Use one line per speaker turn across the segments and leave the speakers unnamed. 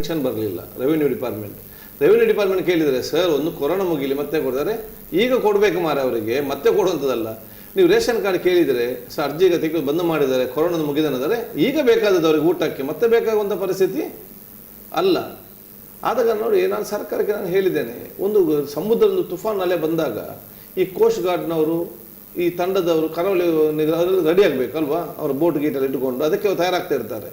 Pension ಬರಲಿಲ್ಲ. Revenue department, revenue department ಕೇಳಿದರೆ, sir ಒಂದು ಕೊರೋನಾ ಮುಗಿಲಿ ಮತ್ತೆ ಕೊಡ್ತಾರೆ, ಈಗ ಕೊಡಬೇಕು ಮಾರೆ ಅವರಿಗೆ, ಮತ್ತೆ ಕೊಡುವಂಥದ್ದಲ್ಲ. ನೀವು ರೇಷನ್ ಕಾರ್ಡ್ ಕೇಳಿದರೆ, ಸರ್ ಅರ್ಜಿಗೆ ತೆಗೆದು ಬಂದ್ ಮಾಡಿದ್ದಾರೆ, ಕೊರೋನಾ ಮುಗಿದ ನಂತರ ಈಗ ಬೇಕಾದದ್ದು ಅವ್ರಿಗೆ ಊಟಕ್ಕೆ ಮತ್ತೆ ಬೇಕಾಗುವಂಥ ಪರಿಸ್ಥಿತಿ ಅಲ್ಲ. ಆದಾಗ ನೋಡಿ, ನಾನು ಸರ್ಕಾರಕ್ಕೆ ನಾನು ಹೇಳಿದ್ದೇನೆ, ಒಂದು ಸಮುದ್ರದ ತುಫಾನ್ ಅಲೆ ಬಂದಾಗ ಈ ಕೋಸ್ಟ್ ಗಾರ್ಡ್ನವರು, ಈ ತಂಡದವರು, ಕರಾವಳಿ ರೆಡಿ ಆಗಬೇಕಲ್ವಾ? ಅವ್ರ ಬೋಟ್ ಗೀಟಲ್ಲಿ ಇಟ್ಟುಕೊಂಡು ಅದಕ್ಕೆ ಅವ್ರು ತಯಾರಾಗ್ತಾ ಇರ್ತಾರೆ.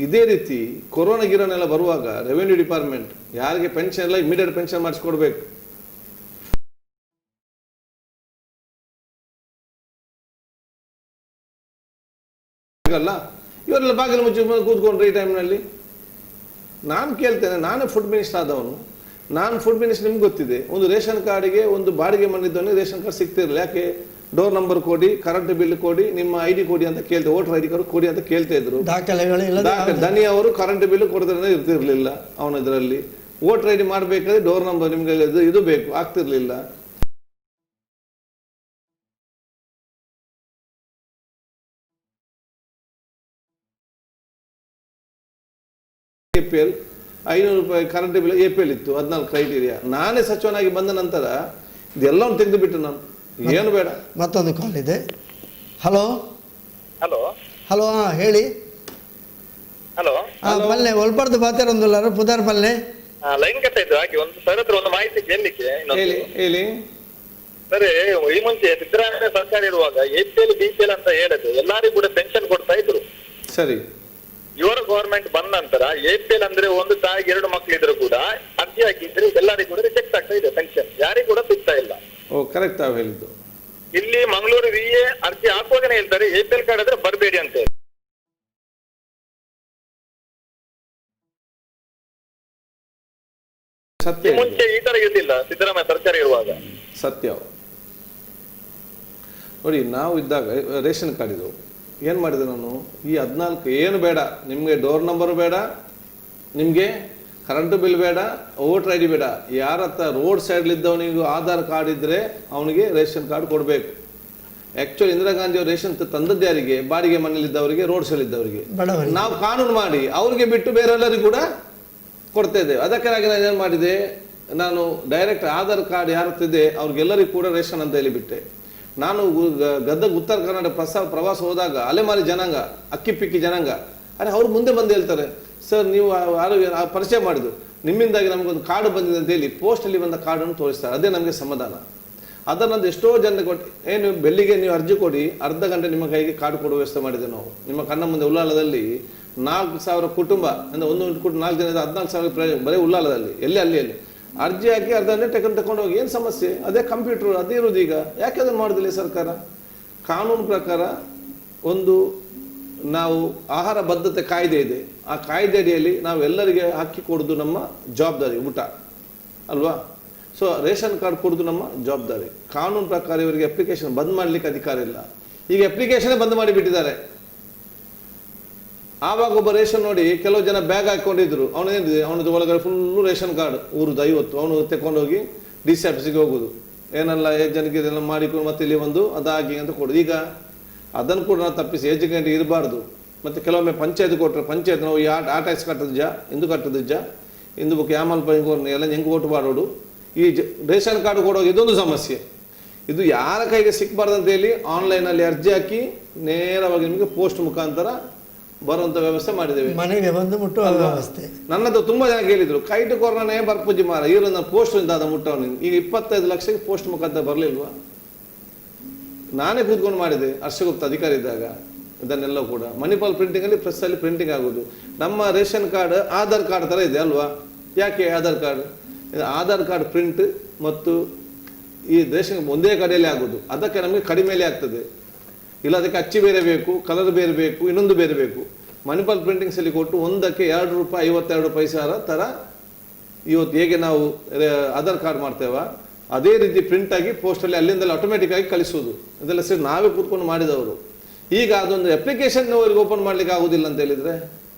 ಇದೇ ರೀತಿ ಕೊರೋನಾ ಗಿರೋನ ಎಲ್ಲ ಬರುವಾಗ ರೆವೆನ್ಯೂ ಡಿಪಾರ್ಟ್ಮೆಂಟ್ ಯಾರಿಗೆ ಪೆನ್ಷನ್ ಎಲ್ಲ ಇಮಿಡಿಯೇಟ್ ಪೆನ್ಷನ್ ಮಾಡಿಸ್ಕೊಡ್ಬೇಕು. ಅಲ್ಲ, ಇವರೆಲ್ಲ ಬಾಗಿಲು ಮುಚ್ಚಿ ಕೂತ್ಕೊಂಡ್ರೆ ಈ ಟೈಮ್ನಲ್ಲಿ ನಾನು ಕೇಳ್ತೇನೆ, ನಾನೇ ಫುಡ್ ಮಿನಿಸ್ಟರ್ ಆದವನು, ನಾನು ಫುಡ್ ಮಿನಿಸ್ಟರ್ ನಿಮ್ಗೆ ಗೊತ್ತಿದೆ, ಒಂದು ರೇಷನ್ ಕಾರ್ಡಿಗೆ ಒಂದು ಬಾಡಿಗೆ ಮನೆಯಿದ್ದವನಿಗೆ ರೇಷನ್ ಕಾರ್ಡ್ ಸಿಗ್ತಿರಲಿಲ್ಲ. ಯಾಕೆ? ಡೋರ್ ನಂಬರ್ ಕೊಡಿ, ಕರೆಂಟ್ ಬಿಲ್ ಕೊಡಿ, ನಿಮ್ಮ I D ಕೊಡಿ ಅಂತ ಕೇಳ್ತೆ, ವೋಟರ್ I D card ಕೊಡಿ ಅಂತ ಕೇಳ್ತಾ ಇದ್ರು.
ದಾಖಲೆಗಳು ಇಲ್ಲದೆ
ದನಿ ಅವರು ಕರೆಂಟ್ ಬಿಲ್ ಕೊಡ್ತಾರೆ ಇರ್ತಿರ್ಲಿಲ್ಲ ಅವನ ಇದರಲ್ಲಿ. ವೋಟರ್ I D ಮಾಡಬೇಕಾದ್ರೆ ಡೋರ್ ನಂಬರ್ ನಿಮ್ಗೆ ಇದು ಇದು ಬೇಕು, ಆಗ್ತಿರ್ಲಿಲ್ಲ. ಎ ಪಿ ಎಲ್ 500 ರೂಪಾಯಿ ಕರೆಂಟ್ ಬಿಲ್ ಎಪಿಎಲ್ ಇತ್ತು, 14 ಕ್ರೈಟೀರಿಯಾ. ನಾನೇ ಸಚಿವನಾಗಿ ಬಂದ ನಂತರ ಇದೆಲ್ಲವನ್ನು ತೆಗೆದು ಬಿಟ್ಟು ನಾನು ಏನು ಬೇಡ.
ಮತ್ತೊಂದು ಕಾಲ್ ಇದೆ. ಹಲೋ.
ಹಲೋ.
ಹಲೋ, ಹಾಂ ಹೇಳಿ.
ಹಲೋ.
ಹಾಂ, ಪಲ್ಲೆ ಒಲ್ಪರ್ದು ಪಾತೆರೊಂದುಲ್ಲಾರ ಪುದರ್ ಪಲ್ಲೆ.
ಲೈನ್ ಕಟ್ ಆಯ್ತು, ಹಾಗೆ ಒಂದು ಸರ್ ಹತ್ರ ಒಂದು ಮಾಹಿತಿ ಕೇಳಲಿಕ್ಕೆ ಇನ್ನೊಂದು.
ಹೇಳಿ ಹೇಳಿ.
ಸರ್, ಈ ಮುಂಚೆ ಸಿದ್ದರಾಮಯ್ಯ ಸರ್ಕಾರ ಇರುವಾಗ ಎಪಿಎಲ್ ಬಿಪಿಎಲ್ ಅಂತ ಹೇಳಿದ್ರು, ಎಲ್ಲರಿಗೂ ಕೂಡ ಪೆನ್ಷನ್ ಕೊಡ್ತಾ ಇದ್ರು.
ಸರಿ.
ಇವರ ಗವರ್ಮೆಂಟ್ ಬಂದ ನಂತರ ಎಪಿಎಲ್ ಅಂದ್ರೆ ಒಂದು ತಾಯಿಗೆ ಎರಡು ಮಕ್ಕಳಿದ್ರು ಕೂಡ ಅರ್ಜಿ ಹಾಕಿದ್ರೆ ಎಲ್ಲರಿಗೂ ಕೂಡ ರಿಜೆಕ್ಟ್ ಆಗ್ತಾ ಇದೆ ಪೆನ್ಷನ್, ಯಾರಿಗೂ ಕೂಡ ಸಿಗ್ತಾ ಇಲ್ಲ.
ಓ, ಕರೆಕ್ಟ್ ತಾವು ಹೇಳಿದ್ದು.
ಇಲ್ಲಿ ಮಂಗಳೂರು ವಿ ಎ ಅರ್ಜಿ ಹಾಕುವಾಗನೇ ಹೇಳ್ತಾರೆ ಎಪಿಎಲ್ ಕಾರ್ಡ್ ಆದ್ರೆ ಬರಬೇಡಿ ಅಂತ ಹೇಳಿ.
ಸತ್ಯ
ಈ
ಹೇಳಿದ್ದು.
ಮುಂಚೆ ಈ ತರ ಇರ್ಲಿಲ್ಲ ಸಿದ್ದರಾಮಯ್ಯ ಸರ್ಕಾರ ಇರುವಾಗ.
ಸತ್ಯ. ನೋಡಿ, ನಾವು ಇದ್ದಾಗ ರೇಷನ್ ಕಾರ್ಡ್ ಇದು ಏನು ಮಾಡಿದೆ ನಾನು, ಈ 14 ಏನು ಬೇಡ ನಿಮಗೆ, ಡೋರ್ ನಂಬರು ಬೇಡ, ನಿಮಗೆ ಕರೆಂಟು ಬಿಲ್ ಬೇಡ, ವೋಟರ್ I D ಬೇಡ, ಯಾರ ಹತ್ರ ರೋಡ್ ಸೈಡ್ಲಿದ್ದವನಿಗೂ ಆಧಾರ್ ಕಾರ್ಡ್ ಇದ್ದರೆ ಅವನಿಗೆ ರೇಷನ್ ಕಾರ್ಡ್ ಕೊಡಬೇಕು. ಆ್ಯಕ್ಚುಲಿ ಇಂದಿರಾ ಗಾಂಧಿ ಅವರು ರೇಷನ್ ತಂದದ್ದು ಯಾರಿಗೆ? ಬಾಡಿಗೆ ಮನೇಲಿದ್ದವರಿಗೆ, ರೋಡ್ ಸೈಡ್ ಇದ್ದವರಿಗೆ.
ಬಡವರಿಗೆ.
ನಾವು ಕಾನೂನು ಮಾಡಿ ಅವ್ರಿಗೆ ಬಿಟ್ಟು ಬೇರೆಲ್ಲರಿಗೂ ಕೂಡ ಕೊಡ್ತಾ ಇದ್ದೇವೆ. ಅದಕ್ಕಾಗಿ ನಾನು ಏನು ಮಾಡಿದೆ, ನಾನು ಡೈರೆಕ್ಟ್ ಆಧಾರ್ ಕಾರ್ಡ್ ಯಾರ ಹತ್ರ ಇದೆ ಅವ್ರಿಗೆಲ್ಲರಿಗೂ ಕೂಡ ರೇಷನ್ ಅಂತ ಹೇಳಿಬಿಟ್ಟೆ. ನಾನು ಗದಗ ಉತ್ತರ ಕನ್ನಡ ಪ್ರವಾಸ ಹೋದಾಗ ಅಲೆಮಾರಿ ಜನಾಂಗ, ಅಕ್ಕಿ ಪಿಕ್ಕಿ ಜನಾಂಗ, ಅರೆ ಅವ್ರು ಮುಂದೆ ಬಂದು ಹೇಳ್ತಾರೆ, ಸರ್ ನೀವು ಆರೋಗ್ಯ ಪರಿಚಯ ಮಾಡಿದ್ದು, ನಿಮ್ಮಿಂದಾಗಿ ನಮಗೊಂದು ಕಾರ್ಡ್ ಬಂದಿದೆ ಅಂತ ಹೇಳಿ ಪೋಸ್ಟಲ್ಲಿ ಬಂದ ಕಾರ್ಡನ್ನು ತೋರಿಸ್ತಾರೆ. ಅದೇ ನಮಗೆ ಸಮಾಧಾನ. ಅದನ್ನೊಂದು ಎಷ್ಟೋ ಜನರಿಗೆ ಕೊಟ್ಟು, ಏನು ಬೆಲ್ಲಿಗೆ ನೀವು ಅರ್ಜಿ ಕೊಡಿ, ಅರ್ಧ ಗಂಟೆ ನಿಮ್ಮ ಕೈಗೆ ಕಾರ್ಡ್ ಕೊಡುವ ವ್ಯವಸ್ಥೆ ಮಾಡಿದೆ ನಾವು. ನಿಮ್ಮ ಕಣ್ಣ ಮುಂದೆ ಉಲ್ಲಾಳದಲ್ಲಿ 4,000 ಕುಟುಂಬ ಅಂದರೆ ಒಂದು ಕುಟುಂಬ 4 ಜನ ಇದ್ರೆ 14,000 ಪ್ರಯೋಜನ ಬರೀ ಉಲ್ಲಾಳದಲ್ಲಿ. ಎಲ್ಲಿ ಅಲ್ಲಿ ಅಲ್ಲಿ ಅರ್ಜಿ ಹಾಕಿ ಅರ್ಧ ಗಂಟೆ ತಗೊಂಡು ತಗೊಂಡು ಹೋಗಿ, ಏನು ಸಮಸ್ಯೆ? ಅದೇ ಕಂಪ್ಯೂಟರ್ ಅದೇ ಇರೋದು ಈಗ, ಯಾಕೆ ಅದನ್ನು ಮಾಡೋದಿಲ್ಲ ಸರ್ಕಾರ? ಕಾನೂನು ಪ್ರಕಾರ ಒಂದು ನಾವು ಆಹಾರ ಬದ್ಧತೆ ಕಾಯ್ದೆ ಇದೆ, ಆ ಕಾಯ್ದೆ ಅಡಿಯಲ್ಲಿ ನಾವು ಎಲ್ಲರಿಗೆ ಹಾಕಿ ಕೊಡೋದು ನಮ್ಮ ಜವಾಬ್ದಾರಿ, ಊಟ ಅಲ್ವಾ? ಸೊ ರೇಷನ್ ಕಾರ್ಡ್ ಕೊಡೋದು ನಮ್ಮ ಜವಾಬ್ದಾರಿ. ಕಾನೂನು ಪ್ರಕಾರ ಇವರಿಗೆ ಅಪ್ಲಿಕೇಶನ್ ಬಂದ್ ಮಾಡಲಿಕ್ಕೆ ಅಧಿಕಾರ ಇಲ್ಲ. ಈಗ ಅಪ್ಲಿಕೇಶನ್ ಬಂದ್ ಮಾಡಿಬಿಟ್ಟಿದ್ದಾರೆ. ಆವಾಗ ಒಬ್ಬ ರೇಷನ್ ನೋಡಿ, ಕೆಲವು ಜನ ಬ್ಯಾಗ್ ಹಾಕೊಂಡಿದ್ರು, ಅವನೇನಿದೆ ಅವನದ್ದು ಒಳಗಡೆ ಫುಲ್ಲು ರೇಷನ್ ಕಾರ್ಡ್ ಊರುದು 50, ಅವನು ತಗೊಂಡೋಗಿ ಡಿ ಸಿ ಆಫೀಸಿಗೆ ಹೋಗೋದು, ಏನೆಲ್ಲ ಜನಕ್ಕೆ ಇದೆಲ್ಲ ಮಾಡಿಕೊಂಡು ಮತ್ತೆ ಇಲ್ಲಿ ಬಂದು ಅದಾಗಿ ಅಂತ ಕೊಡೋದು. ಈಗ ಅದನ್ನು ಕೂಡ ನಾವು ತಪ್ಪಿಸಿ ಏಜೆಂಟ್ ಇರಬಾರ್ದು. ಮತ್ತು ಕೆಲವೊಮ್ಮೆ ಪಂಚಾಯತ್ ಕೊಟ್ಟರೆ ಪಂಚಾಯತ್ ನಾವು ಈ ಆ ಆ ಟ್ಯಾಕ್ಸ್ ಕಟ್ಟದಿಜ್ಜ ಇಂದು ಕಟ್ಟದಿಜ್ಜ ಇಂದು ಬೊಕ್ಕ ಯಾಮಲ್ಪ ಎಲ್ಲ ಹೆಂಗೆ ಓಟು ಮಾಡೋಡು. ಈ ರೇಷನ್ ಕಾರ್ಡ್ ಕೊಡುವಾಗ ಇದೊಂದು ಸಮಸ್ಯೆ. ಇದು ಯಾರ ಕೈಗೆ ಸಿಕ್ಕಬಾರ್ದು ಅಂತ ಹೇಳಿ ಆನ್ಲೈನಲ್ಲಿ ಅರ್ಜಿ ಹಾಕಿ ನೇರವಾಗಿ ನಿಮಗೆ ಪೋಸ್ಟ್ ಮುಖಾಂತರ ಬರುವಂಥ ವ್ಯವಸ್ಥೆ ಮಾಡಿದ್ದೇವೆ.
ಮನೆಗೆ ಬಂದು ಮುಟ್ಟುವ ವ್ಯವಸ್ಥೆ.
ನನ್ನದು ತುಂಬಾ ಜನ ಕೇಳಿದ್ರು, ಕೈಟ್ ಕೊರೋನಾನೇ ಬರ್ಪುಜಿ ಮಾರ ಇವರು ನನ್ನ ಪೋಸ್ಟ್ ಇಂದ ಮುಟ್ಟವನು. ಈಗ 25 ಲಕ್ಷಕ್ಕೆ ಪೋಸ್ಟ್ ಮುಖಾಂತರ ಬರಲಿಲ್ವಾ? ನಾನೇ ಕೂತ್ಕೊಂಡು ಮಾಡಿದೆ ಹರ್ಷಗುಪ್ತ ಅಧಿಕಾರಿ ಇದ್ದಾಗ. ಇದನ್ನೆಲ್ಲ ಕೂಡ ಮಣಿಪಾಲ್ ಪ್ರಿಂಟಿಂಗ್ ಅಲ್ಲಿ ಪ್ರೆಸ್ ಅಲ್ಲಿ ಪ್ರಿಂಟಿಂಗ್ ಆಗೋದು. ನಮ್ಮ ರೇಷನ್ ಕಾರ್ಡ್ ಆಧಾರ್ ಕಾರ್ಡ್ ತರ ಇದೆ ಅಲ್ವಾ? ಯಾಕೆ Aadhaar card? Aadhaar card print ಮತ್ತು ಈ ರೇಷನ್ ಒಂದೇ ಕಡೆಯಲ್ಲಿ ಆಗೋದು, ಅದಕ್ಕೆ ನಮಗೆ ಕಡಿಮೆಯಲ್ಲಿ ಆಗ್ತದೆ. ಇಲ್ಲ ಅದಕ್ಕೆ ಅಚ್ಚಿ ಬೇರೆ ಬೇಕು, ಕಲರ್ ಬೇರೆ ಬೇಕು, ಇನ್ನೊಂದು ಬೇರೆ ಬೇಕು. ಮಣಿಪಾಲ್ ಪ್ರಿಂಟಿಂಗ್ಸ್ ಅಲ್ಲಿ ಕೊಟ್ಟು ಒಂದಕ್ಕೆ 2 ರೂಪಾಯಿ 52 ಪೈಸಾರ ಥರ ಇವತ್ತು ಹೇಗೆ ನಾವು ಆಧಾರ್ ಕಾರ್ಡ್ ಮಾಡ್ತೇವ ಅದೇ ರೀತಿ ಪ್ರಿಂಟ್ ಆಗಿ ಪೋಸ್ಟಲ್ಲಿ ಅಲ್ಲಿಂದಲೇ ಆಟೋಮೆಟಿಕ್ ಆಗಿ ಕಳಿಸೋದು. ಇದೆಲ್ಲ ಸರಿ ನಾವೇ ಕೂತ್ಕೊಂಡು ಮಾಡಿದವರು. ಈಗ ಅದೊಂದು ಅಪ್ಲಿಕೇಶನ್ ಅವರಿಗೆ ಓಪನ್ ಮಾಡ್ಲಿಕ್ಕೆ ಆಗುದಿಲ್ಲ ಅಂತ ಹೇಳಿದ್ರೆ,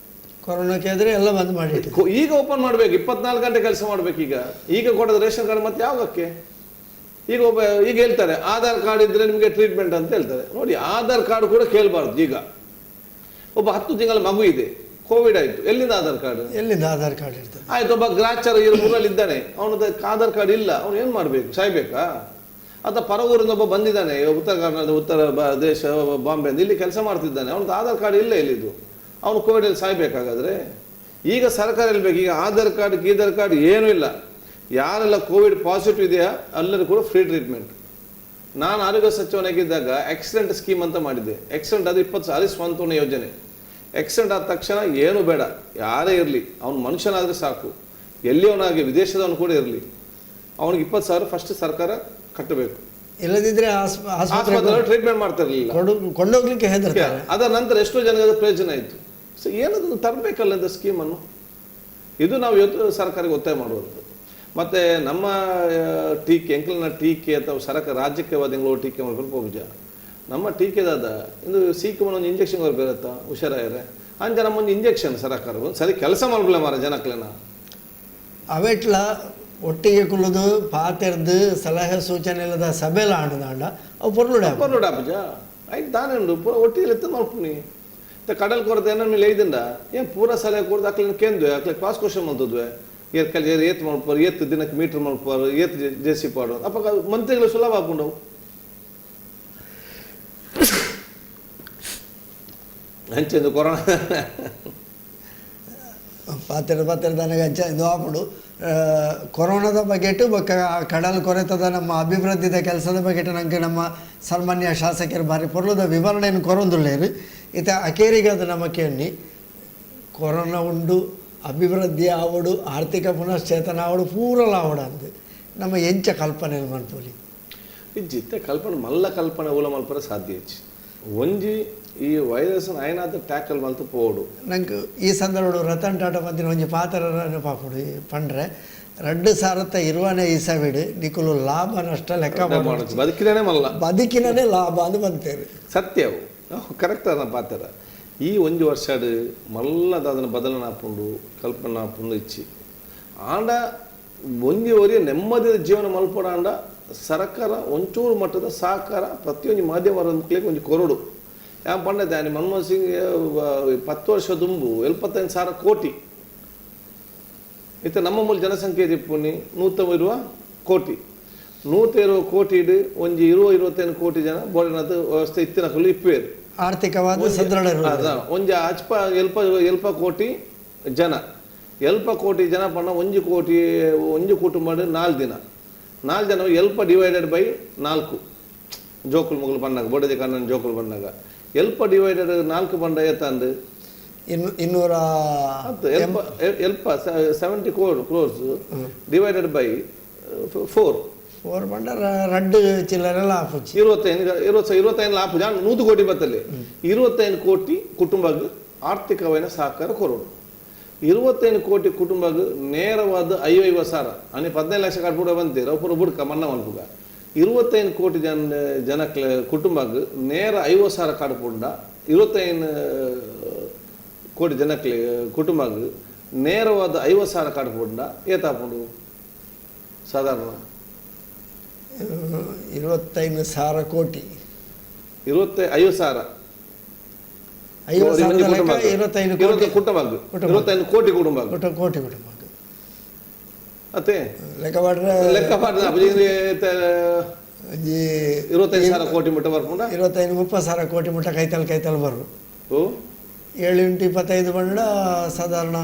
ಕೊರೋನಾಕ್ಕೆ ಆದರೆ ಎಲ್ಲ ಬಂದ್ ಮಾಡಿಟ್ಟಿದೆ.
ಈಗ ಓಪನ್ ಮಾಡ್ಬೇಕು, 24 ಗಂಟೆ ಕೆಲಸ ಮಾಡ್ಬೇಕು. ಈಗ ಈಗ ಕೊಡೋದು ರೇಷನ್ ಕಾರ್ಡ್ ಮತ್ತೆ ಯಾವಾಗಕ್ಕೆ? ಈಗ ಒಬ್ಬ ಈಗ ಹೇಳ್ತಾರೆ ಆಧಾರ್ ಕಾರ್ಡ್ ಇದ್ರೆ ನಿಮಗೆ ಟ್ರೀಟ್ಮೆಂಟ್ ಅಂತ ಹೇಳ್ತಾರೆ. ನೋಡಿ, ಆಧಾರ್ ಕಾರ್ಡ್ ಕೂಡ ಕೇಳಬಾರ್ದು. ಈಗ ಒಬ್ಬ 10 ತಿಂಗಳ ಮಗು ಇದೆ, Covid ಆಯಿತು, ಎಲ್ಲಿಂದ ಆಧಾರ್ ಕಾರ್ಡ್?
ಎಲ್ಲಿಂದ ಆಧಾರ್ ಕಾರ್ಡ್ ಇರ್ತದೆ?
ಆಯ್ತು, ಒಬ್ಬ ಗ್ರಾಚಾರ ಊರಲ್ಲಿ ಇದ್ದಾನೆ, ಅವನದ್ದು ಆಧಾರ್ ಕಾರ್ಡ್ ಇಲ್ಲ, ಅವನು ಏನು ಮಾಡಬೇಕು? ಸಾಯ್ಬೇಕಾ? ಅಥವಾ ಪರ ಊರಿಂದ ಒಬ್ಬ ಬಂದಿದ್ದಾನೆ, ಉತ್ತರ ಕರ್ನಾಟಕ, ಉತ್ತರ ದೇಶ, ಬಾಂಬೆ ಅಂತ ಇಲ್ಲಿ ಕೆಲಸ ಮಾಡ್ತಿದ್ದಾನೆ, ಅವನದ್ದು ಆಧಾರ್ ಕಾರ್ಡ್ ಇಲ್ಲ ಇಲ್ಲಿದ್ದು, ಅವನು ಕೋವಿಡಲ್ಲಿ ಸಾಯ್ಬೇಕಾಗಾದ್ರೆ? ಈಗ ಸರ್ಕಾರ ಹೇಳ್ಬೇಕು, ಈಗ ಆಧಾರ್ ಕಾರ್ಡ್ ಗೀಧಾರ್ ಕಾರ್ಡ್ ಏನೂ ಇಲ್ಲ, ಯಾರೆಲ್ಲ ಕೋವಿಡ್ ಪಾಸಿಟಿವ್ ಇದೆಯಾ ಎಲ್ಲರೂ ಕೂಡ ಫ್ರೀ ಟ್ರೀಟ್ಮೆಂಟ್. ನಾನು ಆರೋಗ್ಯ ಸಚಿವನಾಗಿದ್ದಾಗ ಆಕ್ಸಿಡೆಂಟ್ ಸ್ಕೀಮ್ ಅಂತ ಮಾಡಿದ್ದೆ. ಆಕ್ಸಿಡೆಂಟ್ ಅದು 20 ಸಾರಿ ಸ್ವಂತನ ಯೋಜನೆ. ಆಕ್ಸಿಡೆಂಟ್ ಆದ ತಕ್ಷಣ ಏನು ಬೇಡ, ಯಾರೇ ಇರಲಿ, ಅವ್ನು ಮನುಷ್ಯನಾದರೆ ಸಾಕು, ಎಲ್ಲಿಯವನಾಗಿ ವಿದೇಶದವನು ಕೂಡ ಇರಲಿ, ಅವನಿಗೆ 20,000 ಫಸ್ಟ್ ಸರ್ಕಾರ ಕಟ್ಟಬೇಕು.
ಇಲ್ಲದಿದ್ರೆ ಆಸ್ಪತ್ರೆ
ಆಸ್ಪತ್ರೆ ಟ್ರೀಟ್ಮೆಂಟ್ ಮಾಡ್ತಾ ಇರಲಿಲ್ಲ,
ಕೊಂಡೋಗ್ಲಿಕ್ಕೆ ಹೆದರ್ತಾರೆ.
ಅದರ ನಂತರ ಎಷ್ಟೋ ಜನರಿಗೆ ಪ್ರಯೋಜನ ಆಯಿತು. ಸೊ ಏನದನ್ನು ತರಬೇಕಲ್ಲ ಅಂತ ಸ್ಕೀಮನ್ನು, ಇದು ನಾವು ಇವತ್ತು ಸರ್ಕಾರಕ್ಕೆ ಒತ್ತಾಯ ಮಾಡುವಂಥದ್ದು. ಮತ್ತು ನಮ್ಮ ಟೀಕೆ, ಎಂಕ್ಲಿನ ಟೀಕೆ ಅಥವಾ ಸರ್ಕಾರ ರಾಜ್ಯಕ್ಕೆ ಟೀಕೆ ಮಾಡ್ಕೊಂಡು ಪೋಪುಜ ನಮ್ಮ ಟೀಕೆದಾದ ಇಂದು ಸೀಕು ಒಂದು ಇಂಜೆಕ್ಷನ್ ಬರುತ್ತಾ ಹುಷಾರಾಯರೆ ಅಂಚ ನಮ್ಮೊಂದು ಇಂಜೆಕ್ಷನ್ ಸರ್ಕಾರ ಒಂದು ಸರಿ ಕೆಲಸ ಮಾಡ್ಬಿಲ್ಲ ಮಾರ ಜನಕ್ಲೆನ.
ಅವೆಟ್ಲ ಒಟ್ಟಿಗೆ ಕುಲ್ಲುದು ಪಾತೆರ್ದು ಸಲಹೆ ಸೂಚನೆ ಇಲ್ಲದ ಸಭೆಲ ಆಂಡ ಅವು ಪೊರ್ಲುಡೆ
ಪೊರ್ಲುಡೆ ಆಪುಜ ಐಕ್ ದಾನೆ ಉಂಡು ಪೂರ ಒಟ್ಟಿಗೆ ಎತ್ತು ಮಲ್ಪುನಿ ಕಡಲ್ ಕೊರತೆ ಏನೋ ಮೇಲೆ ಐದಿಂದ ಏನು ಪೂರ ಸಲಹೆ ಕೊಡ್ದು ಅಕ್ಲಿನ ಕೇಂದ್ವೆ ಅಕ್ಲೆ ಕ್ರಾಸ್ ಕ್ವಶನ್ ಮಂತದ್ವೆ ಏತ್ ಕಲ್ ಏತ್ ಮಲ್ಪರು, ಏತ್ ದಿನಕ್ಕೆ ಮೀಟರ್ ಮಲ್ಪರು, ಏತ್ ಜೆ ಸಿ ಪಾಡು ಅಪ್ಪ ಮಂತ್ರಿಗಳು ಸುಲಭ ಹಾಕೊಂಡವು. ಅಂಚೆಂದು ಕೊರೋನಾ
ಪಾತೆರ ಪಾತೆರ ನನಗೆ ಅಂಚ ಇದು ಆಪುಂಡು. ಕೊರೋನಾದ ಬಗೆಟು ಬೊಕ್ಕ ಕಡಲ್ ಕೊರೆತದ ನಮ್ಮ ಅಭಿವೃದ್ಧಿದ ಕೆಲಸದ ಬಗೆಟು ನಂಗೆ ನಮ್ಮ ಸನ್ಮಾನ್ಯ ಶಾಸಕರು ಭಾರಿ ಪೊರ್ಲುದ ವಿವರಣೆಯನ್ನು ಕೊರೊಂದುಲ್ಲೇರು. ಇತ ಅಕೇರಿಗೆ ಅದು ನಮ್ಮ ಕೇಳಿ ಕೊರೋನಾ ಉಂಡು, ಅಭಿವೃದ್ಧಿ ಆವಡು, ಆರ್ಥಿಕ ಪುನಶ್ಚೇತನ ಆವಡು, ಪೂರಲ ಆವಡು ಅಂದು ನಮ್ಮ ಎಂಚ ಕಲ್ಪನೆ ಮನ್ಪೊಲಿ.
ಇಜ್ಜಿತ್ತೆ ಕಲ್ಪನೆ ಮಲ್ಲ ಕಲ್ಪನೆ ಊಲ ಮಲ್ಪರೆ ಸಾಧ್ಯ ಇಜ್ಜಿ. ಒಂಜಿ ಈ ವೈರಸ್ ಆಯ್ನಾದ ಟ್ಯಾಕಲ್ ಮಲ್ತು ಪೋಡು.
ನಂಗೆ ಈ ಸಂದರ್ಭಡು ರತನ್ ಟಾಟಾ ಮಂದಿನ ಒಂಜಿ ಪಾತ್ರ ಪಾಪುಡು ಪಂಡ್ರೆ 2020ನೇ ಇಸವಿಡು ನಿಕುಲು ಲಾಭ ನಷ್ಟ ಲೆಕ್ಕ ಮಾಡೋದು
ಬದುಕಿನೇ ಮಲ್ಲ
ಬದುಕಿನೇ ಲಾಭ ಅಂದು ಬಂತೇರು.
ಸತ್ಯವು ಕರೆಕ್ಟ್ ಅದ ಪಾತ್ರ. ಈ ಒಂಜಿ ವರ್ಷಡ್ ಮಲ್ಲದ ಅದನ್ನ ಬದಲನ ಆಪುಂಡು ಕಲ್ಪನೆ ಆಪುಂಡು ಇಚ್ಚಿ ಆಂಡ ಒಂಜಿ ಒರಿಯ ನೆಮ್ಮದಿಯ ಜೀವನ ಮಲ್ಪಡ ಆಂಡ ಸರ್ಕಾರ ಒಂಚೂರು ಮಟ್ಟದ ಸಹಕಾರ ಪ್ರತಿಯೊಂದು ಮಾಧ್ಯಮ ವರ್ಗಕ್ಲೆಗ್ ಒಂಜಿ ಕೊರಡು. ಯಾನ್ ಪಂಡ ದಾನಿ ಮನಮೋಹನ್ ಸಿಂಗ್ 10 ವರ್ಷ ದುಂಬು 75,000 ಕೋಟಿ ಇತ್ತ ನಮ್ಮ ಮೂಲ ಜನಸಂಖ್ಯೆ ತಿಪ್ಪುನಿ 120 ಕೋಟಿ, 120 ಕೋಟಿ ಒಂಜಿ 20-25 ಕೋಟಿ ಜನ ಬೋಡಿನದ ವ್ಯವಸ್ಥೆ ಇತ್ತಿನಕುಲು ಇಪ್ಪೇರು.
ಆರ್ಥಿಕವಾದ ಸದೃಢ ಇರುವುದು.
ಒಂಜಿ ಅಚ್ಪ ಎಲ್ಪ ಎಲ್ಪ ಕೋಟಿ ಜನ, ಎಲ್ಪ ಕೋಟಿ ಜನ ಪಂಡ ಒಂಜಿ ಕೋಟಿ ಒಂಜಿ ಕುಟುಂಬ 4 ದಿನ, 4 ಜನ ಎಲ್ಪ ಡಿವೈಡೆಡ್ ಬೈ 4 ಜೋಕುಲ್ ಮುಗುಲು ಬಂದಾಗ ಬೊಡದಿ ಕಣ್ಣನ ಜೋಕುಲು ಬಂದಾಗ ಎಲ್ಪ ಡಿವೈಡೆಡ್ 4 ಬಂಡ ಏತಂದು
ಇನ್ನೂರ
ಹತ್ತು ಎಲ್ಪ ಎಲ್ಪ 70 ಕ್ರೋರ್ಸ್ divided by 4
four ಬಂಡ ರಡ್ಡು ಚಿಲ್ಲರೆಲ್ಲ ಆಪುಚಿ
25 25 ಲಾಭ ಜನ 100 ಕೋಟಿ ಬತ್ತಲ್ಲಿ 25 ಕೋಟಿ ಕುಟುಂಬಕ್ಕೆ ಆರ್ಥಿಕವಾದ ಸಹಕಾರ ಕೊರೋಡು. 25 ಕೋಟಿ ಕುಟುಂಬಕ್ಕೆ ನೇರವಾದ 50,000 ಅನಿ 15 ಲಕ್ಷ ಕಟ್ಬಿಡ ಬಂತೀರ ಒಬ್ಬರು ಬುಡ್ಕ ಮನ್ನಾ ಮನ್ಪುಗ 25 ಕೋಟಿ ಜನ ಕುಟುಂಬಕ್ಕೆ ನೇರ 50,000 ಕಟ್ಬಿಡ 25 ಕೋಟಿ ಜನಕ್ಕೆ ಕುಟುಂಬಕ್ಕೆ ನೇರವಾದ 50,000 ಕಟ್ಬಿಡ ಏತಾಪುಂಡು ಸಾಧಾರಣ
25,000 ಕೋಟಿ
25,000
50,000 ಲೆಕ್ಕ 25 ಕೋಟಿ
ಕುಟುಂಬ 25 ಕೋಟಿ ಕುಟುಂಬ
ಕೋಟಿ ಕುಟುಂಬ
ಅತ್ತೆ
ಲೆಕ್ಕ ಮಾಡ್ರೆ
ಲೆಕ್ಕ ಮಾಡಿದ್ರೆ
ಒಂಜಿ
25,000 ಕೋಟಿ ಮುಟ್ಟ ಬರ್ಪುಂಡ
25-30,000 ಕೋಟಿ ಮುಟ್ಟ ಕೈತಲ್ ಕೈತಲ್ ಬರು.
ಓ
7 ಇಂಟು 25 ಬಂಡ ಸಾಧಾರಣ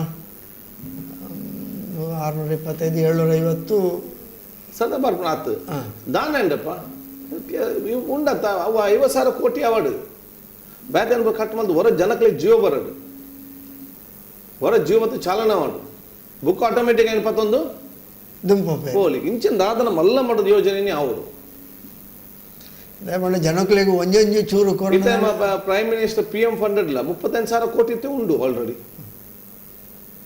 625 750
ಸದಾ ಬರ್ಪುಣ ಆತು ದಾನ ಎಂಡಪ್ಪ ಉಂಡತ್ತ ಅವ 50,000 ಕೋಟಿ ಅವಾಡು ಬ್ಯಾತೆ ಕಟ್ ಮಲ್ದು ಹೊರ ಜನಕ್ಕೆ ಜೀವ ಬರಡು ಹೊರ ಜೀವ ಮತ್ತು ಚಾಲನೆ ಮಾಡು ಬುಕ್ ಆಟೋಮೆಟಿಕ್ ಏನಪ್ಪತ್ತೊಂದು
ದುಂಪೆ
ಹೋಲಿ ಇಂಚಿನ ದಾದನ ಮಲ್ಲ ಮಟ್ಟದ ಯೋಜನೆ ಅವರು
ಜನಕ್ಕಳಿಗೆ ಒಂಜೊಂಜಿ ಚೂರು
ಇತ್ತೆ prime minister P M fund ಇಲ್ಲ 35,000 ಕೋಟಿ ಇತ್ತೆ ಉಂಡು ಆಲ್ರೆಡಿ.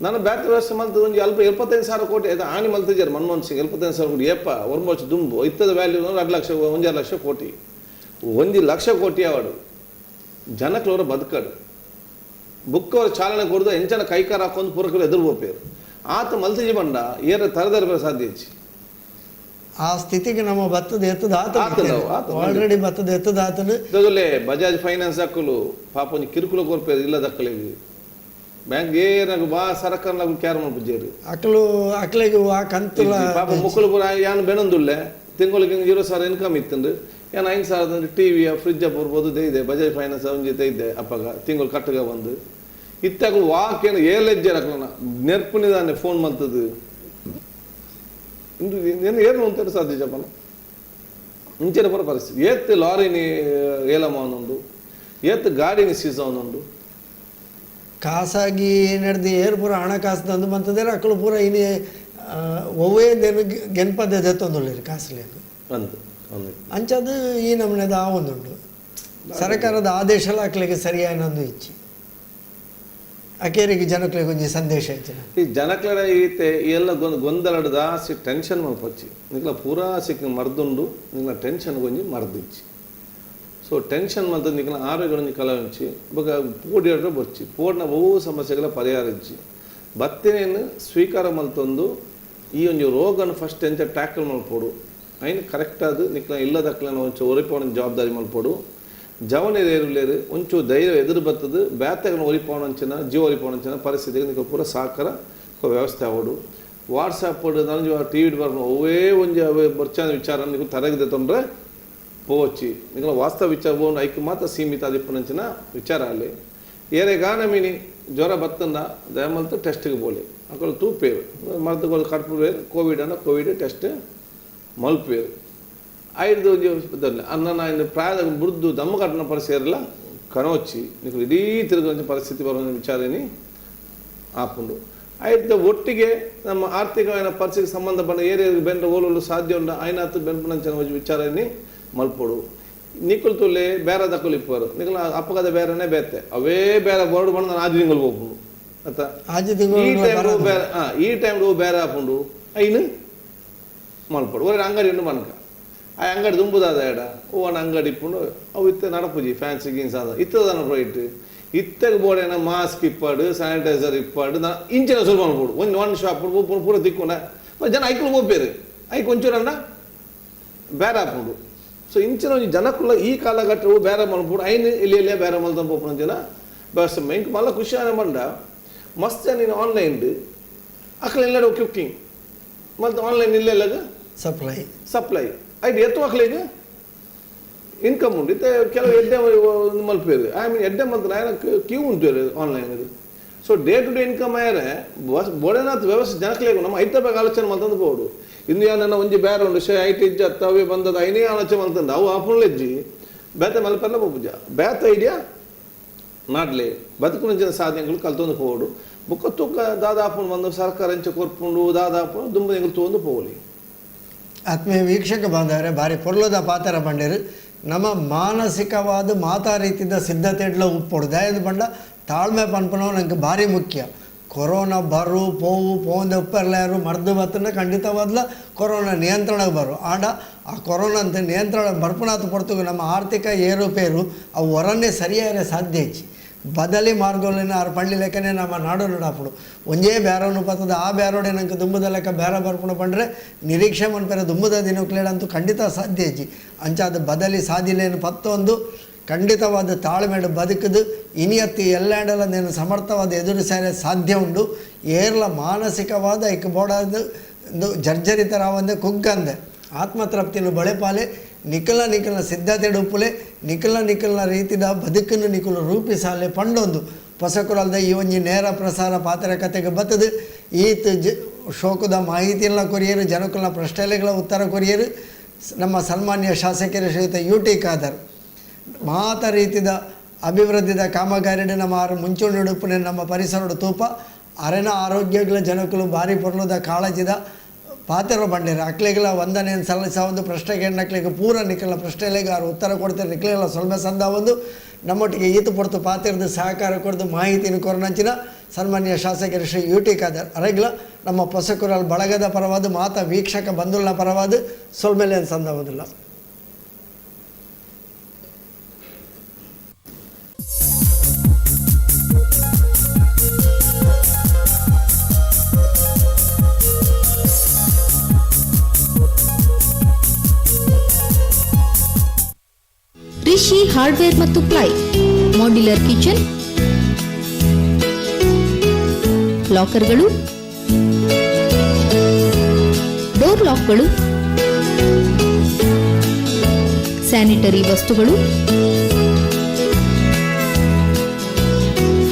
ನಾನು ಬ್ಯಾತ್ ವ್ಯವಸ್ಥೆ ಮಲ್ತು ಒಂಜಿ ಅಲ್ಪ 75,000 ಕೋಟಿ ಆಯ್ತು ಆನಿ ಮಲ್ತಿದ್ದಾರೆ ಮನಮೋಹನ್ ಸಿಂಗ್ 75,000 ಕೋಟಿ ಏಪ್ಪ ಒಂಬತ್ತು ದುಂಬು ಇತ್ತದ ವ್ಯಾಲ್ಯೂ 2 ಲಕ್ಷ 1.5 ಲಕ್ಷ ಕೋಟಿ 1 ಲಕ್ಷ ಕೋಟಿ ಅವಾಡು ಜನಕ್ಲವರ ಬದುಕಡು ಬುಕ್ ಅವ್ರ ಚಾಲನೆ ಕೊಡ್ದು ಎಂಚನ ಕೈಕಾರ ಹಾಕೊಂಡು ಪೂರಕರು ಎದುರು ಹೋಗ್ಬೇರು ಆತ ಮಲ್ತಿಜಿ ಬಂಡ ಏರ ತರದರ ಸಾಧ್ಯ ಹೆಚ್ಚು.
ಆ ಸ್ಥಿತಿಗೆ ನಮ್ಮ ಭತ್ತದ ಎತ್ತದ ಆತ
ಆತನ, ಆತನ.
ಆಲ್ರೆಡಿ ಭತ್ತದ ಎತ್ತದ ಆತನು
ದೊದಲೆ ಬಜಾಜ್ ಫೈನಾನ್ಸ್ ಹಾಕಲು ಪಾಪ ಒಂಜಿ ಕಿರುಕುಳ ಕೊರ್ಪೇರು ಇಲ್ಲ ದಕ್ಕಲಿಗೆ ಬ್ಯಾಂಕ್ ಏನಾಗ ಬಾ ಸರಕಾರನಾಗ ಕ್ಯಾರ್ ಮಲ್ಪುಜೇರು.
ಅಕ್ಲು ಅಕ್ಲೆಗ್ ಆ ಕಂತುಲ
ಪಾಪ ಮುಕ್ಕಲು ಪೂರ ಯಾನ್ ಬೆನೊಂದುಲ್ಲೆ, ತಿಂಗಳಿಗೆ 20,000 ಇನ್ಕಮ್ ಇತ್ತಂದು, ಯಾನ್ 5,000 ಟಿವಿಯ ಫ್ರಿಜ್ ಬರ್ಬೋದು ಇದೆ, ಬಜಾಜ್ ಫೈನಾನ್ಸ್ ಅವನ ಜೊತೆ ಇದ್ದೆ ಅಪ್ಪಗ ತಿಂಗಳು ಕಟ್ಟಗ ಬಂದು ಇತ್ತಾಗ ವಾಕೇನು ಏಲೆಜ್ಜೆ ಅಕ್ಲನ ನೆರ್ಪುನಿದಾನೆ ಫೋನ್ ಮಲ್ತದು ಇಂದು ಏನು ಏನು ಅಂತಾರೆ ಸಾಧ್ಯ ಜಪನ ಇಂಚಿನ ಪೂರ ಪರಿಸ್ಥಿತಿ. ಏತ್ ಲಾರಿನಿ ಏಲಮ ಒಂದೊಂದು, ಏತ್ ಗಾಡಿನಿ ಸೀಸ ಒಂದೊಂದು.
ಖಾಸಗಿ ನಡೆದು ಏರ್ ಪೂರ ಹಣಕಾಸು ತಂದು ಬಂತಂದ್ರೆ ಅಕ್ಕಳು ಪೂರ ಇನಿ ಒವ್ವೇ ದೇನು ಗೆನ್ಪದೆ ದೆತ್ತೊಂದುಳ್ಳಿರಿ ಕಾಸುಲೇನು
ಅಂದು ಒಂದು
ಅಂಚದು ಈ ನಮೂನೆದ ಆ ಒಂದುಂಡು ಸರ್ಕಾರದ ಆದೇಶಲ ಅಕ್ಲೆಗೆ ಸರಿಯಾನೊಂದು ಇಚ್ಚಿ ಅಕೇರಿಗೆ ಜನಕ್ಲೆಗೆ ಒಂಜಿ ಸಂದೇಶ ಇಚ್ಚಿನ.
ಈ ಜನಕ್ಲೆಡ ಈತೆ ಎಲ್ಲ ಗೊಂದಲಡ್ ದಾಸಿ ಟೆನ್ಷನ್ ಮಲ್ಪೊಚ್ಚಿ, ನಿಕ್ಲ ಪೂರಾ ಸಿಕ್ಕ ಮರ್ದುಂಡು, ನಿಕ್ಲ ಟೆನ್ಷನ್ ಗೊಂಜಿ ಮರ್ದಿಚ್ಚಿ. ಸೊ ಟೆನ್ಷನ್ ಮಲ್ತ ನಿಕ್ಲ ಆರೋಗ್ಯ ಒಂಜಿ ಕಲ ಒಂಚಿ ಬೊಕ ಪೋಡಿಯಡ್ರೆ ಬೊಚ್ಚಿ ಪೋಡ್ನ ಬಹು ಸಮಸ್ಯೆಗಳ ಪರಿಹಾರ ಇಜ್ಜಿ. ಬತ್ತಿನೇನು ಸ್ವೀಕಾರ ಮಲ್ತೊಂದು ಈ ಒಂಜಿ ರೋಗನ ಫಸ್ಟ್ ಎಂಚ ಟ್ಯಾಕಲ್ ಮಲ್ಪೊಡು, ಐನ್ ಕರೆಕ್ಟ್ ಆದ್ ನಿಕ್ಲ ಇಲ್ಲದಕ್ಲನ ಒಂಚು ಒರಿಪೋಣ ಜವಾಬ್ದಾರಿ ಮಲ್ಪೊಡು. ಜವನೇರು ಒಂಚು ಧೈರ್ಯ ಎದುರು ಬರ್ತದೆ, ಬ್ಯಾತಗನ ಒರಿಪೋಣಂಚಿನ ಜೀವ ಒರಿಪೋಣಂಚಿನ ಪರಿಸ್ಥಿತಿಗೆ ನಿಕ್ಲ ಪೂರ ಸಹಕಾರ ವ್ಯವಸ್ಥೆ ಆವಡು. ವಾಟ್ಸಪ್ ನನಗೆ ಟಿ ವಿ ಬರ್ಪ ಅವೇ ಒಂಜಿ ಅವೇ ಬರ್ಚಾನ ವಿಚಾರ ನಿಕ್ಲು ತರಗದೆ ತೊಂದರೆ ಪೋವಚ್ಚಿ, ನಿಕ್ಲ ವಾಸ್ತವ ವಿಚಾರ ಬೋನ್ ಐಕ್ ಮಾತ್ರ ಸೀಮಿತ ಅದಿಪ್ಪನಂಚಿನ ವಿಚಾರ ಅಲ್ಲಿ. ಏರೆ ಗಾನ ಮೀನಿ ಜ್ವರ ಬತ್ತಂದ ದಯಮಲ್ತು ಟೆಸ್ಟ್ಗೆ ಬೋಲಿ ಅక్కడ ತೂಪೇರು ಮರ್ದುಗಳು ಕಟ್ಪೇರು ಕೋವಿಡ್ ಅನ್ನ ಕೋವಿಡ್ ಟೆಸ್ಟ್ ಮಲ್ಪೇರು ಐದು ಒಂಜಿ ಅನ್ನ ಇನ್ನು ಪ್ರಾಯದ ಬುಡ್ದು ದಮ್ಮ ಕಟ್ಟನ ಪರಿಸ್ಥಿತಿ ಕಣೋಚಿ ನಿಕ್ಲು ಇಡೀ ತಿರುಗಂಚ ಪರಿಸ್ಥಿತಿ ಬರೋ ವಿಚಾರನಿ ಆಪುಂಡು. ಐದು ಒಟ್ಟಿಗೆ ನಮ್ಮ ಆರ್ಥಿಕమైన ಪರಿಸ್ಥಿತಿಗೆ ಸಂಬಂಧಪಟ್ಟ ಏರಿಯಾಗೆ ಬೆಂಡ ಓಲಲು ಸಾಧ್ಯ ಉಂಡು ಐನಾತು ಬೆನ್ಪುನಂಚಿನ ಒಂಜಿ ವಿಚಾರನಿ ಮಲ್ಪೊಡು. ನಿಕ್ಕುಲು ತುಲೆ ಬೇರೆ ದಕ್ಕಲು ಇಪ್ಪರು ನಿಕ್ಕಲು ಅಪ್ಪಗದ ಬೇರೆನೇ ಬೇತೆ ಅವೇ ಬೇರೆ ಬೋರ್ಡ್ ಬಂದು ನಾನು ಆಜಿ ತಿಂಗಳು ಹೋಗ್ಪುಂಡು ಅತ್ತ
ಆಜಿ
ಈ
ತಿಂಗಳು
ಟೈಮ್ ಬೇರೆ ಈ ಟೈಮ್ ಬೇರೆ ಆಪುಂಡು ಐನು ಮಲ್ಪೊಡು. ಒಳ್ಳೆ ಅಂಗಡಿ ಉಂಡು ಮನಕ ಆ ಅಂಗಡಿ ದುಂಬುದಾದ ಎಡ ಓ ಅಂಗಡಿ ಇಪ್ಪುಂಡು ಅವು ಇತ್ತೆ ನಡಪುಜಿ ಫ್ಯಾನ್ಸಿ ಗೀನ್ಸ್ ಆದ ಇತ್ತದಾನ ರೈಟ್ ಇತ್ತಗ ಬೋಡೇನ ಮಾಸ್ಕ್ ಇಪ್ಪಾಡು ಸ್ಯಾನಿಟೈಸರ್ ಇಪ್ಪಾಡು ನಾ ಇಂಚಿನ ಸುಲಭ ಮಲ್ಪೊಡು. ಒಂದು ಒನ್ ಶಾಪ್ ಪೂರ ತಿಕ್ಕೊಂಡ ಜನ ಐಕ್ಲು ಪೋಪೇರು ಐಕ್ ಒಂಚೂರನ್ನ ಬೇರೆ ಆಪುಂಡು. ಸೊ ಇಂಚಿನ ಒಂಜಿ ಜನಕ್ಕುಲ ಈ ಕಾಲಘಟ್ಟವು ಬೇರೆ ಮಲ್ಪೊಡು ಐನ್ ಇಲ್ಲಿ ಇಲ್ಲೇ ಬೇರೆ ಮಲ್ತಂದು ಪೋಪುನ ಜನ ವ್ಯವಸ್ಥೆ ಇಂಕ್ ಮಲ್ಲ ಖುಷಿ ಆನ ಬಂಡ ಮಸ್ತ್ ನೀನು ಆನ್ಲೈನ್ ಅಕ್ಲ ಎಲ್ಲಡ ಕುಕ್ಕಿಂಗ್ ಮಲ್ತ ಆನ್ಲೈನ್ ಇಲ್ಲೆಲ್ಲಗ
ಸಪ್ಲೈ
ಸಪ್ಲೈ ಐಟ್ ಎತ್ತು ಮಕ್ಳಿಗೆ ಇನ್ಕಮ್ ಉಂಡು. ಇತ್ತೆ ಕೆಲವು ಎಡ್ಡೆ ಮಲ್ಪೇರು I mean ಎಡ್ಡೆ ಮಲ್ತ ಆಯನ ಕ್ಯೂ ಉಂಟು ಆನ್ಲೈನ್ ಇದು. So day to day income ಆಯರೆ ಬಸ್ ಬೋಡೆನಾಥ್ ವ್ಯವಸ್ಥೆ ಜನಕ್ಲೇಗು ನಮ್ಮ ಐತ ಬಗ್ಗೆ ಆಲೋಚನೆ ಮಲ್ತಂದು ಪೋಡು. ಇಂದು ನನ್ನ ಒಂಜಿ ಬೇರೆ ಉಂಡು ಶೇ ಐಟ್ ಇಜ್ಜ ಅವೇ ಬಂದದ ಐನೇ ಆಲೋಚನೆ ಮಲ್ತಂದು ಅವು ಆಪುಣ್ಲೆಜ್ಜಿ ಬೇತೆ ಮಲ್ಪೆಲ್ಲ ಪೋಪುಜ ಬೇತ ಐಡಿಯಾ ನಾಡ್ಲೆ ಬದುಕುನ ಸಾಧನೆಗಳು ಕಲ್ತೊಂದು ಪೋಡು. ಬುಕ್ಕ ತೂಕ ದಾದಾಪುಂಡು ಬಂದು ಸರ್ಕಾರ ಎಂಚ ಕೊರ್ಪುಂಡು ದಾದಾಪುಂಡು ದುಂಬು ಎಂಗಳು ತೂಂದು ಪೋಲಿ.
ಆತ್ಮೀಯ ವೀಕ್ಷಕ ಬಾಂಧವರೇ, ಭಾರಿ ಪೊರ್ಲದ ಪಾತ್ರ ಬಂಡೇರು ನಮ್ಮ ಮಾನಸಿಕವಾದ ಮಾತಾ ರೀತಿದ ಸಿದ್ಧತೆ ಇಡ್ಲ ಉಪ್ಪೊಡು ದಯದ ಬಂಡ ತಾಳ್ಮೆ ಪನ್ಪನವು ನಂಗೆ ಭಾರಿ ಮುಖ್ಯ. ಕೊರೋನಾ ಬರು ಪೋವು ಪೋಂದೆ ಉಪ್ಪೆರ್ಲಾರು ಮರ್ದು ಬತ್ತನ ಖಂಡಿತವಾದ್ಲ ಕೊರೋನಾ ನಿಯಂತ್ರಣಕ್ಕೆ ಬರು. ಆಡ ಆ ಕೊರೋನಾ ಅಂತ ನಿಯಂತ್ರಣ ಬರ್ಪುನಾಥ ಪೊರ್ತುಗು ನಮ್ಮ ಆರ್ಥಿಕ ಏರುಪೇರು ಅವು ಹೊರನ್ನೇ ಸರಿಯಾದ ಸಾಧ್ಯ ಹೆಚ್ಚಿ ಬದಲಿ ಮಾರ್ಗೋಲಿನ ಆರು ಪಳ್ಳಿ ಲೆಕ್ಕನೆ ನಮ್ಮ ನಾಡು ನಡಾಪುಡು ಒಂಜೇ ಬ್ಯಾರೋನು ಪತ್ತದ ಆ ಬ್ಯಾರೋಡೆ ನಂಗೆ ದುಂಬುದ ಲೆಕ್ಕ ಬೇರೆ ಬರ್ಪುಣ ಪಂಡ್ರೆ ನಿರೀಕ್ಷೆ ಮನ್ಪೆರೆ ದುಂಬುದ ದಿನಕ್ಲೇಡಂತೂ ಖಂಡಿತ ಸಾಧ್ಯ ಹೆಚ್ಚಿ. ಅಂಚಾದ ಬದಲಿ ಸಾಧಿಲೇನು ಪತ್ತೊಂದು ಖಂಡಿತವಾದ ತಾಳ್ಮೆಡು ಬದುಕದು ಇನಿಯತ್ತಿ ಎಲ್ಲಾಂಡಲ ನೀನು ಸಮರ್ಥವಾದ ಎದುರಿಸಲು ಸಾಧ್ಯ ಉಂಡು. ಏರ್ಲ ಮಾನಸಿಕವಾದ ಐಕ್ ಬೋಡಾದ ಜರ್ಜರಿತರಾವಂದೆ ಕುಗ್ಗಂದೆ ಆತ್ಮತೃಪ್ತಿಯನ್ನು ಬಳೆಪಾಲೆ ನಿಖಲ ನಿಖಲ ಸಿದ್ಧತೆ ಉಪ್ಪುಲೆ ನಿಖಲ ನಿಖಲ ರೀತಿದ ಬದುಕನ್ನು ನಿಖಲು ರೂಪಿಸಾಲೆ ಪಂಡೊಂದು ಪೊಸಕುರಲ್ದ ಈ ಒಂಜಿ ನೇರ ಪ್ರಸಾರ ಪಾತ್ರ ಕತೆಗೆ ಬತ್ತದು ಈತ ಶೋಕದ ಮಾಹಿತಿಯನ್ನ ಕೊರಿಯರು ಜನಕುಲ ಪ್ರಶ್ನೆಗಳ ಉತ್ತರ ಕೊರಿಯರು ನಮ್ಮ ಸನ್ಮಾನ್ಯ ಶಾಸಕರ ಶ್ರೀಯುತ ಯು ಟಿ ಖಾದರ್ ಮಾತ ರೀತಿದ ಅಭಿವೃದ್ಧಿದ ಕಾಮಗಾರಿ ನಮ್ಮ ಆರು ಮುಂಚೂಣಿ ನಮ್ಮ ಪರಿಸರದ ತೂಪ ಅರೆನ ಆರೋಗ್ಯಗಳ ಜನಕುಲು ಭಾರಿ ಪೊರ್ಲುದ ಕಾಳಜಿದ ಪಾತ್ರ ಬಂಡೇರು ಅಕ್ಲೆಗಳ ವಂದನೆಯನ್ನು ಸಲ್ಲಿಸ ಒಂದು ಪ್ರಶ್ನೆಗೆ ಹೆಣ್ಣಕ್ಳಿಗೆ ಪೂರ ನಿಖಲ ಪ್ರಶ್ನೆಗಳಿಗೆ ಆರು ಉತ್ತರ ಕೊಡ್ತಾರೆ ನಿಖಲೆಲ್ಲ ಸೊಲ್ಮೆ ಸಂದ ಒಂದು ನಮ್ಮೊಟ್ಟಿಗೆ ಈತು ಪೊರ್ತು ಪಾತಿರದ ಸಹಕಾರ ಕೊಡ್ದು ಮಾಹಿತಿಯನ್ನು ಕೊರನಂಚಿನ ಸನ್ಮಾನ್ಯ ಶಾಸಕರು ಶ್ರೀ ಯು ಟಿ ಖಾದರ್ ಅರೆಗ್ಲ ನಮ್ಮ ಪೊಸಕುರಲ್ ಬಳಗದ ಪರವಾದ ಮಾತಾ ವೀಕ್ಷಕ ಬಂಧುಲ್ನ ಪರವಾದ ಸೊಲ್ಮೆಲೆ ಸಂದ ಒಂದಿಲ್ಲ.
ರಿಷಿ ಹಾರ್ಡ್ವೇರ್ ಮತ್ತು ply, modular kitchen, ಲಾಕರ್ಗಳು, ಡೋರ್ ಲಾಕ್ಗಳು, ಸ್ಯಾನಿಟರಿ ವಸ್ತುಗಳು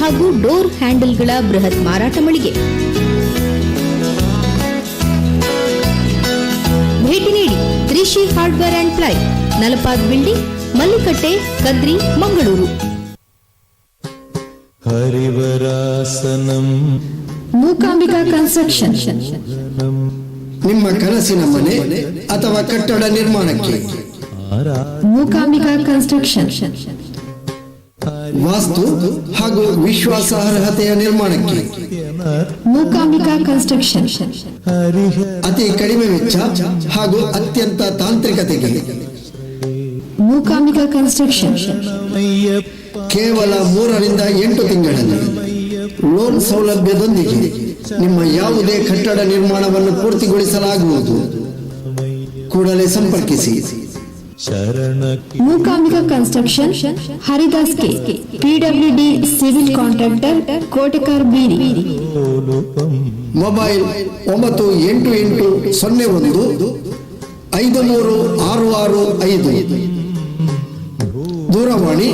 ಹಾಗೂ ಡೋರ್ ಹ್ಯಾಂಡಲ್ಗಳ ಬೃಹತ್ ಮಾರಾಟ ಮಳಿಗೆ. ಭೇಟಿ ನೀಡಿ Rishi hardware and ply, Nalapad building, Mallikatte, Kadri, Mangaluru.
Harivarasanam
Mookambika construction.
ನಿಮ್ಮ ಕನಸಿನ ಮನೆ ಅಥವಾ ಕಟ್ಟಡ ನಿರ್ಮಾಣಕ್ಕೆ
ಮೂಕಾಂಬಿಕಾ ಕನ್ಸ್ಟ್ರಕ್ಷನ್.
ವಾಸ್ತು ಹಾಗೂ ವಿಶ್ವಾಸಾರ್ಹತೆಯ ನಿರ್ಮಾಣಕ್ಕೆ
ಮೂಕಾಂಬಿಕಾ ಕನ್ಸ್ಟ್ರಕ್ಷನ್.
ಅತಿ ಕಡಿಮೆ ವೆಚ್ಚ ಹಾಗೂ ಅತ್ಯಂತ ತಾಂತ್ರಿಕತೆಗೆ
ಮೂಕಾಂಬಿಕಾ ಕನ್ಸ್ಟ್ರಕ್ಷನ್.
ಕೇವಲ 3 ರಿಂದ 8 ತಿಂಗಳಲ್ಲಿ ಲೋನ್ ಸೌಲಭ್ಯದೊಂದಿಗೆ ನಿಮ್ಮ ಯಾವುದೇ ಕಟ್ಟಡ ನಿರ್ಮಾಣವನ್ನು ಪೂರ್ತಿಗೊಳಿಸಲಾಗುವುದು. ಕೂಡಲೇ ಸಂಪರ್ಕಿಸಿ.
ಶರಣ.
Mookambika construction, Haridas K, PWD civil contractor, Kotekar Beedi.
ಲೋಲುಪಂ.
Mobile 9880153665. ದೂರವಾಣಿ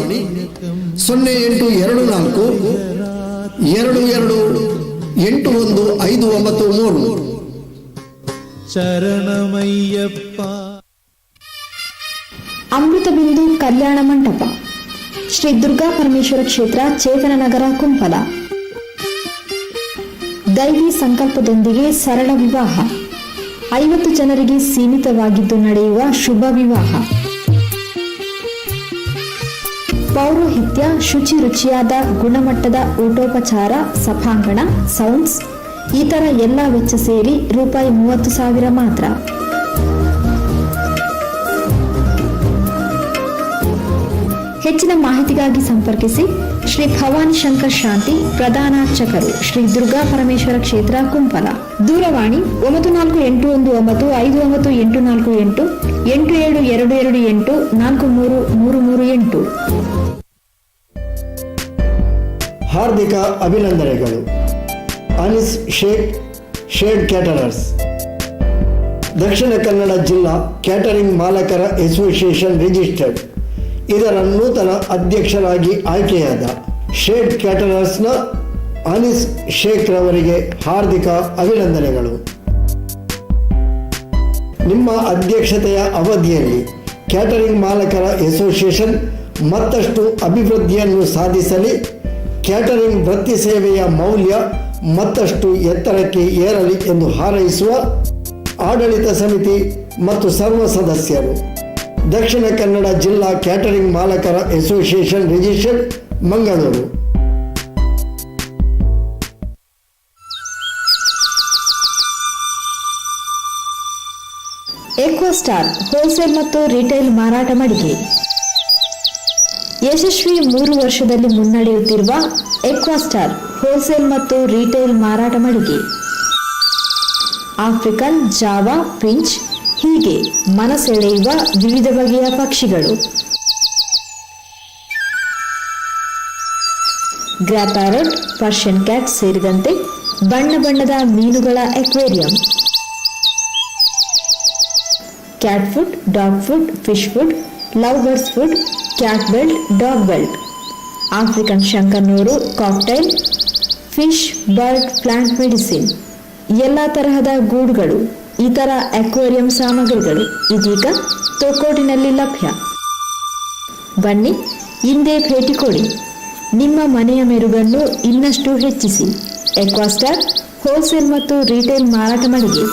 08242281593.
ಶರಣಮಯ್ಯಪ್ಪ.
ಅಮೃತ ಬಿಂದು ಕಲ್ಯಾಣ ಮಂಟಪ, ಶ್ರೀ ದುರ್ಗಾ ಪರಮೇಶ್ವರ ಕ್ಷೇತ್ರ, ಚೇತನನಗರ, ಕುಂಪಲ. ದೈವಿ ಸಂಕಲ್ಪದೊಂದಿಗೆ ಸರಳ ವಿವಾಹ. 50 ಜನರಿಗೆ ಸೀಮಿತವಾಗಿದ್ದು ನಡೆಯುವ ಶುಭ ವಿವಾಹ. ಪೌರೋಹಿತ್ಯ, ಶುಚಿ ರುಚಿಯಾದ ಗುಣಮಟ್ಟದ ಊಟೋಪಚಾರ, ಸಭಾಂಗಣ, ಸೌಂಡ್ಸ್, ಇತರ ಎಲ್ಲ ವೆಚ್ಚ ಸೇರಿ ರೂಪಾಯಿ 30,000 ಮಾತ್ರ. ಹೆಚ್ಚಿನ ಮಾಹಿತಿಗಾಗಿ ಸಂಪರ್ಕಿಸಿ ಶ್ರೀ ಭವಾನಿ ಶಂಕರ್ ಶಾಂತಿ, ಪ್ರಧಾನಾರ್ಚಕರು, ಶ್ರೀ ದುರ್ಗಾ ಪರಮೇಶ್ವರ ಕ್ಷೇತ್ರ, ಕುಂಪಲ. ದೂರವಾಣಿ 9481959848, 8722843338.
ಹಾರ್ದಿಕ ಅಭಿನಂದನೆಗಳು. ಅನಿಸ್ ಶೇಖ್, ಶೇಡ್ ಕ್ಯಾಟರರ್ಸ್, ದಕ್ಷಿಣ ಕನ್ನಡ ಜಿಲ್ಲಾ ಕ್ಯಾಟರಿಂಗ್ ಮಾಲಕರ ಅಸೋಸಿಯೇಷನ್ ರಿಜಿಸ್ಟರ್ಡ್ ಇದರ ನೂತನ ಅಧ್ಯಕ್ಷರಾಗಿ ಆಯ್ಕೆಯಾದ ಶೇಡ್ ಕ್ಯಾಟರರ್ಸ್ನ ಅನಿಸ್ ಶೇಖ್ ರವರಿಗೆ ಹಾರ್ದಿಕ ಅಭಿನಂದನೆಗಳು. ನಿಮ್ಮ ಅಧ್ಯಕ್ಷತೆಯ ಅವಧಿಯಲ್ಲಿ ಕ್ಯಾಟರಿಂಗ್ ಮಾಲಕರ ಅಸೋಸಿಯೇಷನ್ ಮತ್ತಷ್ಟು ಅಭಿವೃದ್ಧಿಯನ್ನು ಸಾಧಿಸಲಿ, ಕ್ಯಾಟರಿಂಗ್ ವೃತ್ತಿ ಸೇವೆಯ ಮೌಲ್ಯ ಮತ್ತಷ್ಟು ಎತ್ತರಕ್ಕೆ ಏರಲಿ ಎಂದು ಹಾರೈಸುವ ಆಡಳಿತ ಸಮಿತಿ ಮತ್ತು ಸರ್ವ ಸದಸ್ಯರು, ದಕ್ಷಿಣ ಕನ್ನಡ ಜಿಲ್ಲಾ ಕ್ಯಾಟರಿಂಗ್ ಮಾಲಕರ association registered, Mangaluru.
Aquastar wholesale ಮತ್ತು ರಿಟೇಲ್ ಮಾರಾಟ ಮಳಿಗೆ. ಯಶಸ್ವಿ 3 ವರ್ಷದಲ್ಲಿ ಮುನ್ನಡೆಯುತ್ತಿರುವ ಎಕ್ವಾಸ್ಟಾರ್ ಹೋಲ್ಸೇಲ್ ಮತ್ತು ರಿಟೇಲ್ ಮಾರಾಟ ಮಳಿಗೆ. African, Java, Finch ಹೀಗೆ ಮನಸೆಳೆಯುವ ವಿವಿಧ ಬಗೆಯ ಪಕ್ಷಿಗಳು, grey parrot, Persian cat ಸೇರಿದಂತೆ ಬಣ್ಣ ಬಣ್ಣದ ಮೀನುಗಳ aquarium, cat food, dog food, fish food, love birds food, cat belt, dog belt, African ಶಂಕನೂರು, cockatiel, fish, bird, plant medicine, ಎಲ್ಲ ತರಹದ ಗೂಡುಗಳು, ಇತರ ಅಕ್ವೇರಿಯಂ ಸಾಮಗ್ರಿಗಳು ಇದೀಗ ತೊಕ್ಕೋಟಿನಲ್ಲಿ ಲಭ್ಯ. ಬನ್ನಿ, ಇಂದೇ ಭೇಟಿ ಕೊಡಿ. ನಿಮ್ಮ ಮನೆಯ ಮೆರುಗನ್ನು ಇನ್ನಷ್ಟು ಹೆಚ್ಚಿಸಿ. ಎಕ್ವಾಸ್ಟಾರ್ ಹೋಲ್ಸೇಲ್ ಮತ್ತು ರಿಟೇಲ್ ಮಾರಾಟ ಮಳಿಗೆ,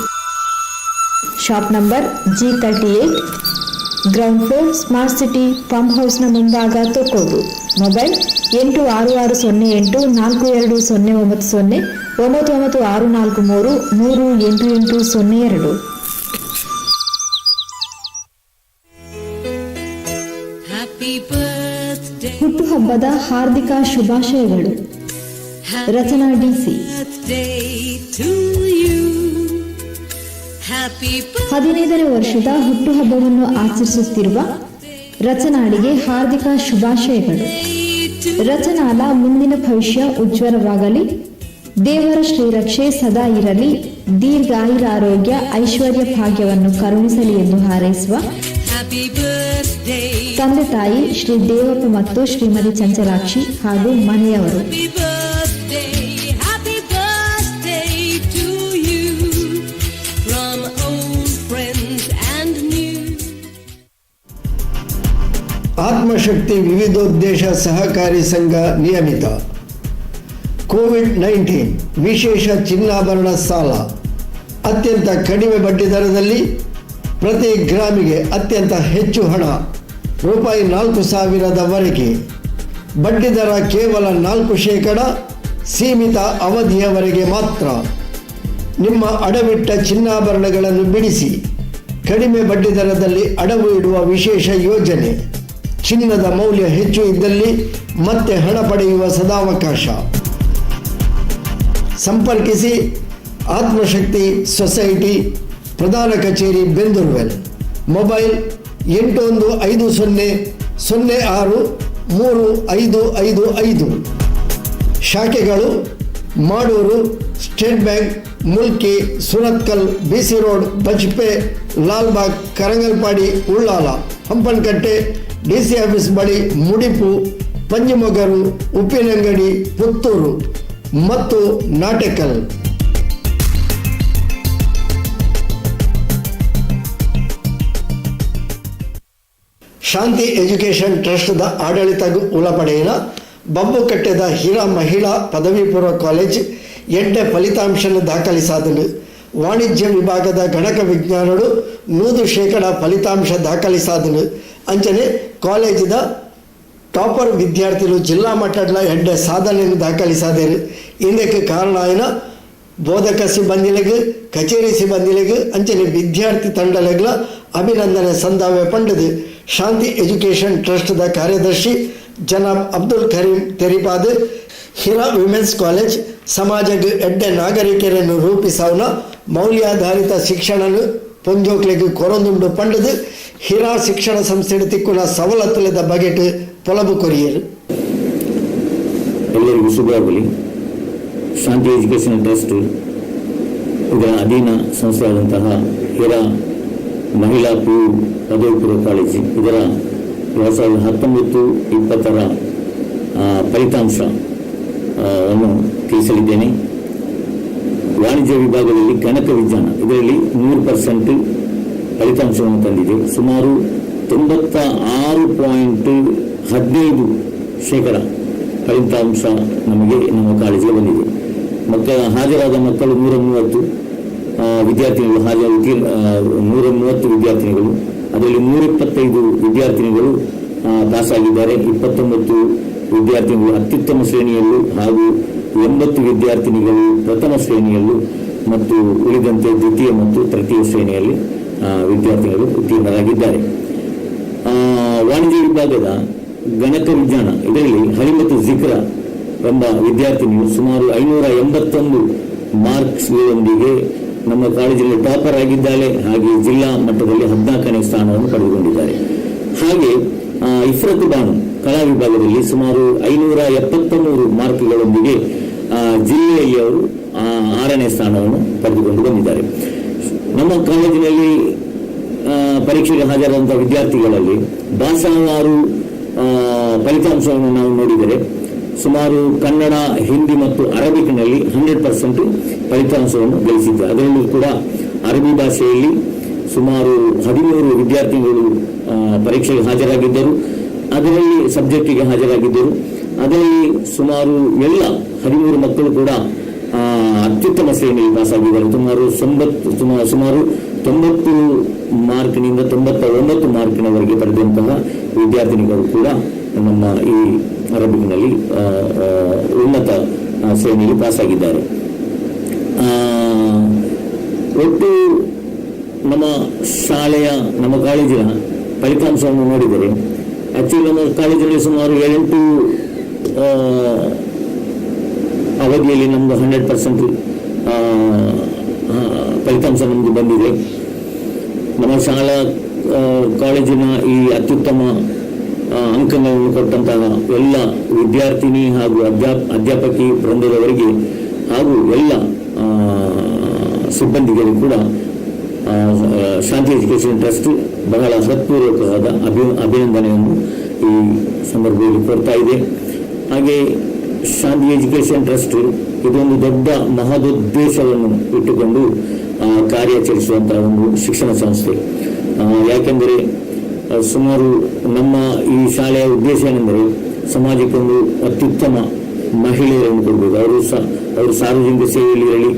shop number G 38, ground floor, smart city pump ಹೌಸ್ನ ಮುಂಭಾಗ, ತೊಕ್ಕೋಟು. ಮೊಬೈಲ್ 8660842090, 9964338802.
Happy birthday,
ಹುಟ್ಟುಹಬ್ಬದ ಹಾರ್ದಿಕ ಶುಭಾಶಯಗಳು, ರಚನಾ DC.
Birthday to you. Happy
15ನೇ ವರ್ಷದ ಹುಟ್ಟುಹಬ್ಬವನ್ನು ಆಚರಿಸುತ್ತಿರುವ ರಚನಾಳಿಗೆ ಹಾರ್ದಿಕ ಶುಭಾಶಯಗಳು.
birthday to
ರಚನಾಲ ಮುಂದಿನ ಭವಿಷ್ಯ ಉಜ್ವಲವಾಗಲಿ. ದೇವರ ಶ್ರೀರಕ್ಷೆ ಸದಾ ಇರಲಿ, ದೀರ್ಘಾಯುರಾರೋಗ್ಯ ಐಶ್ವರ್ಯ ಭಾಗ್ಯವನ್ನು ಕರುಣಿಸಲಿ ಎಂದು ಹಾರೈಸುವ
Happy birthday.
ತಂದೆ ತಾಯಿ ಶ್ರೀ ದೇವಪ್ಪ ಮತ್ತು ಶ್ರೀಮತಿ ಚಂಚಲಾಕ್ಷಿ ಹಾಗೂ ಮನೆಯವರು.
Happy birthday. Happy birthday to you. From old friends and new.
ಆತ್ಮಶಕ್ತಿ ವಿವಿಧೋದ್ದೇಶ ಸಹಕಾರಿ ಸಂಘ ನಿಯಮಿತ. ಕೋವಿಡ್-19 ವಿಶೇಷ ಚಿನ್ನಾಭರಣ ಸಾಲ ಅತ್ಯಂತ ಕಡಿಮೆ ಬಡ್ಡಿ ದರದಲ್ಲಿ, ಪ್ರತಿ ಗ್ರಾಮಿಗೆ ಅತ್ಯಂತ ಹೆಚ್ಚು ಹಣ, ರೂಪಾಯಿ 4,000ದವರೆಗೆ. ಬಡ್ಡಿ ದರ ಕೇವಲ 4%, ಸೀಮಿತ ಅವಧಿಯವರೆಗೆ ಮಾತ್ರ. ನಿಮ್ಮ ಅಡವಿಟ್ಟ ಚಿನ್ನಾಭರಣಗಳನ್ನು ಬಿಡಿಸಿ ಕಡಿಮೆ ಬಡ್ಡಿ ದರದಲ್ಲಿ ಅಡವು ಇಡುವ ವಿಶೇಷ ಯೋಜನೆ. ಚಿನ್ನದ ಮೌಲ್ಯ ಹೆಚ್ಚು ಇದ್ದಲ್ಲಿ ಮತ್ತೆ ಹಣ ಪಡೆಯುವ ಸದಾವಕಾಶ. ಸಂಪರ್ಕಿಸಿ ಆತ್ಮಶಕ್ತಿ ಸೊಸೈಟಿ, ಪ್ರಧಾನ ಕಚೇರಿ ಬೆಂದೂರ್ವೆಲ್. ಮೊಬೈಲ್ 8150063555. ಶಾಖೆಗಳು ಮಾಡೂರು, state bank, Mulki, Surathkal, BC road, Bajpe, Lalbagh, Karangalpady, Ullal, Hampankatta, DC office ಬಳಿ, ಮುಡಿಪು, ಪಂಜಿಮೊಗರು, ಉಪ್ಪಿನಂಗಡಿ, ಪುತ್ತೂರು ಮತ್ತು ನಾಟೆಕಲ್. ಶಾಂತಿ ಎಜುಕೇಷನ್ ಟ್ರಸ್ಟ್ದ ಆಡಳಿತ ಉಲಪಡೆಯಿನ ಬಬ್ಬುಕಟ್ಟೆದ ಹಿರಾ ಮಹಿಳಾ ಪದವಿ ಪೂರ್ವ ಕಾಲೇಜ್ ಎಡ್ಡೆ ಫಲಿತಾಂಶನ ದಾಖಲಿಸಾದನು. ವಾಣಿಜ್ಯ ವಿಭಾಗದ ಗಣಕ ವಿಜ್ಞಾನಡು 100% ಫಲಿತಾಂಶ ದಾಖಲಿಸಾದನು. ಅಂಚನೆ ಕಾಲೇಜಿದ ಟಾಪರ್ ವಿದ್ಯಾರ್ಥಿಗಳು ಜಿಲ್ಲಾ ಮಟ್ಟದ ಎಡ್ಡೆ ಸಾಧನೆಯನ್ನು ದಾಖಲಿಸಾದರು. ಇದಕ್ಕೆ ಕಾರಣ ಆಯ್ನ ಬೋಧಕ ಸಿಬ್ಬಂದಿಲೆಗ್, ಕಚೇರಿ ಸಿಬ್ಬಂದಿಲೆಗ್, ಅಂಚನೆ ವಿದ್ಯಾರ್ಥಿ ತಂಡಲೆಗ್ಲ ಅಭಿನಂದನೆ ಸಂದಾವೆ ಪಂಡದು ಶಾಂತಿ ಎಜುಕೇಷನ್ ಟ್ರಸ್ಟ್ದ ಕಾರ್ಯದರ್ಶಿ ಜನಾಬ್ ಅಬ್ದುಲ್ ಕರೀಂ ತೆರಿಪಾದ್, ಹಿರಾ ವಿಮೆನ್ಸ್ ಕಾಲೇಜ್ ಸಮಾಜಗ್ ಎಡ್ಡೆ ನಾಗರಿಕರನ್ನು ರೂಪಿಸವನ ಮೌಲ್ಯಾಧಾರಿತ ಶಿಕ್ಷಣನು ಪೊಂಜೋಕ್ಲೆಗ್ ಕೊರೊಂದುಂಡು ಪಂಡದು ಹಿರಾ ಶಿಕ್ಷಣ ಸಂಸ್ಥೆ ತಿಕ್ಕುನ ಸವಲತ್ತುಲೆದ ಬಗೆಟ್ ಪೊಲಬು ಕೊರಿಯರು.
ಎಲ್ಲರಿಗೂ ಶುಭವಾಗಲಿ. ಶಾಂತಿ ಎಜುಕೇಷನ್ ಟ್ರಸ್ಟ್ ಇದರ ಅಧೀನ ಸಂಸ್ಥೆಯಾದಂತಹ ಹಿರಾ ಮಹಿಳಾ ಪಿ ಯು ಪದವಿ ಪೂರ್ವ ಕಾಲೇಜು ಇದರ 2019-20ರ ಫಲಿತಾಂಶ ಅನ್ನು ತಿಳಿಸಲಿದ್ದೇನೆ. ವಾಣಿಜ್ಯ ವಿಭಾಗದಲ್ಲಿ ಗಣಕ ವಿಜ್ಞಾನ ಇದರಲ್ಲಿ 100% ಫಲಿತಾಂಶವನ್ನು ತಂದಿದೆ. ಸುಮಾರು 96.15% ಫಲಿತಾಂಶ ನಮಗೆ ನಮ್ಮ ಕಾಲೇಜಿಗೆ ಬಂದಿದೆ. ಮಕ್ಕಳ ಹಾಜರಾದ ಮಕ್ಕಳು 130 ವಿದ್ಯಾರ್ಥಿಗಳು ಹಾಜರು, 130 ವಿದ್ಯಾರ್ಥಿನಿಗಳು. ಅದರಲ್ಲಿ 125 ವಿದ್ಯಾರ್ಥಿನಿಗಳು ಪಾಸಾಗಿದ್ದಾರೆ. 29 ವಿದ್ಯಾರ್ಥಿಗಳು ಅತ್ಯುತ್ತಮ ಶ್ರೇಣಿಯಲ್ಲೂ ಹಾಗೂ 80 ವಿದ್ಯಾರ್ಥಿನಿಗಳು ಪ್ರಥಮ ಶ್ರೇಣಿಯಲ್ಲೂ ಮತ್ತು ಉಳಿದಂತೆ ದ್ವಿತೀಯ ಮತ್ತು ತೃತೀಯ ಶ್ರೇಣಿಯಲ್ಲಿ ವಿದ್ಯಾರ್ಥಿಗಳು ಉತ್ತೀರ್ಣರಾಗಿದ್ದಾರೆ. ವಾಣಿಜ್ಯ ವಿಭಾಗದ ಗಣಕ ವಿಜ್ಞಾನ ಇದರಲ್ಲಿ ಹರಿಮತು ಜಿಕ್ರ ಎಂಬ ವಿದ್ಯಾರ್ಥಿನಿಯು ಸುಮಾರು 581 ಮಾರ್ಕ್ಸ್ಗಳೊಂದಿಗೆ ನಮ್ಮ ಕಾಲೇಜಿನಲ್ಲಿ ಟಾಪರ್ ಆಗಿದ್ದಾಳೆ. ಹಾಗೆ ಜಿಲ್ಲಾ ಮಟ್ಟದಲ್ಲಿ 14ನೇ ಸ್ಥಾನವನ್ನು ಪಡೆದುಕೊಂಡಿದ್ದಾರೆ. ಹಾಗೆ ಇಫ್ರತ್ ಬಾನು ಕಲಾ ವಿಭಾಗದಲ್ಲಿ ಸುಮಾರು 573 ಮಾರ್ಕ್ಗಳೊಂದಿಗೆ ಜಿಲ್ಲೆಯಲ್ಲಿ ಅವರು 6ನೇ ಸ್ಥಾನವನ್ನು ಪಡೆದುಕೊಂಡು ಬಂದಿದ್ದಾರೆ. ನಮ್ಮ ಕಾಲೇಜಿನಲ್ಲಿ ಪರೀಕ್ಷೆಗೆ ಹಾಜರಾದಂತಹ ವಿದ್ಯಾರ್ಥಿಗಳಲ್ಲಿ ಭಾಷಾವಾರು ಫಲಿತಾಂಶವನ್ನು ನಾವು ನೋಡಿದರೆ ಸುಮಾರು ಕನ್ನಡ, ಹಿಂದಿ ಮತ್ತು ಅರಬಿಕ್ನಲ್ಲಿ 100% ಫಲಿತಾಂಶವನ್ನು ಗಳಿಸಿದ್ದಾರೆ. ಅದರಲ್ಲೂ ಕೂಡ ಅರಬಿ ಭಾಷೆಯಲ್ಲಿ ಸುಮಾರು 13 ವಿದ್ಯಾರ್ಥಿಗಳು ಪರೀಕ್ಷೆಗೆ ಹಾಜರಾಗಿದ್ದರು, ಅದರಲ್ಲಿ ಸಬ್ಜೆಕ್ಟಿಗೆ ಹಾಜರಾಗಿದ್ದರು. ಅದರಲ್ಲಿ ಸುಮಾರು ಎಲ್ಲ 13 ಮಕ್ಕಳು ಕೂಡ ಅತ್ಯುತ್ತಮ ಶ್ರೇಣಿಯಲ್ಲಿ ಪಾಸಾಗಿದ್ದಾರೆ. ಸುಮಾರು 90 ಮಾರ್ಕ್ನಿಂದ 99 ಮಾರ್ಕಿನವರೆಗೆ ಪಡೆದಂತಹ ವಿದ್ಯಾರ್ಥಿನಿಗಳು ಕೂಡ ನಮ್ಮ ಈ ಅರಬಿಕ್ನಲ್ಲಿ ಉನ್ನತ ಶ್ರೇಣಿಯಲ್ಲಿ ಪಾಸಾಗಿದ್ದಾರೆ. ಒಟ್ಟು ನಮ್ಮ ಶಾಲೆಯ, ನಮ್ಮ ಕಾಲೇಜಿನ ಫಲಿತಾಂಶವನ್ನು ನೋಡಿದರೆ, ಆಕ್ಚುಲಿ ನಮ್ಮ ಕಾಲೇಜಿನಲ್ಲಿ ಸುಮಾರು 7-8 ಅವಧಿಯಲ್ಲಿ ನಮ್ಮದು 100% ಫಲಿತಾಂಶ ನಮ್ಮದು ಬಂದಿದೆ. ನಮ್ಮ ಶಾಲಾ ಕಾಲೇಜಿನ ಈ ಅತ್ಯುತ್ತಮ ಅಂಕಗಳನ್ನು ಕೊಟ್ಟಂತಹ ಎಲ್ಲ ವಿದ್ಯಾರ್ಥಿನಿ ಹಾಗೂ ಅಧ್ಯಾಪಕಿ ವೃಂದದವರಿಗೆ ಹಾಗೂ ಎಲ್ಲ ಸಿಬ್ಬಂದಿಗಳಿಗೂ ಕೂಡ ಶಾಂತಿ ಎಜುಕೇಷನ್ ಟ್ರಸ್ಟ್ ಬಹಳ ಹೃತ್ಪೂರ್ವಕವಾದ ಅಭಿನಂದನೆಯನ್ನು ಈ ಸಂದರ್ಭದಲ್ಲಿ ಕೋರ್ತಾ ಇದೆ. ಹಾಗೆ ಶಾಂತಿ ಎಜುಕೇಷನ್ ಟ್ರಸ್ಟ್ ಇದೊಂದು ದೊಡ್ಡ ಮಹದುದ್ದೇಶವನ್ನು ಇಟ್ಟುಕೊಂಡು ಕಾರ್ಯಾಚರಿಸುವಂತಹ ಒಂದು ಶಿಕ್ಷಣ ಸಂಸ್ಥೆ. ಯಾಕೆಂದರೆ ಸುಮಾರು ನಮ್ಮ ಈ ಶಾಲೆಯ ಉದ್ದೇಶ ಏನೆಂದರೆ ಸಮಾಜಕ್ಕೆ ಒಂದು ಅತ್ಯುತ್ತಮ ಮಹಿಳೆಯರನ್ನು ಕೊಡಬೇಕು. ಅವರು ಸಾರ್ವಜನಿಕ ಸೇವೆಯಲ್ಲಿ ಇರಲಿ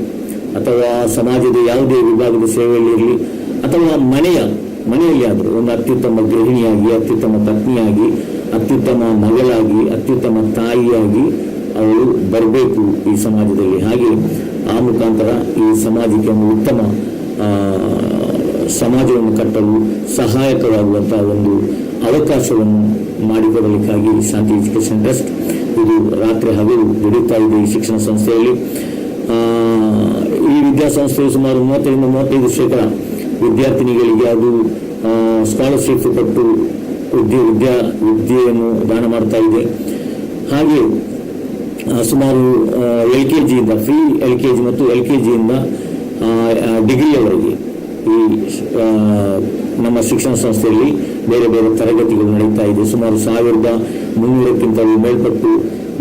ಅಥವಾ ಸಮಾಜದ ಯಾವುದೇ ವಿಭಾಗದ ಸೇವೆಯಲ್ಲಿ ಇರಲಿ ಅಥವಾ ಮನೆಯಲ್ಲಿ ಆದರೂ ಒಂದು ಅತ್ಯುತ್ತಮ ಗೃಹಿಣಿಯಾಗಿ, ಅತ್ಯುತ್ತಮ ಪತ್ನಿಯಾಗಿ, ಅತ್ಯುತ್ತಮ ಮಗಳಾಗಿ, ಅತ್ಯುತ್ತಮ ತಾಯಿಯಾಗಿ ಅವಳು ಬರಬೇಕು ಈ ಸಮಾಜದಲ್ಲಿ. ಹಾಗೆ ಆ ಮುಖಾಂತರ ಈ ಸಮಾಜಕ್ಕೆ ಒಂದು ಉತ್ತಮ ಸಮಾಜವನ್ನು ಕಟ್ಟಲು ಸಹಾಯಕವಾಗುವಂತಹ ಒಂದು ಅವಕಾಶವನ್ನು ಮಾಡಿಕೊಡಲಿಕ್ಕಾಗಿ ಶಾಂತಿ ಎಜುಕೇಷನ್ ಟ್ರಸ್ಟ್ ಇದು ರಾತ್ರಿ ಹಗಲು ದುಡಿತಾ ಇದೆ ಈ ಶಿಕ್ಷಣ ಸಂಸ್ಥೆಯಲ್ಲಿ. ಈ ವಿದ್ಯಾಸಂಸ್ಥೆಯು ಸುಮಾರು 30ರಿಂದ 35% ವಿದ್ಯಾರ್ಥಿನಿಗಳಿಗೆ ಅದು ಸ್ಕಾಲರ್ಶಿಪ್ ಕೊಟ್ಟು ವಿದ್ಯೆಯನ್ನು ದಾನ ಮಾಡ್ತಾ ಇದೆ. ಹಾಗೆ ಸುಮಾರು ಎಲ್ಕೆಜಿಯಿಂದ ಫ್ರೀ ಎಲ್ಕೆಜಿ ಮತ್ತು ಎಲ್ಕೆಜಿಯಿಂದ ಡಿಗ್ರಿಯವರೆಗೆ ಈ ನಮ್ಮ ಶಿಕ್ಷಣ ಸಂಸ್ಥೆಯಲ್ಲಿ ಬೇರೆ ಬೇರೆ ತರಗತಿಗಳು ನಡೀತಾ ಇದೆ. ಸುಮಾರು 1300ಕ್ಕಿಂತಲೂ ಮೇಲ್ಪಟ್ಟು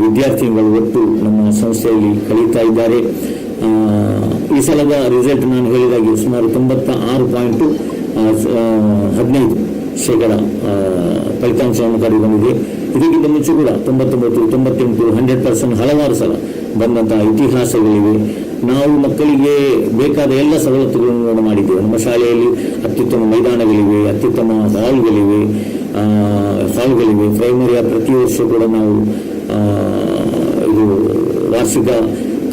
ವಿದ್ಯಾರ್ಥಿಗಳು ಒಟ್ಟು ನಮ್ಮ ಸಂಸ್ಥೆಯಲ್ಲಿ ಕಲಿತಾ ಇದ್ದಾರೆ. ಈ ಸಲದ ರಿಸಲ್ಟ್ ನಾನು ಹೇಳಿದಾಗೆ ಸುಮಾರು 96.15% ಫಲಿತಾಂಶವನ್ನು ಕಂಡುಬಂದಿದೆ. ಇದಕ್ಕಿಂತ ಮುಂಚೆ ಕೂಡ 99, 98, 100% ಹಲವಾರು ಸಲ ಬಂದಂತಹ ಇತಿಹಾಸಗಳಿವೆ. ನಾವು ಮಕ್ಕಳಿಗೆ ಬೇಕಾದ ಎಲ್ಲ ಸವಲತ್ತುಗಳನ್ನು ಕೂಡ ಮಾಡಿದ್ದೇವೆ. ನಮ್ಮ ಶಾಲೆಯಲ್ಲಿ ಅತ್ಯುತ್ತಮ ಮೈದಾನಗಳಿವೆ, ಅತ್ಯುತ್ತಮ ಹಾಲ್ಗಳಿವೆ ಹಾಲ್ಗಳಿವೆ ಪ್ರೈಮರಿಯ ಪ್ರತಿ ವರ್ಷ ಕೂಡ ನಾವು ಇದು ವಾರ್ಷಿಕ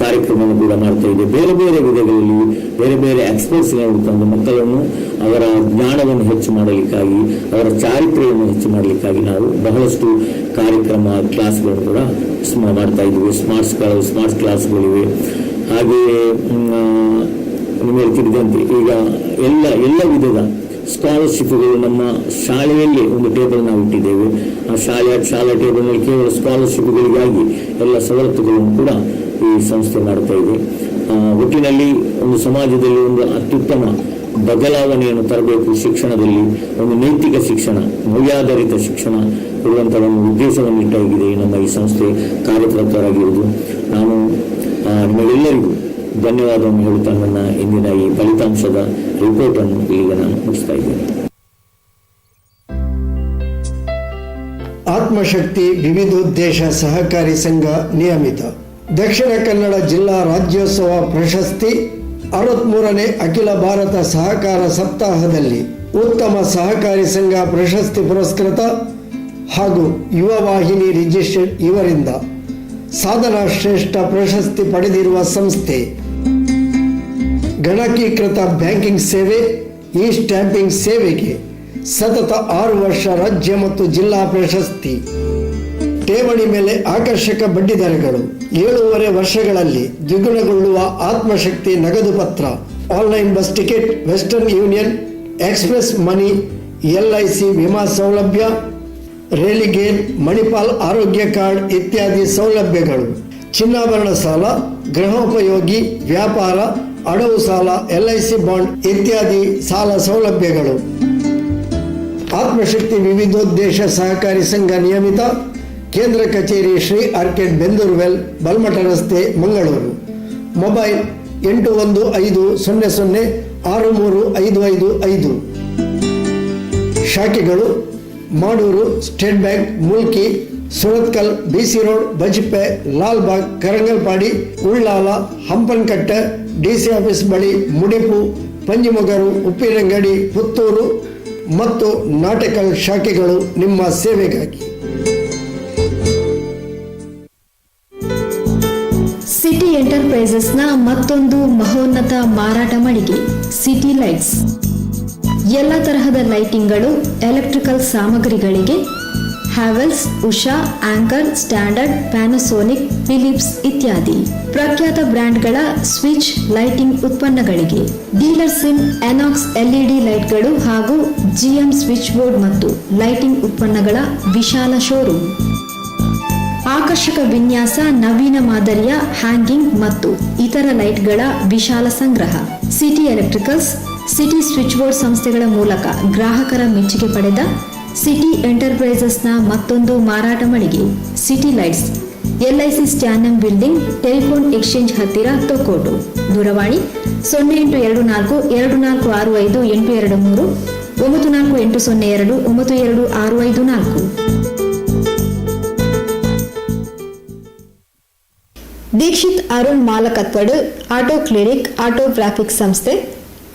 ಕಾರ್ಯಕ್ರಮವನ್ನು ಕೂಡ ಮಾಡ್ತಾ ಇದೆ. ಬೇರೆ ಬೇರೆ ವಿಧಗಳಲ್ಲಿ ಬೇರೆ ಬೇರೆ ಎಕ್ಸ್ಪರ್ಟ್ಸ್ ತಂದು ಮಕ್ಕಳನ್ನು ಅವರ ಜ್ಞಾನವನ್ನು ಹೆಚ್ಚು ಮಾಡಲಿಕ್ಕಾಗಿ, ಅವರ ಚಾರಿತ್ರ್ಯವನ್ನು ಹೆಚ್ಚು ಮಾಡಲಿಕ್ಕಾಗಿ ನಾವು ಬಹಳಷ್ಟು ಕಾರ್ಯಕ್ರಮ, ಕ್ಲಾಸ್ಗಳನ್ನು ಕೂಡ ಮಾಡ್ತಾ ಇದ್ದೀವಿ. ಸ್ಮಾರ್ಟ್ ಸ್ಮಾರ್ಟ್ ಕ್ಲಾಸ್ಗಳಿವೆ. ಹಾಗೆಯೇ ನಿಮಗೆ ತಿಳಿದಂತೆ ಈಗ ಎಲ್ಲ ಎಲ್ಲ ವಿಧದ ಸ್ಕಾಲರ್ಶಿಪ್ಗಳು ನಮ್ಮ ಶಾಲೆಯಲ್ಲಿ ಒಂದು ಟೇಬಲ್ ನಾವು ಇಟ್ಟಿದ್ದೇವೆ. ಆ ಶಾಲಾ ಟೇಬಲ್ನಲ್ಲಿ ಕೇವಲ ಸ್ಕಾಲರ್ಶಿಪ್ಗಳಿಗಾಗಿ ಎಲ್ಲ ಸವಲತ್ತುಗಳನ್ನು ಕೂಡ ಈ ಸಂಸ್ಥೆ ಮಾಡ್ತಾ ಇದೆ. ಒಟ್ಟಿನಲ್ಲಿ ಒಂದು ಸಮಾಜದಲ್ಲಿ ಒಂದು ಅತ್ಯುತ್ತಮ ಬದಲಾವಣೆಯನ್ನು ತರಬೇಕು, ಶಿಕ್ಷಣದಲ್ಲಿ ಒಂದು ನೈತಿಕ ಶಿಕ್ಷಣ, ಮೌಲ್ಯಾಧಾರಿತ ಶಿಕ್ಷಣ ಕೊಡುವಂಥ ಒಂದು ಉದ್ದೇಶವನ್ನು ಇಟ್ಟಾಗಿದೆ ನಮ್ಮ ಈ ಸಂಸ್ಥೆ ಕಾರ್ಯಪ್ರವೃತ್ತರಾಗಿರುವುದು. ನಾನು ನಿಮಗೆಲ್ಲರಿಗೂ ಧನ್ಯವಾದವನ್ನು ಹೇಳುತ್ತಾ ನನ್ನ ಇಂದಿನ ಈ ಫಲಿತಾಂಶದ ರಿಪೋರ್ಟ್ ಅನ್ನು ಇಲ್ಲಿಗೆ ನಾನು ಮುಗಿಸ್ತಾ ಇದ್ದೇನೆ.
ಆತ್ಮಶಕ್ತಿ ವಿವಿಧೋದ್ದೇಶ ಸಹಕಾರಿ ಸಂಘ ನಿಯಮಿತ. ದಕ್ಷಿಣ ಕನ್ನಡ ಜಿಲ್ಲಾ ರಾಜ್ಯೋತ್ಸವ ಪ್ರಶಸ್ತಿ, 63ನೇ ಅಖಿಲ ಭಾರತ ಸಹಕಾರ ಸಪ್ತಾಹದಲ್ಲಿ ಉತ್ತಮ ಸಹಕಾರಿ ಸಂಘ ಪ್ರಶಸ್ತಿ ಪುರಸ್ಕೃತ ಹಾಗೂ ಯುವ ವಾಹಿನಿ ರಿಜಿಸ್ಟರ್ಡ್ ಇವರಿಂದ ಸಾಧನಾ ಶ್ರೇಷ್ಠ ಪ್ರಶಸ್ತಿ ಪಡೆದಿರುವ ಸಂಸ್ಥೆ. ಗಣಕೀಕೃತ ಬ್ಯಾಂಕಿಂಗ್ ಸೇವೆ, ಇ ಸ್ಟ್ಯಾಂಪಿಂಗ್ ಸೇವೆಗೆ ಸತತ 6 ವರ್ಷ ರಾಜ್ಯ ಮತ್ತು ಜಿಲ್ಲಾ ಪ್ರಶಸ್ತಿ. ಠೇವಣಿ ಮೇಲೆ ಆಕರ್ಷಕ ಬಡ್ಡಿ ದರಗಳು, 7.5 ವರ್ಷಗಳಲ್ಲಿ ದ್ವಿಗುಣಗೊಳ್ಳುವ ಆತ್ಮಶಕ್ತಿ ನಗದು ಪತ್ರ, online bus ticket, Western Union, Express Money, LIC ವಿಮಾ ಸೌಲಭ್ಯ, ರೇಲಿಗೇರ್, ಮಣಿಪಾಲ್ ಆರೋಗ್ಯ ಕಾರ್ಡ್ ಇತ್ಯಾದಿ ಸೌಲಭ್ಯಗಳು. ಚಿನ್ನಾಭರಣ ಸಾಲ, ಗೃಹೋಪಯೋಗಿ, ವ್ಯಾಪಾರ, ಅಡವು ಸಾಲ, ಎಲ್ಐಸಿ ಬಾಂಡ್ ಇತ್ಯಾದಿ ಸಾಲ ಸೌಲಭ್ಯಗಳು. ಆತ್ಮಶಕ್ತಿ ವಿವಿಧೋದ್ದೇಶ ಸಹಕಾರಿ ಸಂಘ ನಿಯಮಿತ. ಕೇಂದ್ರ ಕಚೇರಿ ಶ್ರೀ ಆರ್ಕೇಡ್, ಬೆಂದೂರ್ವೆಲ್, ಬಲ್ಮಠ ರಸ್ತೆ, ಮಂಗಳೂರು. ಮೊಬೈಲ್ 8150063555. ಶಾಖೆಗಳು Madoor, State Bank, Mulki, Surathkal, BC road, Bajpe, Lalbagh, Karangalpady, Ullal, Hampankatta, DC office ಬಳಿ, ಮುಡಿಪು, ಪಂಜಿಮೊಗರು, ಉಪ್ಪಿನಂಗಡಿ, ಪುತ್ತೂರು ಮತ್ತು ನಾಟಕಲ್ ಶಾಖೆಗಳು ನಿಮ್ಮ ಸೇವೆಗಾಗಿ.
ಸಿಟಿ ಎಂಟರ್ಪ್ರೈಸಸ್ನ ಮತ್ತೊಂದು ಮಹೋನ್ನತ ಮಾರಾಟ ಮಳಿಗೆ ಸಿಟಿ ಲೈಟ್ಸ್. ಎಲ್ಲ ತರಹದ ಲೈಟಿಂಗ್ಗಳು, ಎಲೆಕ್ಟ್ರಿಕಲ್ ಸಾಮಗ್ರಿಗಳಿಗೆ Havells, Usha, Anchor, Standard, Panasonic, Philips ಇತ್ಯಾದಿ ಪ್ರಖ್ಯಾತ ಬ್ರ್ಯಾಂಡ್ಗಳ ಸ್ವಿಚ್, ಲೈಟಿಂಗ್ ಉತ್ಪನ್ನಗಳಿಗೆ ಡೀಲರ್ಸ್ ಇನ್ ಎನಾಕ್ಸ್ ಎಲ್ಇಡಿ ಲೈಟ್ಗಳು ಹಾಗೂ ಜಿಎಂ ಸ್ವಿಚ್ ಬೋರ್ಡ್ ಮತ್ತು ಲೈಟಿಂಗ್ ಉತ್ಪನ್ನಗಳ ವಿಶಾಲ ಶೋರೂಮ್. ಆಕರ್ಷಕ ವಿನ್ಯಾಸ, ನವೀನ ಮಾದರಿಯ ಹ್ಯಾಂಗಿಂಗ್ ಮತ್ತು ಇತರ ಲೈಟ್ಗಳ ವಿಶಾಲ ಸಂಗ್ರಹ. City electricals, city switch board ಸಂಸ್ಥೆಗಳ ಮೂಲಕ ಗ್ರಾಹಕರ ಮೆಚ್ಚುಗೆ ಪಡೆದ ಸಿಟಿ ಎಂಟರ್ಪ್ರೈಸಸ್ನ ಮತ್ತೊಂದು ಮಾರಾಟ ಮಳಿಗೆ city lights, LIC ಸ್ಟ್ಯಾನಂ building, telephone exchange ಹತ್ತಿರ, ತೊಕ್ಕೋಟು. ದೂರವಾಣಿ 0824 2465 823, 94802 92654. Dikshit Arun Malakathwadu auto clinic auto graphic ಸಂಸ್ಥೆ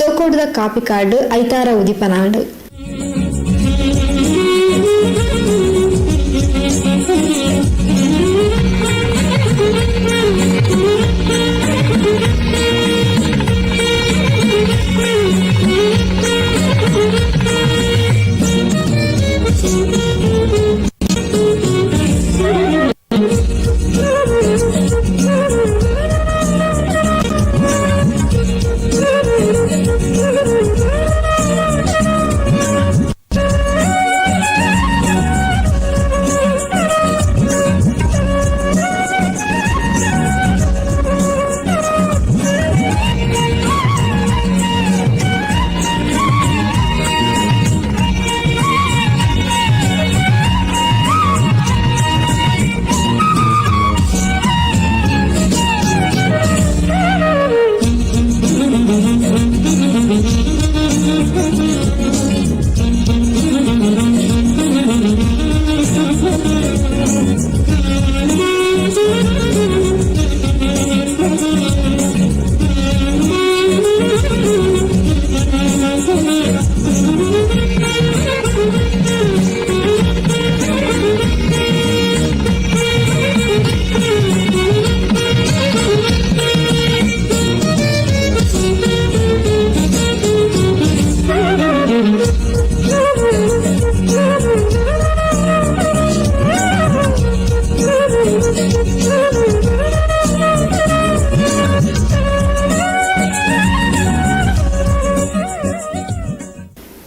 ತೋಕೋಡದ ಕಾಪಿಕಾಡ್ ಐತಾರ ಉದಿಪನಾಡು.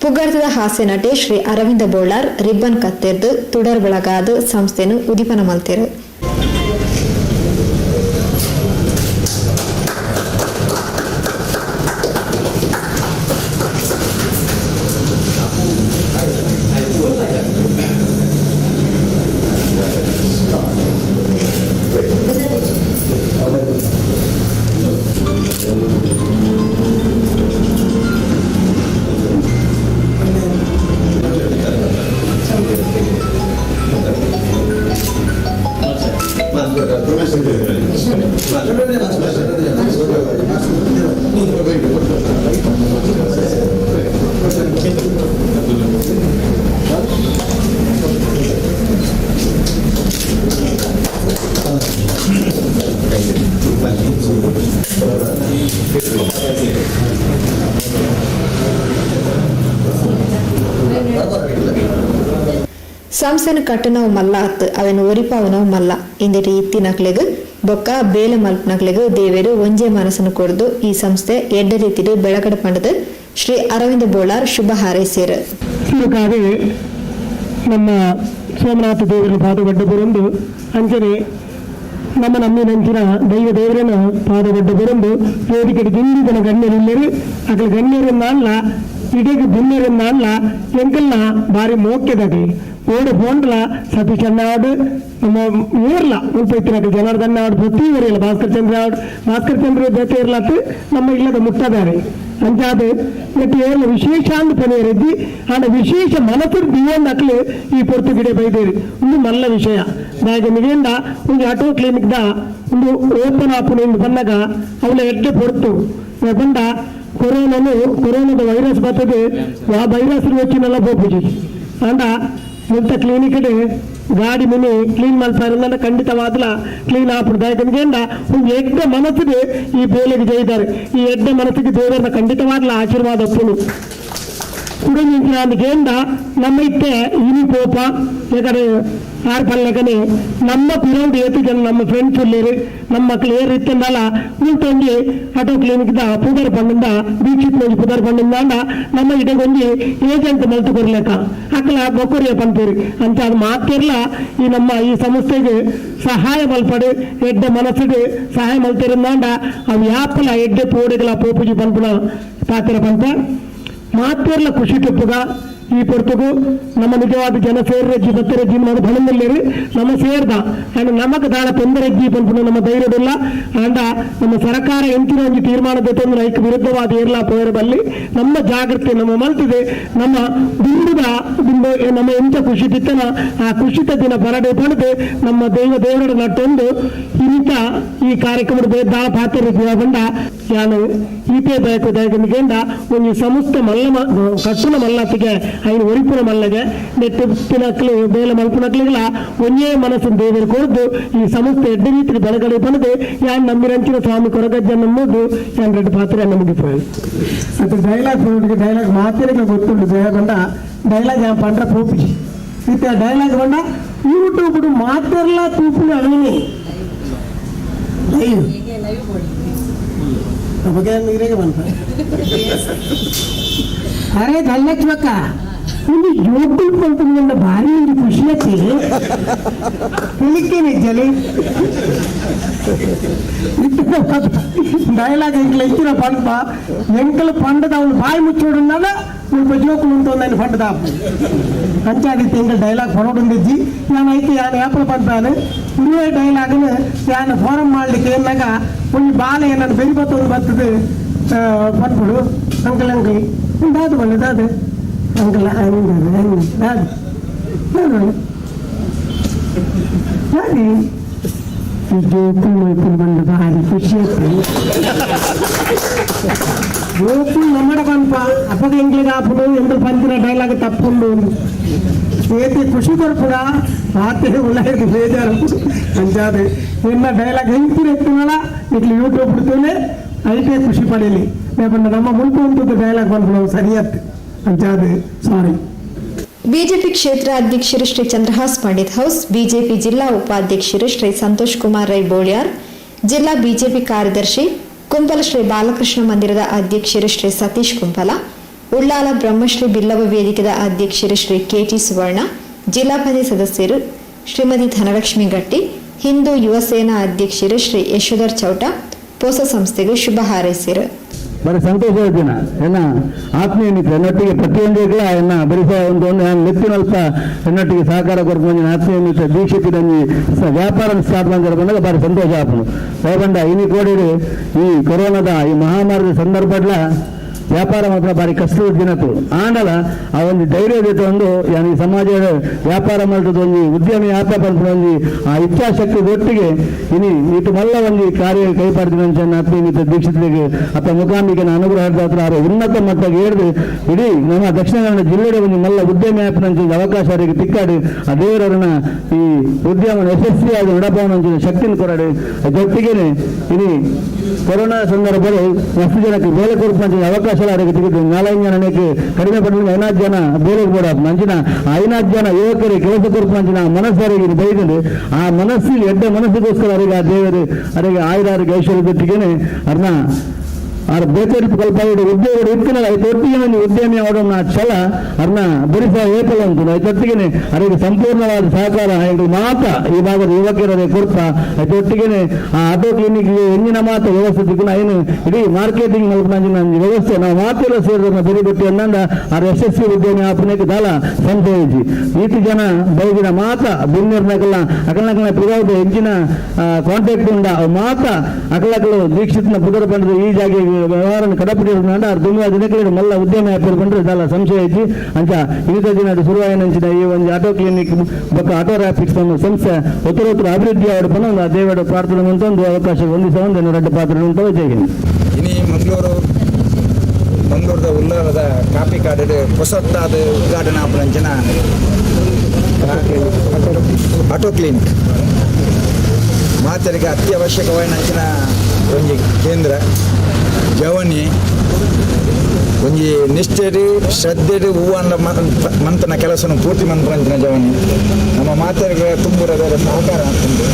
ಪುಗರ್ದ ಹಾಸ್ಯ ನಟೆ ಶ್ರೀ ಅರವಿಂದ ಬೋಳಾರ್ ರಿಬ್ಬನ್ ಕತ್ತೆರ್ದು ತುಡರ್ ಬೆಳಗಾದ ಸಂಸ್ಥೆನು ಉದಿಪನ ಮಲ್ತೆರು. ಸಂಸ್ಥೆನ ಕಟ್ಟನವು ಮಲ್ಲ ಅತ್ತು ಅವೆನ್ ಒರಿಪಾವನವು ಮಲ್ಲ ಇಂದಿಟಿ ಇತ್ತಿನಕ್ಲೆಗ್ ಬೊಕ್ಕ ಬೇಲೆ ಮಲ್ಪನಕ್ಲೆಗ್ ದೇವೇರು ಒಂಜೆ ಮನಸ್ಸನ್ನು ಕೊರ್ದು ಈ ಸಂಸ್ಥೆ ಎಡ್ಡ ರೀತಿಡು ಬೆಳಕಡೆ ಪಂಡದು ಶ್ರೀ ಅರವಿಂದ ಬೋಳಾರ್ ಶುಭ ಹಾರೈಸಿರು.
ನಮ್ಮ ಸೋಮನಾಥ ದೇವರ ಪಾದಗಡ್ಡ ಬರೊಂದು ಅಂಚನೆ ನಮ್ಮ ನಮ್ಮಿನಂಚಿನ ದೈವ ದೇವರನ ಪಾದಗಡ್ಡ ಬರೊಂದು ವೇದಿಕೆ ದಿಂಡಿದನ ಗಣ್ಯರಿಲ್ಲರು ಅಗಲ ಗಣ್ಯರನ್ನಲ್ಲ ಇಡೀ ಬಿನ್ನರನ್ನಲ್ಲ ಎಂಕಲ್ನ ಬಾರಿ ಮೋಕ್ಯದಾಗಲಿ ಓಡು ಹೋಂಡ್ಲ ಸತೀಶ್ ಅಣ್ಣಾಡು ನಮ್ಮ ಊರ್ಲ ಉಲ್ಪೈತಿನ ಜನಾರ್ದನ್ ಆಡು ಪ್ರತಿ ಊರಿಲ್ಲ ಭಾಸ್ಕರ್ ಚಂದ್ರ ಆಡು ಭಾಸ್ಕರ್ ಚಂದ್ರ ಬೇತೆ ಇರ್ಲತ್ತು ನಮ್ಮ ಇಲ್ಲದ ಮುಟ್ಟದಾರೆ ಅಂಚಾದ ಮತ್ತು ಏರ್ಲ ವಿಶೇಷ ಅಂದ್ ಪನಿಯರಿದ್ದಿ ಆಂಡ ವಿಶೇಷ ಮನಸ್ಸು ದಿವೊಂದು ಅಕ್ಲು ಈ ಪೊರ್ತು ಗಿಡ ಬೈದೇರಿ ಒಂದು ಮಲ್ಲ ವಿಷಯ ದಾಯಕ ಮಿಗೇಂಡ ಒಂದು ಆಟೋ ಕ್ಲಿನಿಕ್ the ಒಂದು ಓಪನ್ ಆಪುನ ಇಂದು ಬಂದಾಗ ಅವಳ ಎಡ್ಡೆ ಪೊರ್ತು ಬಂದ ಕೊರೋನಾನು ಕೊರೋನಾದ ವೈರಸ್ ಬರ್ತದೆ ಆ ವೈರಸ್ వచ్చినಲ್ಲ ಪೋಪುಜಿ ಅಂಡ ಇಂಥ ಕ್ಲಿನಿಕ್ ಗಾಡಿ ಮುನಿ ಕ್ಲೀನ್ ಮಲ್ಪಾರ ಖಂಡಿತವಾದ್ಲ ಕ್ಲೀನ್ ಆಪುಡು ದಾಯಕನಿಗೆ ಒಂದು ಎಡ್ಡ ಮನಸ್ಸಿಗೆ ಈ ಬೇಲೆಗೆ ಜೈದಾರೆ ಈ ಎಡ್ಡ ಮನಸ್ಸಿಗೆ ದೇವರನ್ನ ಖಂಡಿತವಾದ್ಲ ಆಶೀರ್ವಾದ ಒಪ್ಪುನು ಕುಡಿದ ನಮ್ಮ ಇತ್ತೆ ಇನಿ ಕೋಪ ಯಾಕಂದ್ರೆ ಆರ್ ಪಲ್ಲಕನೆ ನಮ್ಮ ಪಿರೌಂಡ್ ಏತು ಜನ ನಮ್ಮ ಫ್ರೆಂಡ್ಸ್ ಉಳ್ಳೇರು ನಮ್ಮ ಮಕ್ಕಳು ಏರು ಇತ್ತಂದಲ್ಲ ಉಂಟೊಂಜಿ ಆಟೋ ಕ್ಲಿನಿಕ್ ದ ಪುದರ್ ಪಂಡಿಂದ ದೀಕ್ಷಿತ್ ಒಂಜಿ ಪುದರ್ ಪಂಡಿಂದ ನಮ್ಮ ಇಡಗೊಂಜಿ ಏಜೆಂಟ್ ಮಲ್ತು ಕೊರ್ಲೆಕ್ಕ ಅಕ್ಕಲ ಬೊಕೊರಿಯ ಪನ್ಪೇರು ಅಂಚ ಅದು ಮಾತಿರ್ಲ ಈ ನಮ್ಮ ಈ ಸಂಸ್ಥೆಗೆ ಸಹಾಯ ಮಲ್ಪಡು ಎಡ್ಡೆ ಮನಸ್ಸಿಗೆ ಸಹಾಯ ಮಲ್ತಿರಂದಾಂಡ ಅವು ಯಾಪಲ ಎಡ್ಡೆ ಪೋಡುಗಳ ಪೋಪುಜಿ ಪನ್ಪುನ ಪಾತ್ರ ಪಂಪ ಮಾತಿರ್ಲ ಖುಷಿ ಟೊಪ್ಪುಗ ಈ ಪೊರ್ತುಗು ನಮ್ಮ ನಿಜವಾದ ಜನ ಸೇರ್ರಜ್ಜಿ ಬತ್ತರಜ್ಜಿ ನಮ್ಮ ಬಣದಲ್ಲಿರು ನಮ್ಮ ಸೇರ್ದ ಅಂಡ್ ನಮಕ್ ದಾಳ ತೊಂದರೆಜ್ಜಿ ಪನ್ಪುನ ನಮ್ಮ ಧೈರ್ಯವಿಲ್ಲ ಅಂಡ ನಮ್ಮ ಸರ್ಕಾರ ಎಂಚಿನ ಒಂಜಿ ತೀರ್ಮಾನ ತೊಂದರೆ ಐಕ್ ವಿರುದ್ಧವಾದ ಏರ್ಲಾ ಪೋಯರ ಬಲ್ಲಿ ನಮ್ಮ ಜಾಗೃತಿ ನಮ್ಮ ಮಲ್ತಿದೆ ನಮ್ಮ ದುಂಡುದ ದುಂಡು ನಮ್ಮ ಎಂಚ ಖುಷಿ ತಿತ್ತನ ಆ ಖುಷಿತ ದಿನ ಬರಡೆ ಪಡೆದು ನಮ್ಮ ದೈವ ದೇವರ ನಟ್ಟೊಂದು ಇಂಥ ಈ ಕಾರ್ಯಕ್ರಮದ ದಾಳ ಪಾತ್ರ ಬಂಡ ಯಾನು ಈಪೇ ಬೇಕು ದಯಗಂದ ಒಂಜಿ ಸಂಸ್ಥೆ ಮಲ್ಲ ಕಟ್ಟುನ ಮಲ್ಲತ್ತಿಗೆ ಐನು ಒರಿಪುನ ಮಲ್ಲಗೆ ನೆಟ್ಟು ತಿನಕ್ಲು ಬೇಲೆ ಮಲ್ಪುನಕ್ಲಿಗಳ ಒಂಜೇ ಮನಸ್ಸು ದೇವರು ಕೊರದು ಈ ಸಂಸ್ಥೆ ಎಡ್ಡೆ ರೀತಿ ಬೆಳಗಡೆ ಬಂದು ಯಾನ್ ನಂಬಿರಂಚಿನ ಸ್ವಾಮಿ ಕೊರಗಜ್ಜ ನಂಬುದು ಯಾನ್ ರೆಡ್ಡು ಪಾತ್ರ ನಮಗೆ
ಅದು ಡೈಲಾಗ್ ಡೈಲಾಗ್ ಮಾತಿನ ಗೊತ್ತುಂಟು ದೇವಗೊಂಡ ಡೈಲಾಗ್ ಯಾನ್ ಪಂಡ್ರ ಪೋಪಿ ಇತ್ತೆ ಡೈಲಾಗ್ ಬಂಡ ಯೂಟ್ಯೂಬ್ ಮಾತೆರ್ಲ ತೂಪುನ ಅವನಿ ಲೈವ್ ನಮಗೆ ನೀರಿಗೆ ಬಂತ ಅರೆ ಧನಲಕ್ಷ್ಮಕ್ಕ ಒಂದು ಯೂಟ್ಯೂಬ್ ಬಂತಂದ್ರೆ ಭಾರಿ ಒಂದು ಖುಷಿ ಆಯ್ತು ತಿಳಿಕೇನೆ ಜಲಿ ಡೈಲಾಗ್ ಎಂಕಲ್ ಎಂಚಿನ ಪಂಡ ಎಂಕಲ್ ಪಂಡದ ಅವನು ಬಾಯಿ ಮುಚ್ಚೋಡುన్నాಗ ಮುಲ್ಪ ಜೋಕುಲು ಉಂಟು ಪಂಡದ ಅಂಚಾದಿತ್ತು ಎಂಕಲ್ ಡೈಲಾಗ್ ಪನೋಡುಂದಿಜ್ಜಿ ನಾನು ಐತೆ ಯಾನು ಯಾಪಲ ಪಂಪಾನು ಇರುವೆ ಡೈಲಾಗ್ನು ಯಾನು ಫೋರಂ ಮಾಡ್ಲಿಕ್ಕೆ ಏನಾಗ ಒಂದು ಬಾಲೆ ನಾನು ಬೆರಿ ಬತ್ತೊಂದು ಬರ್ತದೆ ಪನ್ಪುಡು ಅಂಕಲ್ ಅಂಕಲ್ ದಾದು ಬಲ್ಲೆ ದಾದು ಅಂಕಲ್ ದಾದು ದಾದು ದಾದಿ ಈ ಜೋಕುಲ್ ಮೈಪುಲ್ ಬಂದು ಭಾರಿ ಖುಷಿ ಆಯ್ತು ಜೋಕುಲ್ ನಮ್ಮಡ ಪನ್ಪ ಅಪ್ಪಗ ಎಂಗ್ಲಿಗೆ ಆಪುಡು ಎಂಕಲ್ ಪಂತಿನ ಡೈಲಾಗ್ ತಪ್ಪುಂಡು ಏತಿ ಖುಷಿ ಕೊರ್ಪುಡ ಆತೆ ಉಳ್ಳಾಯ್ತು ಬೇಜಾರು ಅಂಚಾದೆ ನಿನ್ನ ಡೈಲಾಗ್ ಹೆಂಗ್ತಿರ ಎತ್ತಿನಲ್ಲ ಇಟ್ಲಿ ಯೂಟ್ಯೂಬ್ ಬಿಡ್ತೇನೆ ಐತೆ ಖುಷಿ ಪಡೀಲಿ ಲೇಪಂಡ ನಮ್ಮ ಮುಲ್ಪ ಉಂಟು ಡೈಲಾಗ್ ಪನ್ಪುನವು ಸರಿಯತ್ತು ಅಂಚಾದೆ ಸಾರಿ.
ಬಿಜೆಪಿ ಕ್ಷೇತ್ರ ಅಧ್ಯಕ್ಷರು ಶ್ರೀ ಚಂದ್ರಹಾಸ್ ಪಂಡಿತ್ ಹೌಸ್, ಬಿಜೆಪಿ ಜಿಲ್ಲಾ ಉಪಾಧ್ಯಕ್ಷರು ಶ್ರೀ ಸಂತೋಷ್ ಕುಮಾರ್ ರೈ ಬೋಳ್ಯಾರ್, ಜಿಲ್ಲಾ ಬಿಜೆಪಿ ಕಾರ್ಯದರ್ಶಿ ಕುಂಪಲ ಶ್ರೀ ಬಾಲಕೃಷ್ಣ ಮಂದಿರದ ಅಧ್ಯಕ್ಷರು ಶ್ರೀ ಸತೀಶ್ ಕುಂಪಲ, ಉಳ್ಳಾಲ ಬ್ರಹ್ಮಶ್ರೀ ಬಿಲ್ಲವ ವೇದಿಕೆದ ಅಧ್ಯಕ್ಷರು ಶ್ರೀ ಕೆಟಿ ಸುವರ್ಣ, ಜಿಲ್ಲಾ ಪಂಚಾಯತ್ ಸದಸ್ಯರು ಶ್ರೀಮತಿ ಧನಲಕ್ಷ್ಮಿ ಗಟ್ಟಿ, ಹಿಂದೂ ಯುವ ಸೇನಾ ಅಧ್ಯಕ್ಷರು ಶ್ರೀ ಯಶೋಧರ್ ಚೌಟ ಪೋಸ ಸಂಸ್ಥೆಗೆ ಶುಭ ಹಾರೈಸಿರು.
ಬರೀ ಸಂತೋಷದ ದಿನ ಎನ್ನ ಆತ್ಮೀಯ ಮಿತ್ರ ಎನ್ನೊಟ್ಟಿಗೆ ಪ್ರತಿಯೊಂದಿಗೂ ಎನ್ನ ಬರಿಸ ಒಂದು ಒಂದು ಲೆತ್ತಿನಲ್ಪ ಎನ್ನೊಟ್ಟಿಗೆ ಸಹಕಾರ ಕೊರ್ಪು ಆತ್ಮೀಯ ಮಿತ್ರ ದೀಕ್ಷಿತ ವ್ಯಾಪಾರ ಸ್ಟಾರ್ಟ್ ಬಂದರೆ ಬಂದಾಗ ಭಾರಿ ಸಂತೋಷ ಆಪುಂಡು. ದಯಬಂಡ ಇನಿ ಕೋಡಿಡು ಈ ಕೊರೋನಾದ ಈ ಮಹಾಮಾರಿದ ಸಂದರ್ಭಡ್ಲ ವ್ಯಾಪಾರ ಮಾತ್ರ ಭಾರಿ ಕಷ್ಟದ ದಿನತ್ತು ಆಂಡಲ ಆ ಒಂದು ಧೈರ್ಯ ಒಂದು ಯಾನ್ ಈ ಸಮಾಜದ ವ್ಯಾಪಾರ ಮಾಡ್ತದ ಒಂಜಿ ಉದ್ಯಮಿ ವ್ಯಾಪಾರ ಪನ್ಪುನ ಒಂಜಿ ಆ ಇಚ್ಛಾಶಕ್ತಿ ಒಟ್ಟಿಗೆ ಇನಿ ಇಟ್ಟು ಮಲ್ಲ ಒಂಜಿ ಕಾರ್ಯ ಕೈಪಾಡ್ದಿನ ಆತ್ಮೀಯ ಮಿತ್ರ ದೀಕ್ಷಿತರಿಗೆ ಅತ್ತ ಮುಖಾಂಬಿಕೆನ ಅನುಗ್ರಹ ಆರು ಉನ್ನತ ಮಟ್ಟಕ್ಕೆ ಏರ್ದು ಇಡೀ ನಮ್ಮ ದಕ್ಷಿಣ ಕನ್ನಡ ಜಿಲ್ಲೆಯ ಒಂದು ಮಲ್ಲ ಉದ್ಯಮಿ ಆಪುನ ಅವಕಾಶ ಅವರಿಗೆ ತಿಕ್ಕಾಡಿ ಆ ದೇವರನ್ನ ಈ ಉದ್ಯಮ ಯಶಸ್ವಿಯಾಗಿ ನಡಪವನ ಶಕ್ತಿನ ಕೊರಡಿ. ಜೊತೆಗೇನೆ ಇನಿ ಕೊರೋನಾ ಸಂದರ್ಭದಲ್ಲಿ ಮಸ್ತು ಜನಕ್ಕೆ ಬೇಲೆ ಕೊರಪು ಅವಕಾಶ ಅವರಿಗೆ ತೆಗೆದು ನಾಲ್ಕು ಜನಕ್ಕೆ ಕಡಿಮೆ ಪಡೆದ ಐನಾರು ಜನ ಬೇಲೆ ಬೋಡ ಮಂಚಿನ ಐನಾರು ಜನ ಯುವಕರಿಗೆ ಕೆಲಸ ಕೊರಪು ಮಂಚಿನ ಮನಸ್ಸು ಅವರಿಗೆ ಬೈದಂಡು ಆ ಮನಸ್ಸಿಗೆ ಎಡ್ಡ ಮನಸ್ಸಿಗೋಸ್ಕರ ಅವರಿಗೆ ಆ ದೇವರು ಅವರಿಗೆ ಆಯುರಾರಿಗೆ ಐಶ್ವರ್ಯ ಜೊತೆಗೇನೆ ಅರ್ನ ಆರ್ ಬೇಕರಿ ಕಲ್ಪ ಉದ್ಯೋಗ ಇತ್ತಿನ ಐತೊಟ್ಟಿಗೆ ಒಂದು ಉದ್ಯಮಿ ಅವರನ್ನ ಛಲ ಅರ್ನ ಬರಿಸ ಏಪಲ ಉಂಟು ಐತೊಟ್ಟಿಗೆ ಅವರಿಗೆ ಸಂಪೂರ್ಣವಾದ ಸಹಕಾರ ಎಂಕುಲು ಮಾತ್ರ ಈ ಭಾಗದ ಯುವಕರೇ ಕೊರ್ಪ ಐತೊಟ್ಟಿಗೆ ಆ ಆಟೋ ಕ್ಲಿನಿಕ್ ಎಂಜಿನ ಮಾತ್ರ ವ್ಯವಸ್ಥೆ ತಿಕ್ಕುನ ಐನು ಇಡೀ ಮಾರ್ಕೆಟಿಂಗ್ ಮಲ್ಪುನ ವ್ಯವಸ್ಥೆ ನಾವು ಮಾತೆಲ್ಲ ಸೇರಿದ ಬೆರಿಬಿಟ್ಟು ಅನ್ನಂದ ಆರ್ ಯಶಸ್ವಿ ಉದ್ಯಮಿ ಆಪುನೆಗೆ ದಾಲ ಸಂತೋಷಿ ಈತಿ ಜನ ಬೈದಿನ ಮಾತ್ರ ಬಿನ್ನಿರ್ನಕಲ್ನ ಅಕಲ್ನಕಲ್ನ ಪಿರೌದ ಎಂಜಿನ ಕಾಂಟ್ಯಾಕ್ಟ್ ಉಂಡ ಮಾತ್ರ ಅಕಲಕಲು ದೀಕ್ಷಿತ್ನ ಪುದರ್ ಬಂದ್ರೆ ಈ ಜಾಗೆ ವ್ಯವಹಾರ ಕಡಪಟ್ಟಿರೋದ್ರಿಂದ ದುಂಬ ದಿನಕ್ಕೆ ಮಲ್ಲ ಉದ್ಯಮ ವ್ಯಾಪಾರ ಬಂದ್ರೆ ದಾಲ ಸಂಶಯ ಐತಿ ಅಂಚ ಇನ್ನಿತ ದಿನ ಶುರುವಾಯಿನಂಚಿನ ಈ ಒಂದು ಆಟೋ ಕ್ಲಿನಿಕ್ ಬೊಕ್ಕ ಆಟೋ ರ್ಯಾಪಿಡ್ಸ್ ಅನ್ನೋ ಸಂಸ್ಥೆ ಉತ್ತರೋತ್ತರ ಅಭಿವೃದ್ಧಿ ಅವರ ಒಂದು ದೇವರ ಪ್ರಾರ್ಥನೆ ಅಂತ ಒಂದು ಅವಕಾಶ ಹೊಂದಿಸ ಒಂದು ಎರಡು ಪಾತ್ರ ಉಂಟು ಜೈ ಹಿಂದ್.
ಇನಿ ಮಂಗಳೂರದ ಉಳ್ಳಾಲದ ಕಾಪಿ ಕಾಡು ಹೊಸತ್ತಾದ ಉದ್ಘಾಟನೆ ಆಪುನಂಚಿನ ಆಟೋ ಕ್ಲಿನಿಕ್ ಮಾತರಿಗೆ ಅತ್ಯವಶ್ಯಕವಾಯಿನಂಚಿನ ಒಂಜಿ ಕೇಂದ್ರ ಜವನಿ ಒಂಜಿ ನಿಷ್ಠೆಡ್ ಶ್ರದ್ಧೆಡ್ ಹೂವನ್ನ ಮಂತನ ಕೆಲಸನ ಪೂರ್ತಿ ಮನ್ಪುನಂಚಿನ ಜವನಿ ನಮ್ಮ ಮಾತೆರ್ಗ ತುಂಬುರ ಬೇರೆ ಸಹಕಾರ ಆಗ್ತುಂಡು.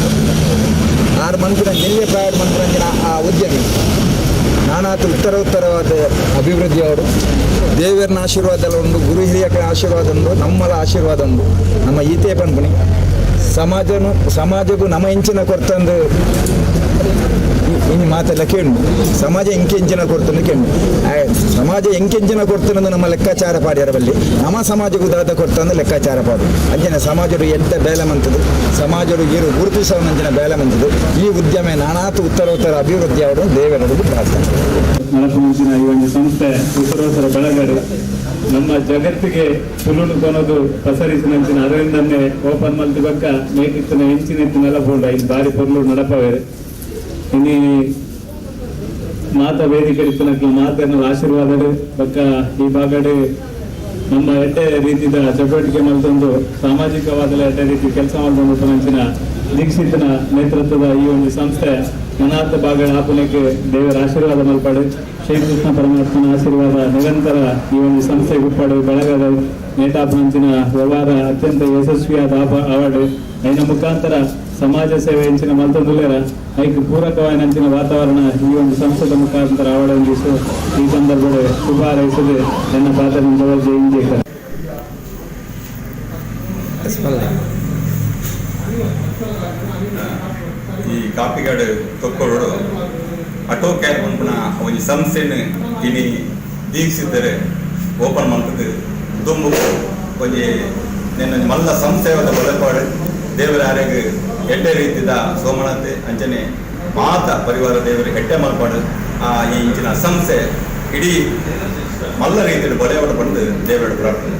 ಆರು ಮನ್ಪಿನ ನೆಲ್ಯ ಪ್ರಾಯ ಮನ್ಪುನಂಚಿನ ಆ ಉದ್ಯಮಿ ನಾನಾತು ಉತ್ತರ ಉತ್ತರವಾದ ಅಭಿವೃದ್ಧಿ ಅವರು ದೇವರನ ಆಶೀರ್ವಾದ ಉಂಡು, ಗುರು ಹಿರಿಯಕರ ಆಶೀರ್ವಾದ ಉಂಡು, ನಮ್ಮಲ ಆಶೀರ್ವಾದ ಉಂಡು. ನಮ್ಮ ಈತೆ ಪನ್ಪುನಿ ಸಮಾಜನು ಸಮಾಜಕ್ಕೂ ನಮ್ಮ ಇಂಚಿನ ಕೊರ್ತಂದು ಇನ್ನು ಮಾತೆಲ್ಲ ಕೇಳು, ಸಮಾಜ ಎಂಕೆಂಚಿನ ಕೊರ್ತಂದು ಕೇಳು, ಸಮಾಜ ಎಂಕೆಂಚಿನ ಕೊರ್ತಂದು ನಮ್ಮ ಲೆಕ್ಕಾಚಾರ ಪಾಡ್ಯಾರ ಬಲ್ಲಿ ನಮ್ಮ ಸಮಾಜಕ್ಕೂ ದಾದ ಕೊರ್ತಂದು ಲೆಕ್ಕಾಚಾರ ಪಾಡು. ಅಂಚಿನ ಸಮಾಜಡು ಎಂತ ಬೇಲೆ ಮಂತದು, ಸಮಾಜಡು ಇರು ಗುರುತಿಸವನಂಚಿನ ಬೇಲೆ ಮಂತದು. ಈ ಉದ್ಯಮ ನಾನಾತು ಉತ್ತರ ಉತ್ತರ ಅಭಿವೃದ್ಧಿ ಅವರು ದೇವರೊಡಗು ಪ್ರಾರ್ಥನೆ.
ನಡಪುಂಚಿನ ಈ ಒಂದು ಸಂಸ್ಥೆ ಉತ್ತರೋತ್ತರ ಬೆಳಗಡೆ ನಮ್ಮ ಜಗತ್ತಿಗೆ ತುಳುನು ಕೊನೋದು ಪಸರಿಸಿನಂಚಿನ ಅದರಿಂದನ್ನೇ ಓಪನ್ ಮಲ್ತಿ ಬಕ್ಕ ಮೇಕಿತ್ತಿನ ಹೆಂಚಿನ ನೆಲಪೋಂಡ ಇಲ್ಲಿ ಬಾರಿ ಪೊರ್ಲು ನಡಪವೇರು. ಇನಿ ಮಾತಾ ವೇದಿಕೆ ಮಾತೆಲ್ಲ ಆಶೀರ್ವಾದ ಬಕ್ಕ ಈ ಭಾಗಡೆ ನಮ್ಮ ಎಡ್ಡೆ ರೀತಿಯ ಚಟುವಟಿಕೆ ಮಲ್ತೊಂದು ಸಾಮಾಜಿಕವಾದ ಎಡ್ಡೆ ರೀತಿ ಕೆಲಸ ಮಲ್ತೊಂದು ನಂಚಿನ ದೀಕ್ಷಿತನ ನೇತೃತ್ವದ ಈ ಒಂದು ಸಂಸ್ಥೆ ಅನಾಥ ಭಾಗಗಳ ಆಪುನಕ್ಕೆ ದೇವರ ಆಶೀರ್ವಾದ ಮಲ್ಪಾಡು. ಶ್ರೀಕೃಷ್ಣ ಪರಮಾತ್ಮನ ಆಶೀರ್ವಾದ ನಿರಂತರ ಈ ಒಂದು ಸಂಸ್ಥೆಗೆ ಉಪ್ಪಾಡು. ಬೆಳಗಾದ ನೇತಾಪನಂಚಿನ ವ್ಯವಹಾರ ಅತ್ಯಂತ ಯಶಸ್ವಿಯಾದ ಅವಾರ್ಡ್ ಐನ ಮುಖಾಂತರ ಸಮಾಜ ಸೇವೆ ಹೆಂಚಿನ ಮಲ್ತೊಂದುಲ್ಲೇರ ಐಕ್ ಪೂರಕವಾದ ವಾತಾವರಣ ಈ ಒಂದು ಸಂಸ್ಥೆದ ಮುಖಾಂತರ ಅವಾರ್ಡ್ ಈ ಸಂದರ್ಭದಲ್ಲಿ ಶುಭ ಹಾರೈಸದೆ ನನ್ನ ಪಾತ್ರ ಜೈ.
ಈ ಕಾಪಿಗಾಡು ತೊಕ್ಕೊಡು ಆಟೋ ಕ್ಯಾಬ್ ಪನ್ಪುನ ಒಂಜಿ ಸಂಸ್ಥೆನ್ ಇನಿ ದೀಕ್ಷಿತರೆ ಓಪನ್ ಮಲ್ತದು ದುಂಬು ಒಂಜಿ ನೆನ್ನ ಮಲ್ಲ ಸಂಸ್ಥೆವಾದ ಬಲಪಾಡು ದೇವರ ಆರೆಗ್ ಎಡ್ಡೆ ರೀತಿದ ಸೋಮನಾಥ್ ಅಂಚನೆ ಮಾತ ಪರಿವಾರ ದೇವರು ಎಡ್ಡೆ ಮಲ್ಪಾಡು. ಆ ಈ ಇಂಚಿನ ಸಂಸ್ಥೆ ಇಡೀ ಮಲ್ಲ ರೀತಿಯಲ್ಲಿ ಬಳೆಯವಡ ಬಂದು ದೇವರ ಪ್ರಾರ್ಥನೆ.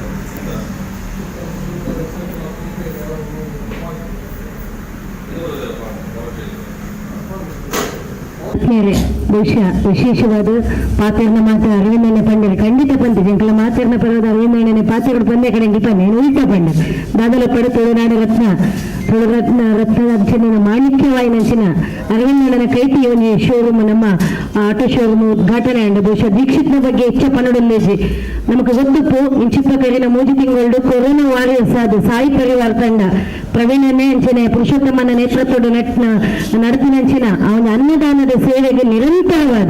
ಬಹುಶಃ ವಿಶೇಷವಾದ ಪಾತ್ರನ ಮಾತ್ರ ಅರವಿಂದಣ್ಣ ಪಂಡರು ಖಂಡಿತ ಪಂತಿದೆ ಎಂಕಲ ಮಾತಿರ್ನ ಪರ್ವದ ಅರವಿಂದಣ್ಣನೆ ಪಾತ್ರಗಳು ಪಂದೆ ಕಡೆ ಪಂಡೆ ಉಲ್ಟ ಪಂಡ ದಾದಲ ಪಡು ತುಳುನಾಡು ರತ್ನ ತುಳುರತ್ನ ರತ್ನದಂಚಿನ ಮಾಣಿಕ್ಯವಾಯಿನಂಚಿನ ಅರವಿಂದಣ್ಣನ ಕೈತಿ ಒಂಜಿ ಶೋರೂಮ್ ನಮ್ಮ ಆಟೋ ಶೋರೂಮ್ ಉದ್ಘಾಟನೆ ಅಂಡ್ ಬಹುಶಃ ದೀಕ್ಷಿತ್ನ ಬಗ್ಗೆ ಹೆಚ್ಚ ಪನ್ನಡುಲ್ಲೇಜಿ ನಮಕ್ ಗೊತ್ತುಪ್ಪು ಇಂಚಿಪ್ಪ ಕರಿನ ಮೂಜಿ ತಿಂಗಳು ಕೊರೋನಾ ವಾರಿಯರ್ಸ್ ಅದು ಸಾಯಿ ಪರಿವಾರ ತಂಡ ಪ್ರವೀಣನೇ ಅಂಚನೆ ಪುರುಷೋತ್ತಮನ ನೇತೃತ್ವದ ನಡತಿನಂಚಿನ ಅವನ ಅನ್ನದಾನದ ಸೇವೆಗೆ ನಿರಂತರವಾದ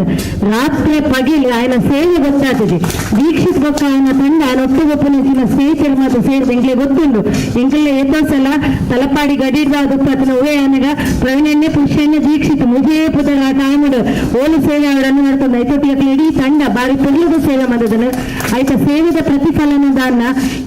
ರಾತ್ರಿ ಪಗಿಲು ఆయన ಸೇವೆ ಗೊತ್ತಾಗ್ತದೆ. ದೀಕ್ಷಿತ್ ಬೊಕ್ಕ ఆయన ತಂಡ ఆయన ಒಟ್ಟುಗೊಪ್ಪುನಂಚಿನ ಸ್ನೇಹಿತರು ಮಾತ್ರ ಸೇರಿದ ಎಂಕ್ಲೆ ಗೊತ್ತುಂಡು ಎಂಕಲ್ನ ಏತೋ ಸಲ ತಲಪಾಡಿ ಗಡಿಡ್ದ ಗೊತ್ತಾತನ ಒವೇ ಆನಗ ಪ್ರವೀಣನ್ನೇ ಪುರುಷನ್ನೇ ದೀಕ್ಷಿತ್ ಮುಜೇ ಪುದರ ಆ ಟೈಮ್ಡ್ ಓಲು ಸೇವೆ ಅವರನ್ನು ನಡ್ತೊಂದು ಐತೊಟ್ಟಿಗೆ ಇಡೀ ತಂಡ ಬಾರಿ ಪೊರ್ಲುದ ಸೇವೆ ಮಾಡಿದನು. ಆಯ್ತ ಸೇವೆದ ಪ್ರತಿಫಲನ ದಾನ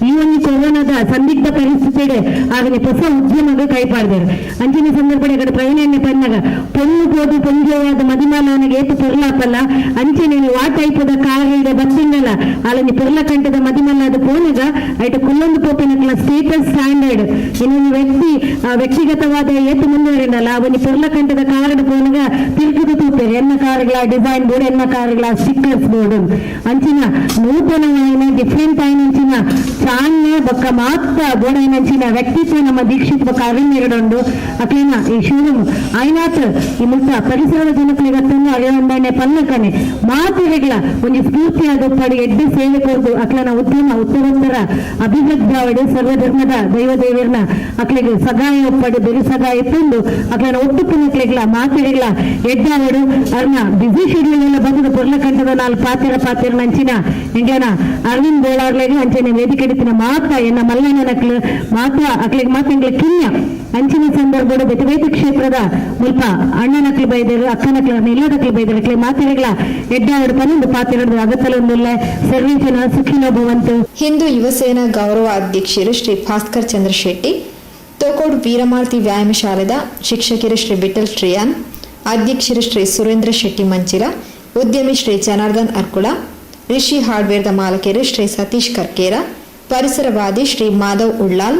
ಈ ಒಂದು ಕೊರೋನಾದ ಸಂದಿಗ್ಧ ಪರಿಸ್ಥಿತಿಗೆ ಆಗ ಹೊಸ ಉದ್ಯಮಕ್ಕೆ ಕೈಪಾಡ್ದರು. ಅಂಚಿನ ಸಂದರ್ಭ ಕಡೆ ಪ್ರವೀಣನ್ನೇ ಪನ್ನಾಗ ಪೊಣ್ಣು ಪೋದು ಪೊಂಜೋವಾದ ಮದಿಮಾಲವನಿಗೆ ಏತು ಪೊರ್ಲಾಪಲ್ಲ ಅಂಚನೆ ವಾ ಟೈಪದ ಕಾರ್ ಬತ್ತಿಂಗಲ್ಲ ಅಲ್ಲನಿ ಪೊರ್ಲ ಕಂಠದ ಮದಿಮಲ್ಲಾದ ಪೋನಗ ಐಟ ಕುಲ್ಲೊಂದು ಪೋಪಿನಕ್ಲ ಸ್ಟೇಟಸ್ ಸ್ಟ್ಯಾಂಡರ್ಡ್ ಇನ್ನೊಂದು ವ್ಯಕ್ತಿ ವ್ಯಕ್ತಿಗತವಾದ ಏತು ಮುಂದುವರಿನಲ್ಲ ಅವನಿ ಪೊರ್ಲ ಕಂಠದ ಕಾರಡ ಪೋನಗ ತಿರುಗುದು ತೂಪೇರು ಎನ್ನ ಕಾರುಗಳ ಡಿಸೈನ್ ಬೋರ್ಡ್ ಎನ್ನ ಕಾರುಗಳ ಸ್ಟಿಕ್ಕರ್ಸ್ ಬೋರ್ಡ್ ಅಂಚಿನ ನೂತನವಾಯಿನ ಡಿಫ್ರೆಂಟ್ ಆಯ್ನಂಚಿನ ಚಾಣ್ಯ ಬೊಕ್ಕ ಮಾತ್ರ ಬೋರ್ಡ್ ಆಯ್ನಂಚಿನ ವ್ಯಕ್ತಿತ್ವ ನಮ್ಮ ದೀಕ್ಷಿತ್ ಬೊಕ್ಕ ಅರವಿಂದ್ ಎರಡುಂಡು ಅಕ್ಲೇನ ಈ ಶೋರೂಮ್ ಆಯ್ನಾತ್ ಈ ಮುಟ್ಟ ಪರಿಸರದ ಜನಕ್ಕಳಿಗತ್ತನ್ನು ಅರಿವಂದನೆ ಪಲ್ಲಕನೆ ಮಾತೆರೆಗ್ಲ ಒಂಜಿ ಸ್ಫೂರ್ತಿಯಾದ ಪಡಿ ಎಡ್ಡೆ ಸೇವೆ ಕೊರ್ದು ಅಕ್ಲನ ಉದ್ಯಮ ಉತ್ತರೋತ್ತರ ಅಭಿವೃದ್ಧಿ ಆವಡೆ ಸರ್ವಧರ್ಮದ ದೈವ ದೇವರ್ನ ಅಕ್ಲೆಗ್ ಸಗಾಯ ಒಪ್ಪಡು ಬೆರು ಸಗಾಯ ತಂದು ಅಕ್ಲನ ಒಟ್ಟು ಪುನಕ್ಲೆಗ್ಲ ಮಾತೆರೆಗ್ಲ ಎಡ್ಡಾವಡು ಅರ್ನ ಬಿಸಿ ಶೆಡ್ಯೂಲ್ ಎಲ್ಲ ಬಂದು ಪೊರ್ಲಕಂಠದ ನಾಲ್ ಪಾತೆರ ಪಾತೆರ ನಂಚಿನ ಎಂಗ್ಲನ ಅರವಿಂದ್ ಬೋಳಾರ್ಲೆಗ್ ಅಂಚನೆ ವೇದಿಕೆ ಎಡಿತಿನ ಮಾತ ಎನ್ನ ಮಲ್ಲಣ್ಣನಕ್ಲು ಮಾತ ಅಕ್ಲೆಗ್ ಮಾತ ಎಂಗ್ಲ ಕಿನ್ಯ ಅಂಚಿನ ಸಂದರ್ಭದ ಬೇತೆ ಬೇತೆ ಕ್ಷೇತ್ರದ ಮುಲ್ಪ ಅಣ್ಣನಕ್ಲು ಬೈದರು ಅಕ್ಕನಕ್ಲು ಇಲ್ಲದಕ್ಲು ಬೈದರು ಅಕ್ಲೆ ಮಾತೆರೆಗ್ಲ ಎಡ್ಡಾವಡು ಪನ್ನೊಂದು ಪಾತೆರಡು ಅಗತ್ತಲೊಂದುಲ್ಲ ಸರ್ವೇ ಜನ ಸುಖಿನೋ ಭವಂತು.
ಹಿಂದೂ ಯುವಸೇನಾ ಗೌರವ ಅಧ್ಯಕ್ಷರು ಶ್ರೀ ಭಾಸ್ಕರ್ ಚಂದ್ರ ಶೆಟ್ಟಿ, ತೋಕೋಡು ವೀರಮಾರುತಿ ವ್ಯಾಯಾಮ ಶಾಲೆದ ಶಿಕ್ಷಕರು ಶ್ರೀ ವಿಠಲ್ ಶ್ರೀಯಾನ್, ಅಧ್ಯಕ್ಷರು ಶ್ರೀ ಸುರೇಂದ್ರ ಶೆಟ್ಟಿ ಮಂಚಿರ, ಉದ್ಯಮಿ ಶ್ರೀ ಜನಾರ್ದನ್ ಅರ್ಕುಳ, ರಿಷಿ ಹಾರ್ಡ್ವೇರ್ದ ಮಾಲಕರು ಶ್ರೀ ಸತೀಶ್ ಕರ್ಕೇರ, ಪರಿಸರವಾದಿ ಶ್ರೀ ಮಾಧವ್ ಉಳ್ಳಾಲ್,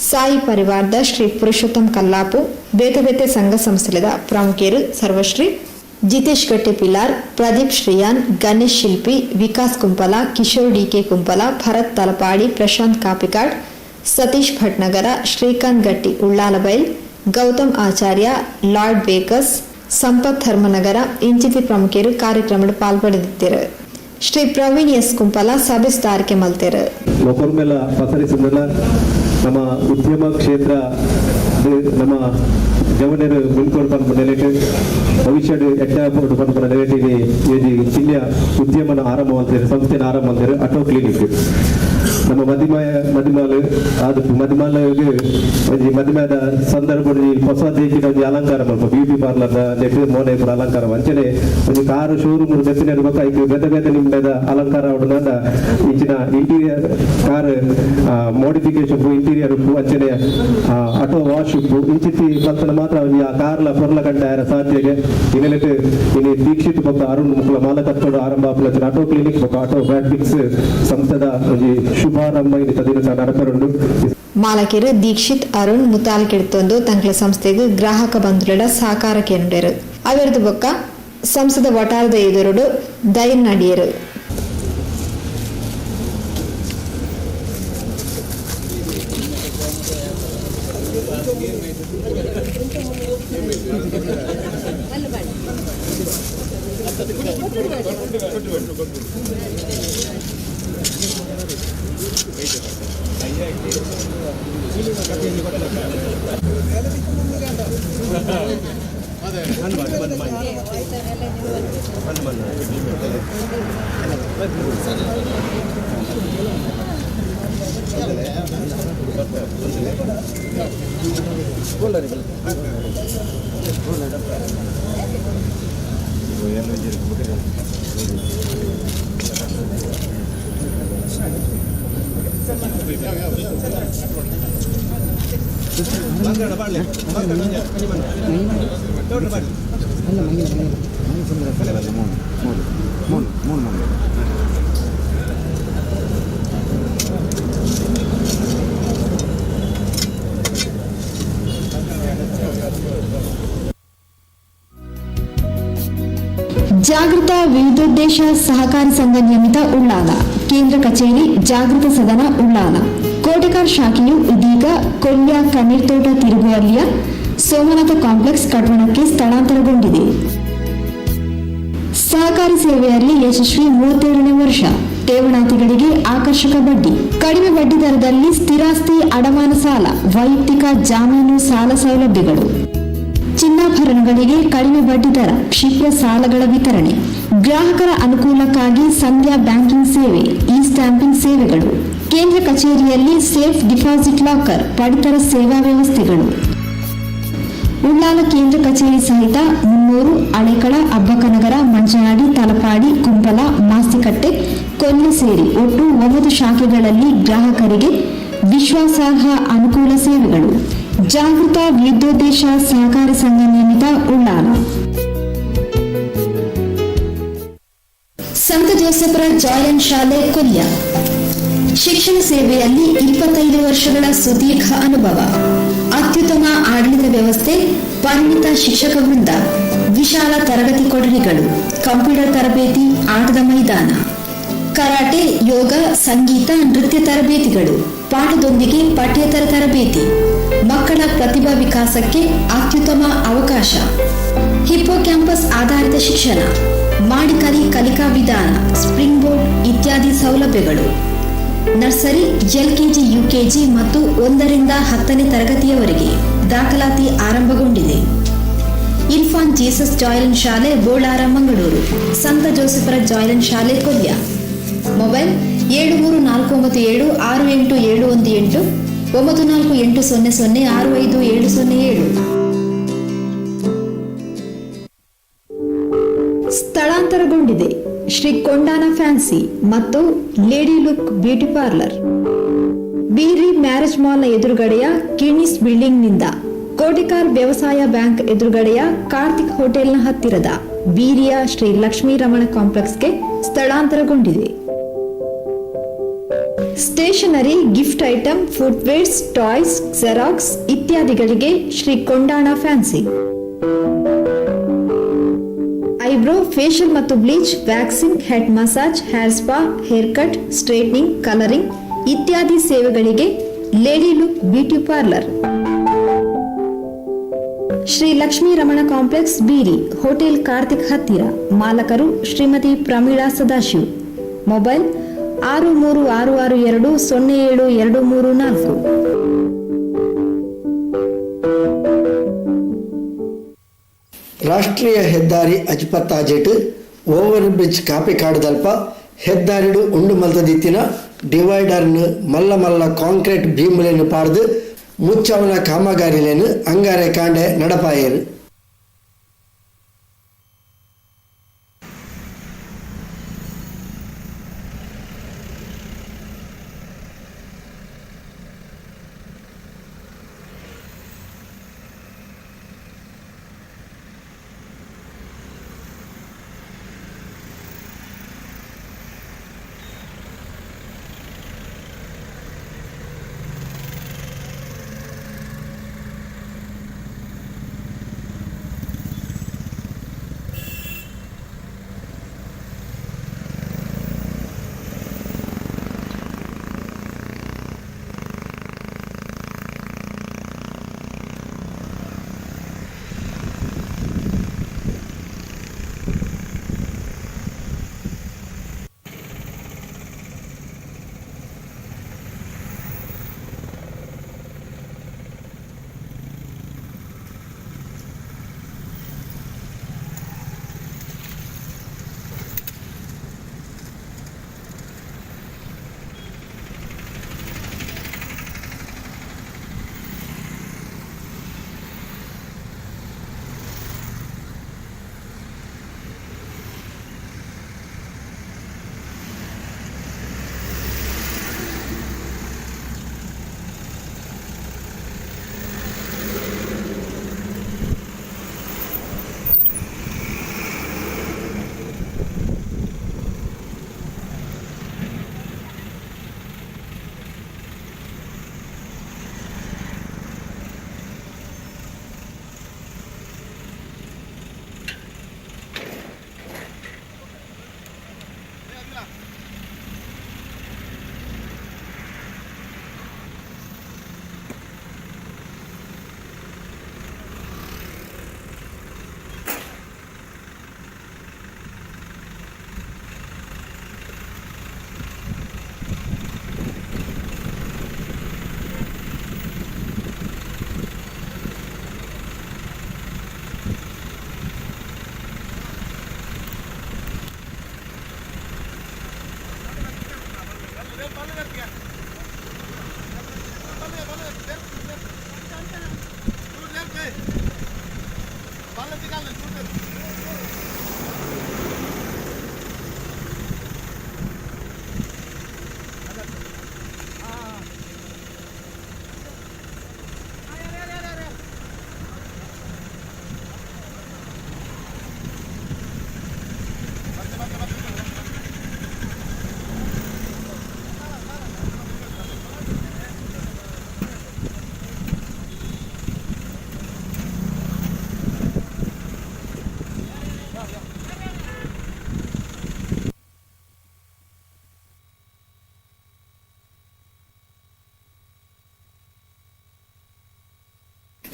ಸಾಯಿ ಪರಿವಾರದ ಶ್ರೀ ಪುರುಷೋತ್ತಮ್ ಕಲ್ಲಾಪು, ಬೇತೆ ಬೇತೆ ಸಂಘ ಸಂಸ್ಥೆದ ಪ್ರಮುಖರು ಸರ್ವಶ್ರೀ ಜಿತೇಶ್ ಗಟ್ಟಿ ಪಿಲಾರ್, ಪ್ರದೀಪ್ ಶ್ರೀಯಾನ್, ಗಣೇಶ್ ಶಿಲ್ಪಿ, ವಿಕಾಸ್ ಕುಂಪಲ, ಕಿಶೋರ್ ಡಿಕೆ ಕುಂಪಲ, ಭರತ್ ತಲಪಾಡಿ, ಪ್ರಶಾಂತ್ ಕಾಪಿಕಾಡ್, ಸತೀಶ್ ಭಟ್ನಗರ, ಶ್ರೀಕಾಂತ್ ಗಟ್ಟಿ ಉಳ್ಳಾಲಬೈಲ್, ಗೌತಮ್ ಆಚಾರ್ಯ, ಲಾರ್ಡ್ ಬೇಕಸ್, ಸಂಪತ್ ಧರ್ಮನಗರ ಇಂಚಿತಿ ಪ್ರಮುಖರು ಕಾರ್ಯಕ್ರಮದ ಪಾಲ್ಪಡೆದಿದ್ದರು. Shri Praveen S Kumpala ಸಭೆ ಸುಧಾರಿಕೆ ಮಲ್ತೆರು.
ಒಕೊರ್ಮೆಲ ಪಸರಿಸಿದಲ್ಲ ನಮ್ಮ ಉದ್ಯಮ ಕ್ಷೇತ್ರ ನಮ್ಮ ಜವನರು ಮಿನ್ಕೋಡ್ ಪನ್ಪುನ ನೆಲೆಟ್ ಭವಿಷ್ಯಡ್ ಎಡ್ಡ ಪನ್ಪುನ ನೆಲೆಟ್ ಇಲ್ಲಿ ಜಿಲ್ಲೆಯ ಉದ್ಯಮನ ಆರಂಭ ಅಂತಾರೆ, ಸಂಸ್ಥೆನ ಆರಂಭ ಅಂತಾರೆ ಆಟೋ ಕ್ಲಿನಿಕ್. ನಮ್ಮ ಮದಿಮಾಯ ಮದಿಮಾಲು ಅದು ಮದಿಮಾಲಿಗೆ ಒಂಜಿ ಮದಿಮದ ಸಂದರ್ಭ ಹೊಸ ದೇಶದ ಒಂಜಿ ಅಲಂಕಾರ ಮಲ್ಪ ಬ್ಯೂಟಿ ಪಾರ್ಲರ್ ನೆಟ್ ಮೋನೆ ಪೂರ ಅಲಂಕಾರ ಅಂಚನೆ ಒಂಜಿ ಕಾರು ಶೋರೂಮ್ ದೆತ್ತಿನ ಬೊಕ್ಕ ಐಕ್ ಬೇತೆ ಬೇತೆ ನಿಂಬೆದ ಅಲಂಕಾರ ಉಂಡ ಇಂಚಿನ interior car modification interior ಉಪ್ಪು ಅಂಚನೆ ಆಟೋ ವಾಶ್ ಉಪ್ಪು ಇಂಚಿತ್ತಿ ಮಲ್ತನ ಮಾತ್ರ ಒಂಜಿ ಆ ಕಾರ್ಲ ಪೊರ್ಲ ಕಂಡ ಸಾಧ್ಯಗೆ ಇನ್ನೆಲೆಟ್ ಇನಿ ದೀಕ್ಷಿತ್ ಬೊಕ್ಕ ಅರುಣ್ ಮುಕ್ಕಲ ಮಾಲಕತ್ವಡ್ ಆರಂಭ ಆಪುನ ಆಟೋ ಕ್ಲಿನಿಕ್ ಬೊಕ್ಕ ಆಟೋ ಬ್ಯಾಟ್ರಿಕ್ಸ್ ಸಂಸ್ಥೆದ ಒಂಜಿ ಶುಭಾರಂಭ ಇನಿ ತದಿನ ನಡಪರುಂಡು.
ಮಾಲಕಿರು ದೀಕ್ಷಿತ್ ಅರುಣ್ ಮುತಾಲಿಕೆಡ್ತೊಂದು ತಂಕ್ಲ ಸಂಸ್ಥೆಗೆ ಗ್ರಾಹಕ ಬಂಧುಲೆಡ ಸಹಕಾರ ಕೇಂದ್ರರು ಅವರದು ಬೊಕ್ಕ ಸಂಸದ ವಟಾರದ ಎದುರುಡು ದೈನ್ ನಡಿಯರು. ಜಾಗೃತ ವಿವಿಧೋದ್ದೇಶ ಸಹಕಾರಿ ಸಂಘ ನಿಯಮಿತ ಉಳ್ಳಾಲ ಕೇಂದ್ರ ಕಚೇರಿ ಜಾಗೃತ ಸದನ ಉಳ್ಳಾಲ ಕೋಟೆಕಾರ್ ಶಾಖೆಯು ಇದೀಗ ಕೊಲ್ಯ ಕಣ್ಣೀರ್ತೋಟ ತಿರುಗುವಲ್ಲಿಯ ಸೋಮನಾಥ ಕಾಂಪ್ಲೆಕ್ಸ್ ಕಟ್ಟಡಕ್ಕೆ ಸ್ಥಳಾಂತರಗೊಂಡಿದೆ. ಸಹಕಾರಿ ಸೇವೆಯಲ್ಲಿ ಯಶಸ್ವಿ 37ನೇ ವರ್ಷ. ಠೇವಣಾತಿಗಳಿಗೆ ಆಕರ್ಷಕ ಬಡ್ಡಿ, ಕಡಿಮೆ ಬಡ್ಡಿ ದರದಲ್ಲಿ ಸ್ಥಿರಾಸ್ತಿ ಅಡಮಾನ ಸಾಲ, ವೈಯಕ್ತಿಕ ಜಾಮೀನು ಸಾಲ ಸೌಲಭ್ಯಗಳು, ಚಿನ್ನಾಭರಣಗಳಿಗೆ ಕಡಿಮೆ ಬಡ್ಡಿ ದರ, ಕ್ಷಿಪ್ರ ಸಾಲಗಳ ವಿತರಣೆ, ಗ್ರಾಹಕರ ಅನುಕೂಲಕ್ಕಾಗಿ ಸಂಧ್ಯಾ ಬ್ಯಾಂಕಿಂಗ್ ಸೇವೆ, ಇ ಸ್ಟ್ಯಾಂಪಿಂಗ್ ಸೇವೆಗಳು, ಕೇಂದ್ರ ಕಚೇರಿಯಲ್ಲಿ safe deposit locker ಪಡಿತರ ಸೇವಾ ವ್ಯವಸ್ಥೆಗಳು. ಉಳ್ಳಾಲ ಕೇಂದ್ರ ಕಚೇರಿ ಸಹಿತ 300 ಅಳೆಕಳ, ಅಬ್ಬಕ್ಕನಗರ, ಮಂಜನಾಡಿ, ತಲಪಾಡಿ, ಕುಂಪಲ, ಮಾಸ್ತಿಕಟ್ಟೆ, ಕೊಲ್ಲಿ ಸೇರಿ ಒಟ್ಟು 9 ಶಾಖೆಗಳಲ್ಲಿ ಗ್ರಾಹಕರಿಗೆ ವಿಶ್ವಾಸಾರ್ಹ ಅನುಕೂಲ ಸೇವೆಗಳು. ಜಾಗೃತ ವಿವಿಧೋದ್ದೇಶ ಸಹಕಾರಿ ಸಂಘ ನಿಯಮಿತ ಉಳ್ಳಾಲ. ಸಂತ ಜೋಸೆಫರ ಜಾಯನ್ ಶಾಲೆ ಕೊಲ್ಯ. ಶಿಕ್ಷಣ ಸೇವೆಯಲ್ಲಿ 25 ವರ್ಷಗಳ ಸುದೀರ್ಘ ಅನುಭವ, ಅತ್ಯುತ್ತಮ ಆಡಳಿತ ವ್ಯವಸ್ಥೆ, ಪರಿಣಿತ ಶಿಕ್ಷಕ ವೃಂದ, ವಿಶಾಲ ತರಗತಿ ಕೊಠಡಿಗಳು, ಕಂಪ್ಯೂಟರ್ ತರಬೇತಿ, ಆಟದ ಮೈದಾನ, ಕರಾಟೆ, ಯೋಗ, ಸಂಗೀತ, ನೃತ್ಯ ತರಬೇತಿಗಳು, ಪಾಠದೊಂದಿಗೆ ಪಠ್ಯೇತರ ತರಬೇತಿ, ಮಕ್ಕಳ ಪ್ರತಿಭಾ ವಿಕಾಸಕ್ಕೆ ಅತ್ಯುತ್ತಮ ಅವಕಾಶ, ಹಿಪ್ಪೋ ಕ್ಯಾಂಪಸ್ ಆಧಾರಿತ ಶಿಕ್ಷಣ, ಮಾಡಿಕಲಿ ಕಲಿಕಾ ವಿಧಾನ, ಸ್ಪ್ರಿಂಗ್ ಬೋರ್ಡ್ ಇತ್ಯಾದಿ ಸೌಲಭ್ಯಗಳು. Nursery, LKG, UKG ಮತ್ತು 1 ರಿಂದ 10ನೇ ತರಗತಿಯವರೆಗೆ ದಾಖಲಾತಿ ಆರಂಭಗೊಂಡಿದೆ. ಇನ್ಫಾನ್ ಜೀಸಸ್ ಜಾಯ್ಲನ್ ಶಾಲೆ, ಬೋಳಾರ, ಮಂಗಳೂರು. ಸಂತ ಜೋಸೆಫರ ಜಾಯ್ಲನ್ ಶಾಲೆ, ಕೊಲ್ಯ. ಮೊಬೈಲ್ 73497 68718 94800 65707. ಸ್ಥಳಾಂತರಗೊಂಡಿದೆ ಶ್ರೀ ಕೊಂಡಾನ ಫ್ಯಾನ್ಸಿ ಮತ್ತು lady look beauty parlour, Beeri marriage ಮಾಲ್ನ ಎದುರುಗಡೆಯ ಕಿಣಿಸ್ ಬಿಲ್ಡಿಂಗ್ನಿಂದ ಕೋಟಿಕಾರ್ ವ್ಯವಸಾಯ ಬ್ಯಾಂಕ್ ಎದುರುಗಡೆಯ ಕಾರ್ತಿಕ್ ಹೋಟೆಲ್ನ ಹತ್ತಿರದ ಬೀರಿಯ Shri Lakshmi Ramana ಕಾಂಪ್ಲೆಕ್ಸ್ಗೆ ಸ್ಥಳಾಂತರಗೊಂಡಿದೆ. Stationery, gift item, footwears, toys, xerox ಇತ್ಯಾದಿಗಳಿಗೆ Shri Kondana fancy. Eyebrow, facial ಮತ್ತು bleach, waxing, head massage, hair spa, hair cut, straightening, colouring ಇತ್ಯಾದಿ ಸೇವೆಗಳಿಗೆ lady look beauty parlour. Shri Lakshmi Ramana complex, Beeri, hotel Karthik ಹತ್ತಿರ. ಮಾಲಕರು ಶ್ರೀಮತಿ Pramila Sadashiv. Mobile 63662 07234.
ರಾಷ್ಟ್ರೀಯ ಹೆದ್ದಾರಿ ಅಜ್ಪತ್ತಾಜೆಟ್ over bridge ಕಾಪಿಕಾಡ್ದಲ್ಪ ಹೆದ್ದಾರಿಡು ಉಂಡು ಮಲ್ತದಿತ್ತಿನ ಡಿವೈಡರ್ನ್ ಮಲ್ಲ ಮಲ್ಲ ಕಾಂಕ್ರೀಟ್ ಭೀಮುಲೆನ್ ಪಾಡ್ದು ಮುಚ್ಚವನ ಕಾಮಗಾರಿಲೇನು ಅಂಗಾರೆ ಕಾಂಡೆ ನಡಪಾಯರು.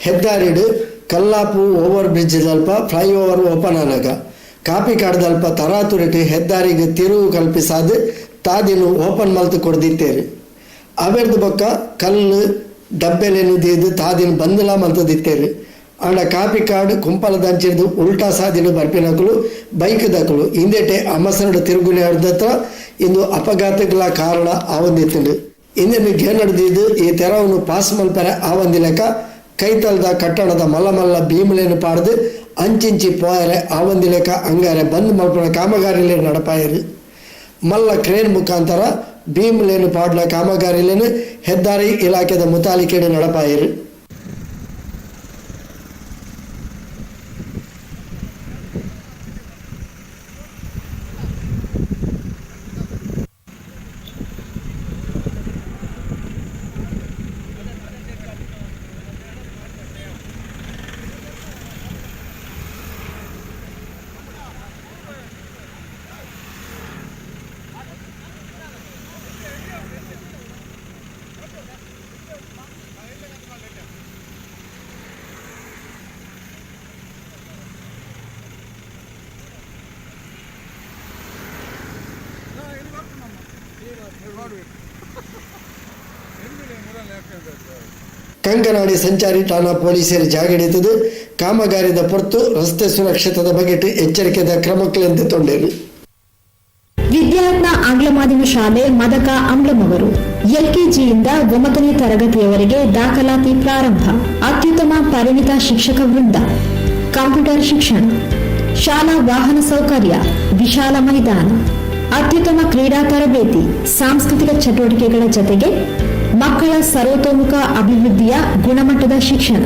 ಹೆದ್ದಾರಿಡು ಕಲ್ಲಾಪು ಓವರ್ ಬ್ರಿಡ್ಜ್ ದಲ್ಪ ಫ್ಲೈಓವರ್ ಓಪನ್ ಆನಗ ಕಾಪಿಕಾಡ್ದಲ್ಪ ತರಾತುರಿಟ್ ಹೆದ್ದಾರಿಗೆ ತಿರುವು ಕಲ್ಪಿಸಾದು ತಾದಿನು ಓಪನ್ ಮಲ್ತು ಕೊಡ್ದಿತ್ತೇರು. ಅವೆರ್ದು ಬೊಕ್ಕ ಕಲ್ಲು ಡಬ್ಬೆಲೆನು ದೀದು ತಾದಿನ ಬಂದಲ ಮಲ್ತದಿತ್ತೇರು. ಆಂಡ ಕಾಪಿಕಾಡು ಕುಂಪಲದಂಚಿಡ್ದು ಉಲ್ಟಾ ಸಾದಿಡು ಬರ್ಪಿನಕುಲು ಬೈಕ್ ದಕುಲು ಇಂದೆಟೆ ಅಮಸರಡು ತಿರುಗುನೆ ಅರ್ಧತ್ರ ಇಂದು ಅಪಘಾತಗಳ ಕಾರಣ ಆವಂದಿತ್ತುಂಡು. ಇಂದೆನು ಗೇನಡ್ದಿದ್ದು ಈ ತೆರವನ್ನು ಪಾಸ್ ಮಲ್ಪರೆ ಆವಂದಿಲಕ ಕೈತಲ್ದ ಕಟ್ಟಡದ ಮಲ್ಲ ಮಲ್ಲ ಭೀಮಲೇನು ಪಾಡ್ದು ಅಂಚಿಂಚಿ ಪೋಯರೆ ಆವಂದಿಲೇಕ ಅಂಗಾರೆ ಬಂದ್ ಮಲ್ಪನ ಕಾಮಗಾರಿಲೇ ನಡಪಾಯರು. ಮಲ್ಲ ಕ್ರೇನ್ ಮುಖಾಂತರ ಭೀಮಲೇನು ಪಾಡ್ನ ಕಾಮಗಾರಿಲೇನು ಹೆದ್ದಾರಿ ಇಲಾಖೆದ ಮುತಾಲಿಕೆಡು ನಡಪಾಯರು. ಕಂಕನಾಡಿ ಸಂಚಾರಿ ಠಾಣಾ ಪೊಲೀಸರು ಜಾಗಡಿತದು ಕಾಮಗಾರಿದ ಪೊರ್ತು ರಸ್ತೆ ಸುರಕ್ಷತೆದ ಬಗ್ಗೆ ಎಚ್ಚರಿಕೆದ ಕ್ರಮಕ್ಲೆಂದು ತೊಂಡೇರು.
ವಿದ್ಯಾರತ್ನ ಆಂಗ್ಲ ಮಾಧ್ಯಮ ಶಾಲೆ ಮದಕ ಅಂಬ್ಲಮವರು ಎಲ್ಕೆಜಿಯಿಂದ 9ನೇ ತರಗತಿಯವರೆಗೆ ದಾಖಲಾತಿ ಪ್ರಾರಂಭ. ಅತ್ಯುತ್ತಮ ಪರಿಣಿತ ಶಿಕ್ಷಕ ವೃಂದ, ಕಂಪ್ಯೂಟರ್ ಶಿಕ್ಷಣ, ಶಾಲಾ ವಾಹನ ಸೌಕರ್ಯ, ವಿಶಾಲ ಮೈದಾನ, ಅತ್ಯುತ್ತಮ ಕ್ರೀಡಾ ತರಬೇತಿ, ಸಾಂಸ್ಕೃತಿಕ ಚಟುವಟಿಕೆಗಳ ಜತೆಗೆ ಮಕ್ಕಳ ಸರ್ವತೋಮುಖ ಅಭಿವೃದ್ಧಿಯ ಗುಣಮಟ್ಟದ ಶಿಕ್ಷಣ.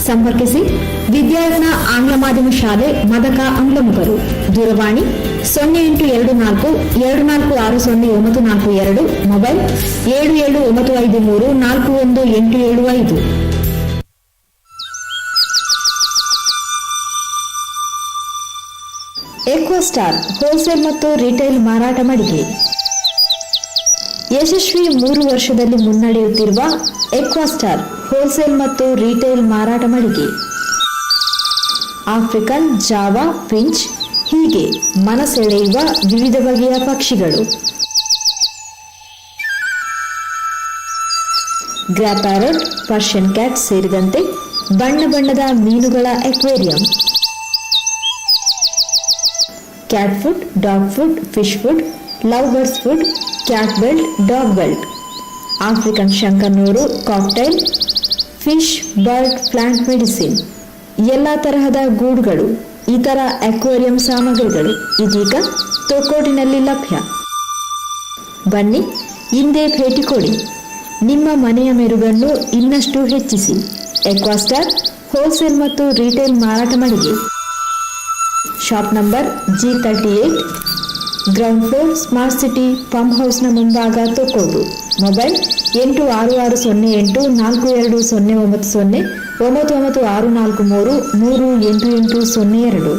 ಸಂಪರ್ಕಿಸಿ ವಿದ್ಯಾರತ್ನ ಆಂಗ್ಲ ಮಾಧ್ಯಮ ಶಾಲೆ ಮದಕ ಅಂಗ್ಲಮುಗರು. ದೂರವಾಣಿ 0824 2460 942, ಮೊಬೈಲ್ 77953 41875. ಎಕ್ವಾಸ್ಟಾರ್ ಹೋಲ್ಸೇಲ್ ಮತ್ತು ರಿಟೇಲ್ ಮಾರಾಟ ಮಳಿಗೆ. ಯಶಸ್ವಿ 3 ವರ್ಷದಲ್ಲಿ ಮುನ್ನಡೆಯುತ್ತಿರುವ ಎಕ್ವಾಸ್ಟಾರ್ ಹೋಲ್ಸೇಲ್ ಮತ್ತು ರಿಟೇಲ್ ಮಾರಾಟ ಮಳಿಗೆ. ಆಫ್ರಿಕನ್, ಜಾವಾ, ಫಿಂಚ್ ಹೀಗೆ ಮನಸೆಳೆಯುವ ವಿವಿಧ ಬಗೆಯ ಪಕ್ಷಿಗಳು. ಗ್ರೇ ಪ್ಯಾರೆಟ್, ಪರ್ಷಿಯನ್ ಕ್ಯಾಟ್ ಸೇರಿದಂತೆ ಬಣ್ಣ ಬಣ್ಣದ ಮೀನುಗಳ aquarium. Cat food, dog food, fish food, love birds food, cat belt, dog belt, African ಶಂಕನೂರು, cockatiel, fish, bird, plant medicine, ಎಲ್ಲ ತರಹದ ಗೂಡುಗಳು, ಇತರ ಅಕ್ವೇರಿಯಂ ಸಾಮಗ್ರಿಗಳು ಇದೀಗ ತೊಕ್ಕೋಟಿನಲ್ಲಿ ಲಭ್ಯ. ಬನ್ನಿ, ಇಂದೇ ಭೇಟಿ ಕೊಡಿ. ನಿಮ್ಮ ಮನೆಯ ಮೆರುಗನ್ನು ಇನ್ನಷ್ಟು ಹೆಚ್ಚಿಸಿ. ಎಕ್ವಾಸ್ಟಾರ್ ಹೋಲ್ಸೇಲ್ ಮತ್ತು ರಿಟೇಲ್ ಮಾರಾಟ ಮಳಿಗೆ. Shop number G38, ground floor, smart city pump ಹೌಸ್ನ ಮುಂಭಾಗ, ತೊಕ್ಕೋಟು. ಮೊಬೈಲ್ 86608 42090 99643 38802.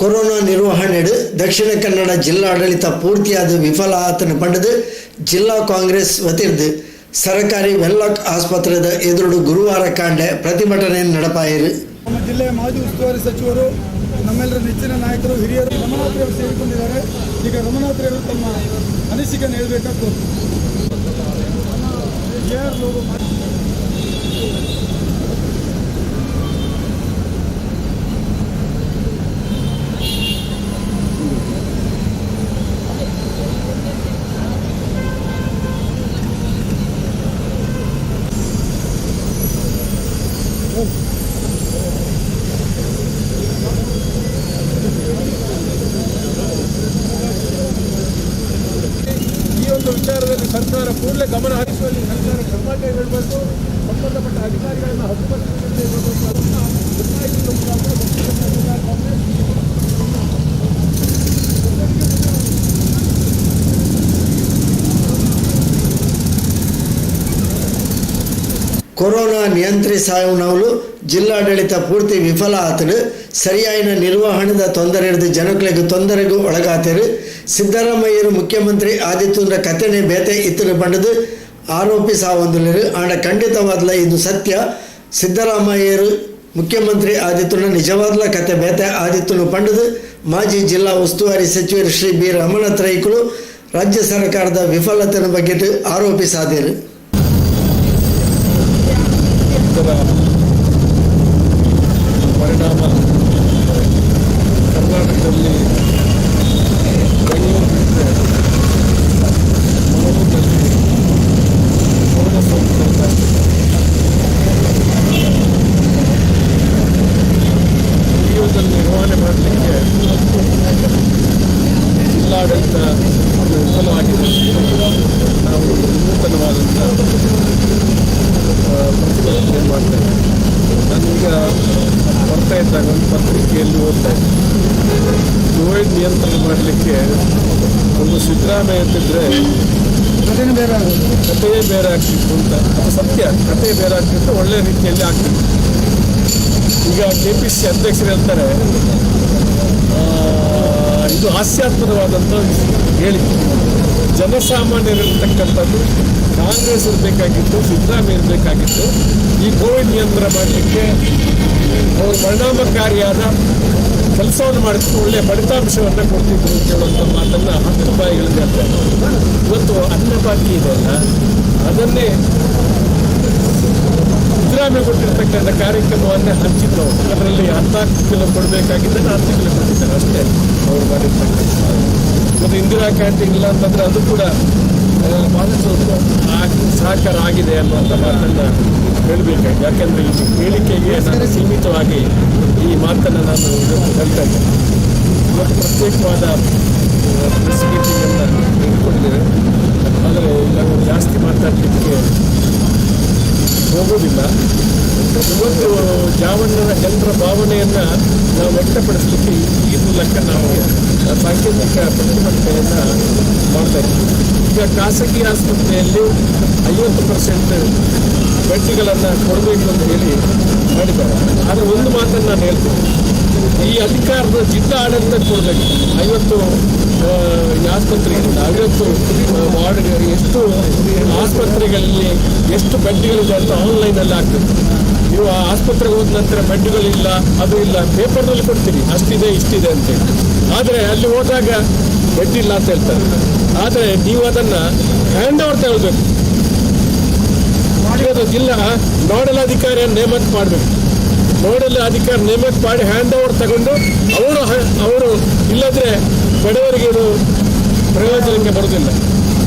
ಕೊರೋನಾ ನಿರ್ವಹಣೆಡು ದಕ್ಷಿಣ ಕನ್ನಡ ಜಿಲ್ಲಾಡಳಿತ ಪೂರ್ತಿಯಾದ ವಿಫಲ ಆತನ ಪಂಡದು ಜಿಲ್ಲಾ ಕಾಂಗ್ರೆಸ್ ವತಿರ್ದು ಸರಕಾರಿ ವೆನ್ಲಾಕ್ ಆಸ್ಪತ್ರೆದ ಎದುರು ಗುರುವಾರ ಕಾಂಡೆ ಪ್ರತಿಭಟನೆ ನಡೆಪಾಯಿರು.
ನಮ್ಮ ಜಿಲ್ಲೆಯ ಮಾಜಿ ಉಸ್ತುವಾರಿ ಸಚಿವರು, ನಮ್ಮೆಲ್ಲರ ನೆಚ್ಚಿನ ನಾಯಕರು, ಹಿರಿಯರು ರಮನಾಥ್ರವರು ಸೇರಿಕೊಂಡಿದ್ದಾರೆ. ಈಗ ರಮನಾಥ್ರವರು ತಮ್ಮ ಅನಿಸಿಕೆಯನ್ನು ಹೇಳಬೇಕಾಗ್ತದೆ. ಈ ಒಂದು ವಿಚಾರದಲ್ಲಿ ಸರ್ಕಾರ ಕೂಡಲೇ ಗಮನ ಹರಿಸುವಲ್ಲಿ ಸರ್ಕಾರ ಕ್ರಮ ಕೈಗೊಳ್ಳಬೇಕು. ಸಂಬಂಧಪಟ್ಟ ಅಧಿಕಾರಿಗಳನ್ನು ಹದ್ದುಬಸ್ತಿಗೆ ಕೈಗೊಳ್ಳಬೇಕು. ಅದನ್ನು ಒತ್ತಾಯಿಸುವ ಮುಖಾಂತರ ದಕ್ಷಿಣ ಕನ್ನಡ ಜಿಲ್ಲಾ ಕಾಂಗ್ರೆಸ್
ಕೊರೋನಾ ನಿಯಂತ್ರಿಸಾಯುನವಲು ಜಿಲ್ಲಾಡಳಿತ ಪೂರ್ತಿ ವಿಫಲ ಆತಡು. ಸರಿಯಾಯಿನ ನಿರ್ವಹಣೆದ ತೊಂದರೆ ಹಿಡಿದು ಜನಗಳಿಗೆ ತೊಂದರೆಗೂ ಒಳಗಾತರು. ಸಿದ್ದರಾಮಯ್ಯರು ಮುಖ್ಯಮಂತ್ರಿ ಆದಿತ್ತುಂದ್ರ ಕಥೆನೆ ಬೇತೆ ಇತ್ತರು ಬಂಡದು ಆರೋಪಿಸಾವಂದುಲರು. ಆಂಡ ಖಂಡಿತವಾದ್ಲ ಇದು ಸತ್ಯ. ಸಿದ್ದರಾಮಯ್ಯರು ಮುಖ್ಯಮಂತ್ರಿ ಆದಿತ್ತುಂಡ ನಿಜವಾದ್ಲ ಕತೆ ಬೇತೆ ಆದಿತ್ತುನು ಪಂಡದು ಮಾಜಿ ಜಿಲ್ಲಾ ಉಸ್ತುವಾರಿ ಸಚಿವರು ಶ್ರೀ ಬಿ ರಮಣಾಥ್ ರೈಕುಲು ರಾಜ್ಯ ಸರ್ಕಾರದ ವಿಫಲತೆಯ ಬಗ್ಗೆ ಆರೋಪಿಸಾದರು.
ಪರಿಣಾಮ ಕರ್ನಾಟಕದಲ್ಲಿ ಬೆಂಗಳೂರು ಬಿಟ್ಟರೆ ಮಂಗಳೂರಿನಲ್ಲಿ ಕೊರೋನಾ ಸೋಂಕು ಬರ್ತಾ ಇದೆ. ಈ ಒಂದು ನಿರ್ವಹಣೆ ಮಾಡಲಿಕ್ಕೆ ಜಿಲ್ಲಾಡಳಿತ ವಿಫಲವಾಗಿದೆ. ನಾವು ನೂತನವಾದಂಥ ಪ್ರತಿಭಟನೆ ಮಾಡ್ತಾ ಇದ್ದೀವಿ. ನಾನೀಗ ಬರ್ತಾ ಇದ್ದಾಗ ಒಂದು ಪತ್ರಿಕೆಯಲ್ಲಿ ಓದ್ತಾ ಇದ್ದೆ, ಕೋವಿಡ್ ನಿಯಂತ್ರಣ ಮಾಡಲಿಕ್ಕೆ ಒಂದು ಸಿದ್ದರಾಮಯ್ಯ ಅಂತಿದ್ರೆ ಕಥೆಯೇ ಬೇರೆ ಆಗ್ತಿತ್ತು ಅಂತ. ಅದು ಸತ್ಯ, ಕಥೆ ಬೇರೆ ಆಗ್ತಿತ್ತು, ಒಳ್ಳೆ ರೀತಿಯಲ್ಲಿ ಆಗ್ತಿತ್ತು. ಈಗ ಕೆಪಿಸಿ ಅಧ್ಯಕ್ಷರು ಹೇಳ್ತಾರೆ, ಇದು ಹಾಸ್ಯಾಸ್ಪದವಾದಂಥ ವಿಷಯ. ಹೇಳಿಕೆ. ಜನಸಾಮಾನ್ಯರಿರ್ತಕ್ಕಂಥದ್ದು ಕಾಂಗ್ರೆಸ್ ಇರಬೇಕಾಗಿತ್ತು, ಸಿದ್ದರಾಮಯ್ಯ ಇರಬೇಕಾಗಿತ್ತು. ಈ ಕೋವಿಡ್ ನಿಯಂತ್ರಣ ಮಾಡಲಿಕ್ಕೆ ಅವರು ಪರಿಣಾಮಕಾರಿಯಾದ ಕೆಲಸವನ್ನು ಮಾಡಿದ್ರು, ಒಳ್ಳೆಯ ಫಲಿತಾಂಶವನ್ನು ಕೊಡ್ತಿದ್ರು ಅಂತ ಹೇಳುವಂಥ ಮಾತನ್ನು 10 ಬಾಯಿಗಳಿಂದ ಹೇಳ್ತಾರೆ. ಇವತ್ತು ಅನ್ನಭಾಗ್ಯ ಇದೆ ಅಲ್ಲ, ಅದನ್ನೇ ಸಿದ್ದರಾಮಯ್ಯ ಕೊಟ್ಟಿರ್ತಕ್ಕಂಥ ಕಾರ್ಯಕ್ರಮವನ್ನೇ ಹಂಚಿದ್ರು ಅವರು. ಅದರಲ್ಲಿ 14 ಕಿಲೋ ಕೊಡಬೇಕಾಗಿದ್ದನ್ನು 10 ಕಿಲೋ ಕೊಟ್ಟಿದ್ದಾರೆ ಅಷ್ಟೇ ಅವರು ಮಾಡಿರ್ತಕ್ಕಂಥ. ಮತ್ತು ಇಂದಿರಾ ಕ್ಯಾಂಟೀನ್ ಇಲ್ಲ ಅಂತಂದರೆ ಅದು ಕೂಡ ಬಹಳಷ್ಟು ಸಹಕಾರ ಆಗಿದೆ ಅನ್ನುವಂಥ ಮಾತನ್ನು ಹೇಳಬೇಕಾಗಿ. ಯಾಕೆಂದರೆ ಈ ಹೇಳಿಕೆಗೆ ನಾನು ಸೀಮಿತವಾಗಿ ಈ ಮಾತನ್ನು ನಾನು ಇವತ್ತು ಹೇಳ್ತಾ ಇದ್ದೇನೆ. ಇವತ್ತು ಪ್ರತ್ಯೇಕವಾದ ಪ್ರೆಸ್ ಮೀಟಿಂಗನ್ನು ಇಟ್ಕೊಂಡಿದ್ದೇವೆ. ಆದರೆ ನಾವು ಜಾಸ್ತಿ ಮಾತಾಡಲಿಕ್ಕೆ ಹೋಗೋದಿಲ್ಲ. ಇವತ್ತು ಜಾವಣ್ಣನ ಜನರ ಭಾವನೆಯನ್ನು ನಾವು ವ್ಯಕ್ತಪಡಿಸಲಿಕ್ಕೆ ಈ ಮೂಲಕ ನಾವು ಸಾಂಕೇತಿಕ ಪ್ರತಿಭಟನೆಯನ್ನು ಮಾಡ್ತಾ ಇದ್ದೀವಿ. ಈಗ ಖಾಸಗಿ ಆಸ್ಪತ್ರೆಯಲ್ಲಿ 50% ಬೆಡ್ಗಳನ್ನು ಕೊಡಬೇಕು ಅಂತ ಹೇಳಿ ಮಾಡಿದ್ದಾರೆ. ಆದರೆ ಒಂದು ಮಾತನ್ನು ನಾನು ಹೇಳ್ತೀನಿ, ಈ ಅಧಿಕಾರದ ಜಿಲ್ಲಾ ಆಡಳಿತ ಕೊಡಬೇಕು. 50 ಆಸ್ಪತ್ರೆಗಳಿಂದ 50 ವಾರ್ಡ್, ಎಷ್ಟು ಆಸ್ಪತ್ರೆಗಳಲ್ಲಿ ಎಷ್ಟು ಬೆಡ್ಗಳಿದೆ ಅಂತ ಆನ್ಲೈನಲ್ಲಿ ಹಾಕ್ಬೇಕು. ನೀವು ಆ ಆಸ್ಪತ್ರೆಗೆ ಹೋದ ನಂತರ ಬೆಡ್ಗಳಿಲ್ಲ, ಅದು ಇಲ್ಲ, ಪೇಪರ್ನಲ್ಲಿ ಕೊಡ್ತೀರಿ ಅಷ್ಟಿದೆ ಇಷ್ಟಿದೆ ಅಂತೇಳಿ. ಆದರೆ ಅಲ್ಲಿ ಹೋದಾಗ ಬೆಡ್ ಇಲ್ಲ ಅಂತ ಹೇಳ್ತಾರೆ. ಆದರೆ ನೀವು ಅದನ್ನು ಹ್ಯಾಂಡ್ ಓವರ್ ತಗೊಳ್ಬೇಕು. ಇವತ್ತು ಜಿಲ್ಲಾ ನೋಡಲ್ ಅಧಿಕಾರಿಯನ್ನು ನೇಮಕ ಮಾಡಬೇಕು. ನೋಡಲ್ ಅಧಿಕಾರಿ ನೇಮಕ ಮಾಡಿ ಹ್ಯಾಂಡ್ ಓವರ್ ತಗೊಂಡು ಅವರು ಇಲ್ಲದ್ರೆ ಬಡವರಿಗೆ ಇದು ಪ್ರಯೋಜನಕ್ಕೆ ಬರೋದಿಲ್ಲ.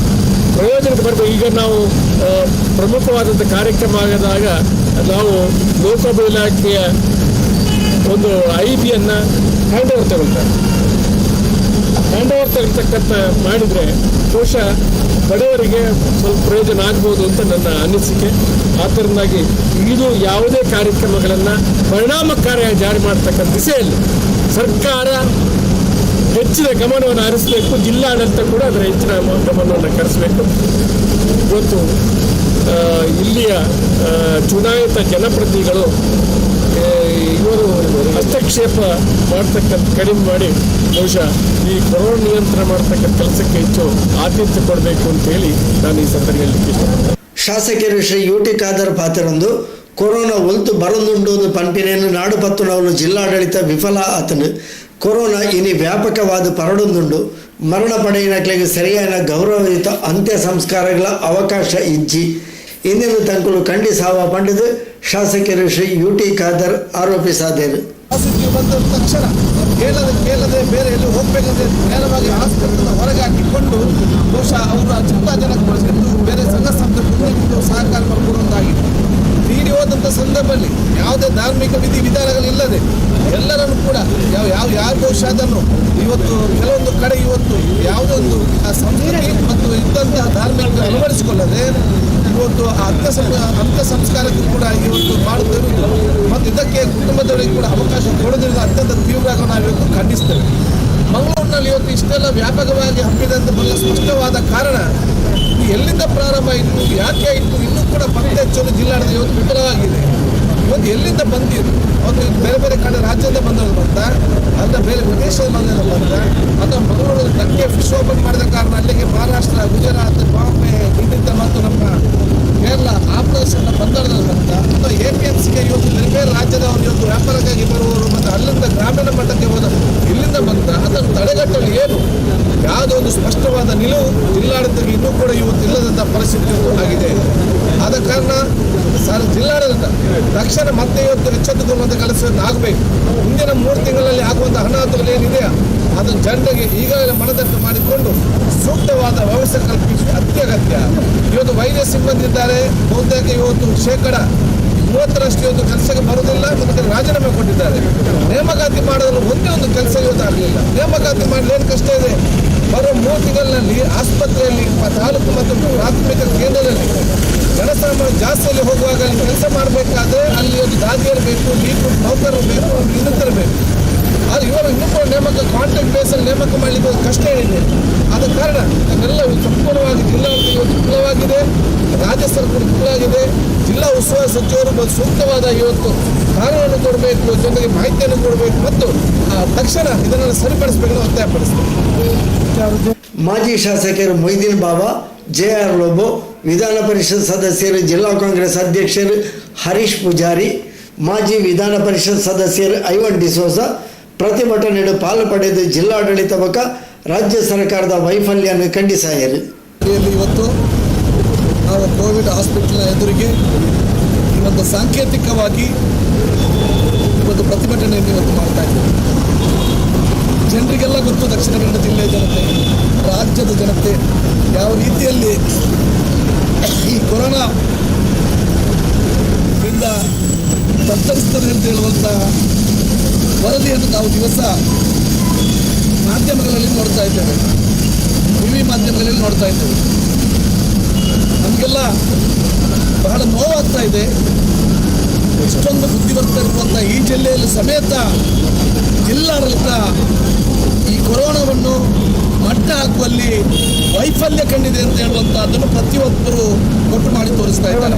ಪ್ರಯೋಜನಕ್ಕೆ ಬರಬೇಕು. ಈಗ ನಾವು ಪ್ರಮುಖವಾದಂಥ ಕಾರ್ಯಕ್ರಮ ಆದಾಗ ನಾವು ಲೋಕೋಪಯೋಗಿ ಇಲಾಖೆಯ ಒಂದು ಐಬಿಯನ್ನು ಹ್ಯಾಂಡ್ ಓವರ್ ತಗೊಳ್ತಾರೆ. ಹ್ಯಾಂಡ್ ಓವರ್ ತಗೊಳ್ತಕ್ಕಂಥ ಮಾಡಿದರೆ ಬಹುಶಃ ಬಡವರಿಗೆ ಸ್ವಲ್ಪ ಪ್ರಯೋಜನ ಆಗ್ಬೋದು ಅಂತ ನನ್ನ ಅನಿಸಿಕೆ. ಆದ್ದರಿಂದಾಗಿ ಇದು ಯಾವುದೇ ಕಾರ್ಯಕ್ರಮಗಳನ್ನು ಪರಿಣಾಮಕಾರಿಯಾಗಿ ಜಾರಿ ಮಾಡ್ತಕ್ಕಂಥ ದಿಸೆಯಲ್ಲಿ ಸರ್ಕಾರ ಹೆಚ್ಚಿನ ಗಮನವನ್ನು ಹರಿಸಬೇಕು. ಜಿಲ್ಲಾಡಳಿತ ಕೂಡ ಅದರ ಹೆಚ್ಚಿನ ಗಮನವನ್ನು ಹರಿಸಬೇಕು. ಇವತ್ತು ಇಲ್ಲಿಯ ಚುನಾಯಿತ ಜನಪ್ರತಿನಿಧಿಗಳು ಇವರು ಹಸ್ತಕ್ಷೇಪ ಮಾಡ್ತಕ್ಕಂಥ ಕಡಿಮೆ ಮಾಡಿ ಬಹುಶಃ ಈ ಕೊರೋನಾ ನಿಯಂತ್ರಣ ಮಾಡ್ತಕ್ಕಂಥ ಕೆಲಸಕ್ಕೆ ಹೆಚ್ಚು ಆದ್ಯತೆ ಕೊಡಬೇಕು ಅಂತ ಹೇಳಿ ನಾನು ಈ ಸಂದರ್ಭದಲ್ಲಿ ಇಷ್ಟಪಡ್ತೇನೆ.
ಶಾಸಕರು ಶ್ರೀ ಯು ಟಿ ಖಾದರ್ ಪಾತ್ರರಂದು ಕೊರೋನಾ ಒಲ್ತು ಬರೊಂದುಂಡು ಒಂದು ಪನ್ಪಿನೆಯನ್ನು ನಾಡು ಪತ್ತುನವಲು ಜಿಲ್ಲಾಡಳಿತ ವಿಫಲ ಆತನು. ಕೊರೋನಾ ಇನಿ ವ್ಯಾಪಕವಾದ ಪರಡೊಂದುಂಡು. ಮರಣ ಪಡೆಯಿನಕ್ಲೆಗೆ ಸರಿಯಾದ ಗೌರವಯುತ ಅಂತ್ಯ ಸಂಸ್ಕಾರಗಳ ಅವಕಾಶ ಇಜ್ಜಿ ಇಂದಿನ ತಂಕುಲು ಖಂಡಿಸಾವ ಪಂಡಿದು ಶಾಸಕರು ಶ್ರೀ ಯು ಟಿ ಖಾದರ್ ಆರೋಪಿಸಾದೇರು.
ಪಾಸಿಟಿವ್ ಬಂದ ತಕ್ಷಣ ಕೇಳದೆ ಬೇರೆ ಎಲ್ಲಿ ಹೋಗ್ಬೇಕಂದ್ರೆ ನೇರವಾಗಿ ಆಸ್ಪತ್ರೆಯಿಂದ ಹೊರಗೆ ಹಾಕಿಕೊಂಡು ಬಹುಶಃ ಅವರ ಚಿಂತಾಜನಕಗೊಳಿಸಿದ್ದು ಬೇರೆ ಸಂಘ ಸಂಸ್ಥೆ ಸಹಕಾರ ಕೊಡುವಂತಾಗಿದೆ. ತೀರಿ ಹೋದಂಥ ಸಂದರ್ಭದಲ್ಲಿ ಯಾವುದೇ ಧಾರ್ಮಿಕ ವಿಧಿ ವಿಧಾನಗಳಿಲ್ಲದೆ ಎಲ್ಲರನ್ನು ಕೂಡ ಯಾವ ಯಾವ ಯಾರು ಬಹುಶಃ ಅದನ್ನು ಇವತ್ತು ಕೆಲವೊಂದು ಕಡೆ ಇವತ್ತು ಯಾವುದೊಂದು ಆ ಸಂಸ್ಕೃತಿ ಮತ್ತು ಇದ್ದಂತಹ ಧಾರ್ಮಿಕ ಅಳವಡಿಸಿಕೊಳ್ಳದೆ ಇವತ್ತು ಅಂತ್ಯ ಸಂಸ್ಕಾರಕ್ಕೂ ಕೂಡ ಇವತ್ತು ಮಾಡುತ್ತಿರುವುದು ಮತ್ತು ಇದಕ್ಕೆ ಕುಟುಂಬದವರಿಗೆ ಕೂಡ ಅವಕಾಶ ಕೊಡೋದ್ರಿಂದ ಅತ್ಯಂತ ತೀವ್ರವಾಗಿ ನಾವು ಇವತ್ತು ಖಂಡಿಸ್ತೇವೆ. ಮಂಗಳೂರಿನಲ್ಲಿ ಇವತ್ತು ಇಷ್ಟೆಲ್ಲ ವ್ಯಾಪಕವಾಗಿ ಹಬ್ಬಿದಂತ ಬಹಳ ಸ್ಪಷ್ಟವಾದ ಕಾರಣ ಇದು ಎಲ್ಲಿಂದ ಪ್ರಾರಂಭ ಆಯಿತು, ಯಾಕೆ ಆಯಿತು, ಇನ್ನೂ ಕೂಡ ಪತ್ತೆ ಹಚ್ಚಲು ಜಿಲ್ಲಾಡಳಿತ ಇವತ್ತು ವಿಫಲವಾಗಿದೆ. ಇವತ್ತು ಎಲ್ಲಿಂದ ಬಂದಿದ್ದು, ಅವತ್ತು ಬೇರೆ ಬೇರೆ ಕಡೆ ರಾಜ್ಯದಿಂದ ಬಂದವರು ಬಂತ, ಅಥವಾ ಬೇರೆ ವಿದೇಶದ ಬಂದವರು ಬಂತ, ಅಥವಾ ಮಂಗಳೂರು ಧಕ್ಕೆ ಫಿಶ್ ಓಪನ್ ಮಾಡಿದ ಕಾರಣ ಅಲ್ಲಿಗೆ ಮಹಾರಾಷ್ಟ್ರ, ಗುಜರಾತ್, ಬಾಂಬೆ, ಇನ್ನಿತರ ಮತ್ತು ನಮ್ಮ ಕೇರಳ ಆ ಪ್ರದೇಶದಿಂದ ಬಂದವರಲ್ಲಿ ಬಂತ, ಅಥವಾ ಎಪಿಎಂಸಿಗೆ ಇವತ್ತು ಬೇರೆ ಬೇರೆ ರಾಜ್ಯದವರು ಇವತ್ತು ವ್ಯಾಪಾರಕ್ಕಾಗಿ ಬರುವವರು ಮತ್ತು ಅಲ್ಲಿಂದ ಗ್ರಾಮೀಣ ಮಟ್ಟಕ್ಕೆ ಹೋದ ಇಲ್ಲಿಂದ ಬಂತ, ಅದನ್ನು ತಡೆಗಟ್ಟಲು ಏನು ಯಾವುದೋ ಒಂದು ಸ್ಪಷ್ಟವಾದ ನಿಲುವು ಜಿಲ್ಲಾಡಳಿತಕ್ಕೆ ಇನ್ನೂ ಕೂಡ ಇವತ್ತು ಇಲ್ಲದಂಥ ಪರಿಸ್ಥಿತಿ ಆಗಿದೆ. ಆದ ಕಾರಣ ಸರ್ ಜಿಲ್ಲಾಡಳಿತ ತಕ್ಷಣ ಮತ್ತೆ ಇವತ್ತು ಎಚ್ಚೆತ್ತುಕೊಳ್ಳುವಂಥ ಕೆಲಸವನ್ನು ಆಗಬೇಕು. ಮುಂದಿನ 3 ತಿಂಗಳಲ್ಲಿ ಆಗುವಂಥ ಅನಾಹುತಗಳು ಏನಿದೆಯಾ ಅದನ್ನು ಜನರಿಗೆ ಈಗಾಗಲೇ ಮನದಟ್ಟು ಮಾಡಿಕೊಂಡು ಸೂಕ್ತವಾದ ವ್ಯವಸ್ಥೆ ಕಲ್ಪಿಸಿ ಅತ್ಯಗತ್ಯ. ಇವತ್ತು ವೈದ್ಯ ಸಿಬ್ಬಂದಿ ಇದ್ದಾರೆ, ಬಹುತೇಕ ಇವತ್ತು 30% ಇವತ್ತು ಕೆಲಸಕ್ಕೆ ಬರುವುದಿಲ್ಲ ಮತ್ತು ರಾಜೀನಾಮೆ ಕೊಟ್ಟಿದ್ದಾರೆ. ನೇಮಕಾತಿ ಮಾಡಲು ಒಂದೇ ಒಂದು ಕೆಲಸ ಇವತ್ತು ಆಗಲಿಲ್ಲ. ನೇಮಕಾತಿ ಮಾಡಲು ಏನು ಕಷ್ಟ ಇದೆ? ಬರುವ 3 ತಿಂಗಳಿನಲ್ಲಿ ಆಸ್ಪತ್ರೆಯಲ್ಲಿ, ತಾಲೂಕು ಮತ್ತು ಪ್ರಾಥಮಿಕ ಕೇಂದ್ರದಲ್ಲಿ ಜನಸಾಮಾನ್ಯ ಜಾಸ್ತಿಯಲ್ಲಿ ಹೋಗುವಾಗ ಅಲ್ಲಿ ಕೆಲಸ ಮಾಡಬೇಕಾದ್ರೆ ಅಲ್ಲಿ ಒಂದು ದಾದಿಯರು ಬೇಕು, ನೀರು ನೌಕರರು ಬೇಕು, ಇನ್ನಿತರ ಬೇಕು. ಆದರೆ ಇವರು ಇನ್ನೂ ಕೂಡ ನೇಮಕ ಕಾಂಟ್ರಾಕ್ಟ್ ಬೇಸಲ್ಲಿ ನೇಮಕ ಮಾಡಲಿಕ್ಕೆ ಒಂದು ಕಷ್ಟ ಏನಿದೆ? ಆದ ಕಾರಣ ಅದನ್ನೆಲ್ಲ ಸಂಪೂರ್ಣವಾಗಿ ಜಿಲ್ಲಾಡಳಿತ ಇವತ್ತು ವಿಫಲವಾಗಿದೆ, ರಾಜ್ಯ ಸರ್ಕಾರ ವಿಫಲವಾಗಿದೆ. ಜಿಲ್ಲಾ ಉಸ್ತುವಾರಿ ಸಚಿವರು ಸೂಕ್ತವಾದ ಇವತ್ತು ಕಾನೂನನ್ನು ಕೊಡಬೇಕು, ಜನರಿಗೆ ಮಾಹಿತಿಯನ್ನು ಕೊಡಬೇಕು ಮತ್ತು ತಕ್ಷಣ ಇದನ್ನೆಲ್ಲ ಸರಿಪಡಿಸಬೇಕಂತ ಒತ್ತಾಯಪಡಿಸ್ತೇವೆ.
ಮಾಜಿ ಶಾಸಕರು ಮೊಯ್ದೀನ್ ಬಾಬಾ, ಜೆ ಆರ್ ಲೋಬೋ, ವಿಧಾನ ಪರಿಷತ್ ಸದಸ್ಯರು ಜಿಲ್ಲಾ ಕಾಂಗ್ರೆಸ್ ಅಧ್ಯಕ್ಷರು ಹರೀಶ್ ಪೂಜಾರಿ, ಮಾಜಿ ವಿಧಾನ ಪರಿಷತ್ ಸದಸ್ಯರು ಐವನ್ ಡಿಸೋಜ ಪ್ರತಿಭಟನೆಡು ಪಾಲು ಪಡೆದು ಜಿಲ್ಲಾಡಳಿತ ಬೊಕ್ಕ ರಾಜ್ಯ ಸರ್ಕಾರದ ವೈಫಲ್ಯವನ್ನು ಖಂಡಿಸಾಯರು.
ಇವತ್ತು ನಾವು ಕೋವಿಡ್ ಹಾಸ್ಪಿಟಲ್ನ ಎದುರಿಗೆ ಈ ಒಂದು ಸಾಂಕೇತಿಕವಾಗಿ ಒಂದು ಪ್ರತಿಭಟನೆಯನ್ನು ಇವತ್ತು ಮಾಡ್ತಾ ಇದ್ದೇವೆ. ಜನರಿಗೆಲ್ಲ ಗೊತ್ತು, ದಕ್ಷಿಣ ಕನ್ನಡ ಜಿಲ್ಲೆಯ ಜನತೆ, ರಾಜ್ಯದ ಜನತೆ ಯಾವ ರೀತಿಯಲ್ಲಿ ಈ ಕೊರೋನಾ ಇಂದ ತತ್ತರಿಸ್ತದೆ ಅಂತ ಹೇಳುವಂಥ ವರದಿಯನ್ನು ನಾವು ದಿವಸ ಮಾಧ್ಯಮಗಳಲ್ಲಿ ನೋಡ್ತಾ ಇದ್ದೇವೆ, ಟಿವಿ ಮಾಧ್ಯಮಗಳಲ್ಲಿ ನೋಡ್ತಾ ಇದ್ದೇವೆ. ನಮಗೆಲ್ಲ ಬಹಳ ನೋವಾಗ್ತಾ ಇದೆ. ಇಷ್ಟೊಂದು ಬುದ್ಧಿವಂತರಿರುವಂಥ ಈ ಜಿಲ್ಲೆಯಲ್ಲಿ ಸಮೇತ ಜಿಲ್ಲಾಡಳಿತ ಈ ಕೊರೋನಾವನ್ನು ಮಟ್ಟ ಹಾಕುವಲ್ಲಿ ವೈಫಲ್ಯ ಕಂಡಿದೆ ಅಂತ ಹೇಳುವಂತಹದ್ದನ್ನು ಪ್ರತಿಯೊಬ್ಬರು ಒಟ್ಟು ಮಾಡಿ ತೋರಿಸ್ತಾ ಇದ್ದಾರೆ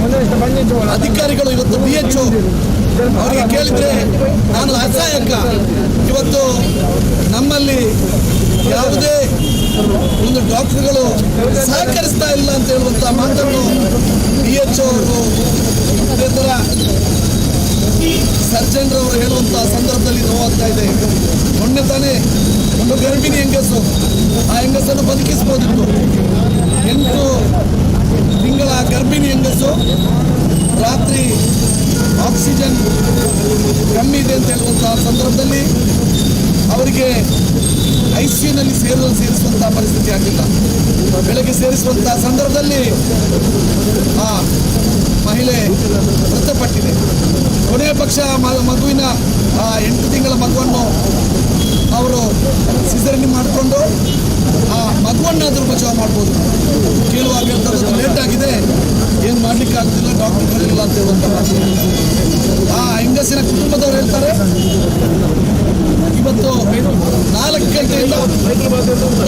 ಅಧಿಕಾರಿಗಳು. ಇವತ್ತು DHO ಅವರಿಗೆ ಕೇಳಿದ್ರೆ ನಾನು ಅಸಹಾಯಕ, ಇವತ್ತು ನಮ್ಮಲ್ಲಿ ಯಾವುದೇ ಒಂದು ಡಾಕ್ಟರ್ಗಳು ಸಹಕರಿಸ್ತಾ ಇಲ್ಲ ಅಂತ ಹೇಳುವಂಥ ಮಾತನ್ನು DHO ಅವರು, ಅದೇ ಥರ ಸರ್ಜನ್ರವರು ಹೇಳುವಂಥ ಸಂದರ್ಭದಲ್ಲಿ ನೋವಾಗ್ತಾ ಇದೆ. ಮೊನ್ನೆ ತಾನೇ ಒಂದು ಗರ್ಭಿಣಿ ಹೆಂಗಸು, ಆ ಹೆಂಗಸನ್ನು ಬದುಕಿಸ್ಬೋದಿತ್ತು. 8 ತಿಂಗಳ ಗರ್ಭಿಣಿ ಹೆಂಗಸು ರಾತ್ರಿ ಆಕ್ಸಿಜನ್ ಕಮ್ಮಿ ಇದೆ ಅಂತ ಹೇಳುವಂಥ ಸಂದರ್ಭದಲ್ಲಿ ಅವರಿಗೆ ICUನಲ್ಲಿ ಸೇರಿಸುವಂಥ ಪರಿಸ್ಥಿತಿ ಆಗಿಲ್ಲ. ಬೆಳಗ್ಗೆ ಸೇರಿಸುವಂಥ ಸಂದರ್ಭದಲ್ಲಿ ಆ ಮಹಿಳೆ ಮೃತಪಟ್ಟಿದೆ. ಕೊನೆಯ ಪಕ್ಷ ಮಗುವಿನ 8 ತಿಂಗಳ ಮಗುವನ್ನು ಅವರು ಸಿಸರಣಿ ಮಾಡಿಕೊಂಡು ಆ ಮಗುವನ್ನಾದರೂ ಬಚಾವ್ ಮಾಡ್ಬೋದು. ಕೇಳುವಾಗ ಹೇಳ್ತಾರೆ ಲೇಟ್ ಆಗಿದೆ, ಏನು ಮಾಡಲಿಕ್ಕೆ ಆಗ್ತಿಲ್ಲ, ಡಾಕ್ಟರ್ ಬರಲಿಲ್ಲ ಅಂತ ಹೇಳುವಂಥ ಆ ಹೆಂಗಸಿನ ಕುಟುಂಬದವರು ಹೇಳ್ತಾರೆ. ಇವತ್ತು 4 ಗಂಟೆಯಿಂದ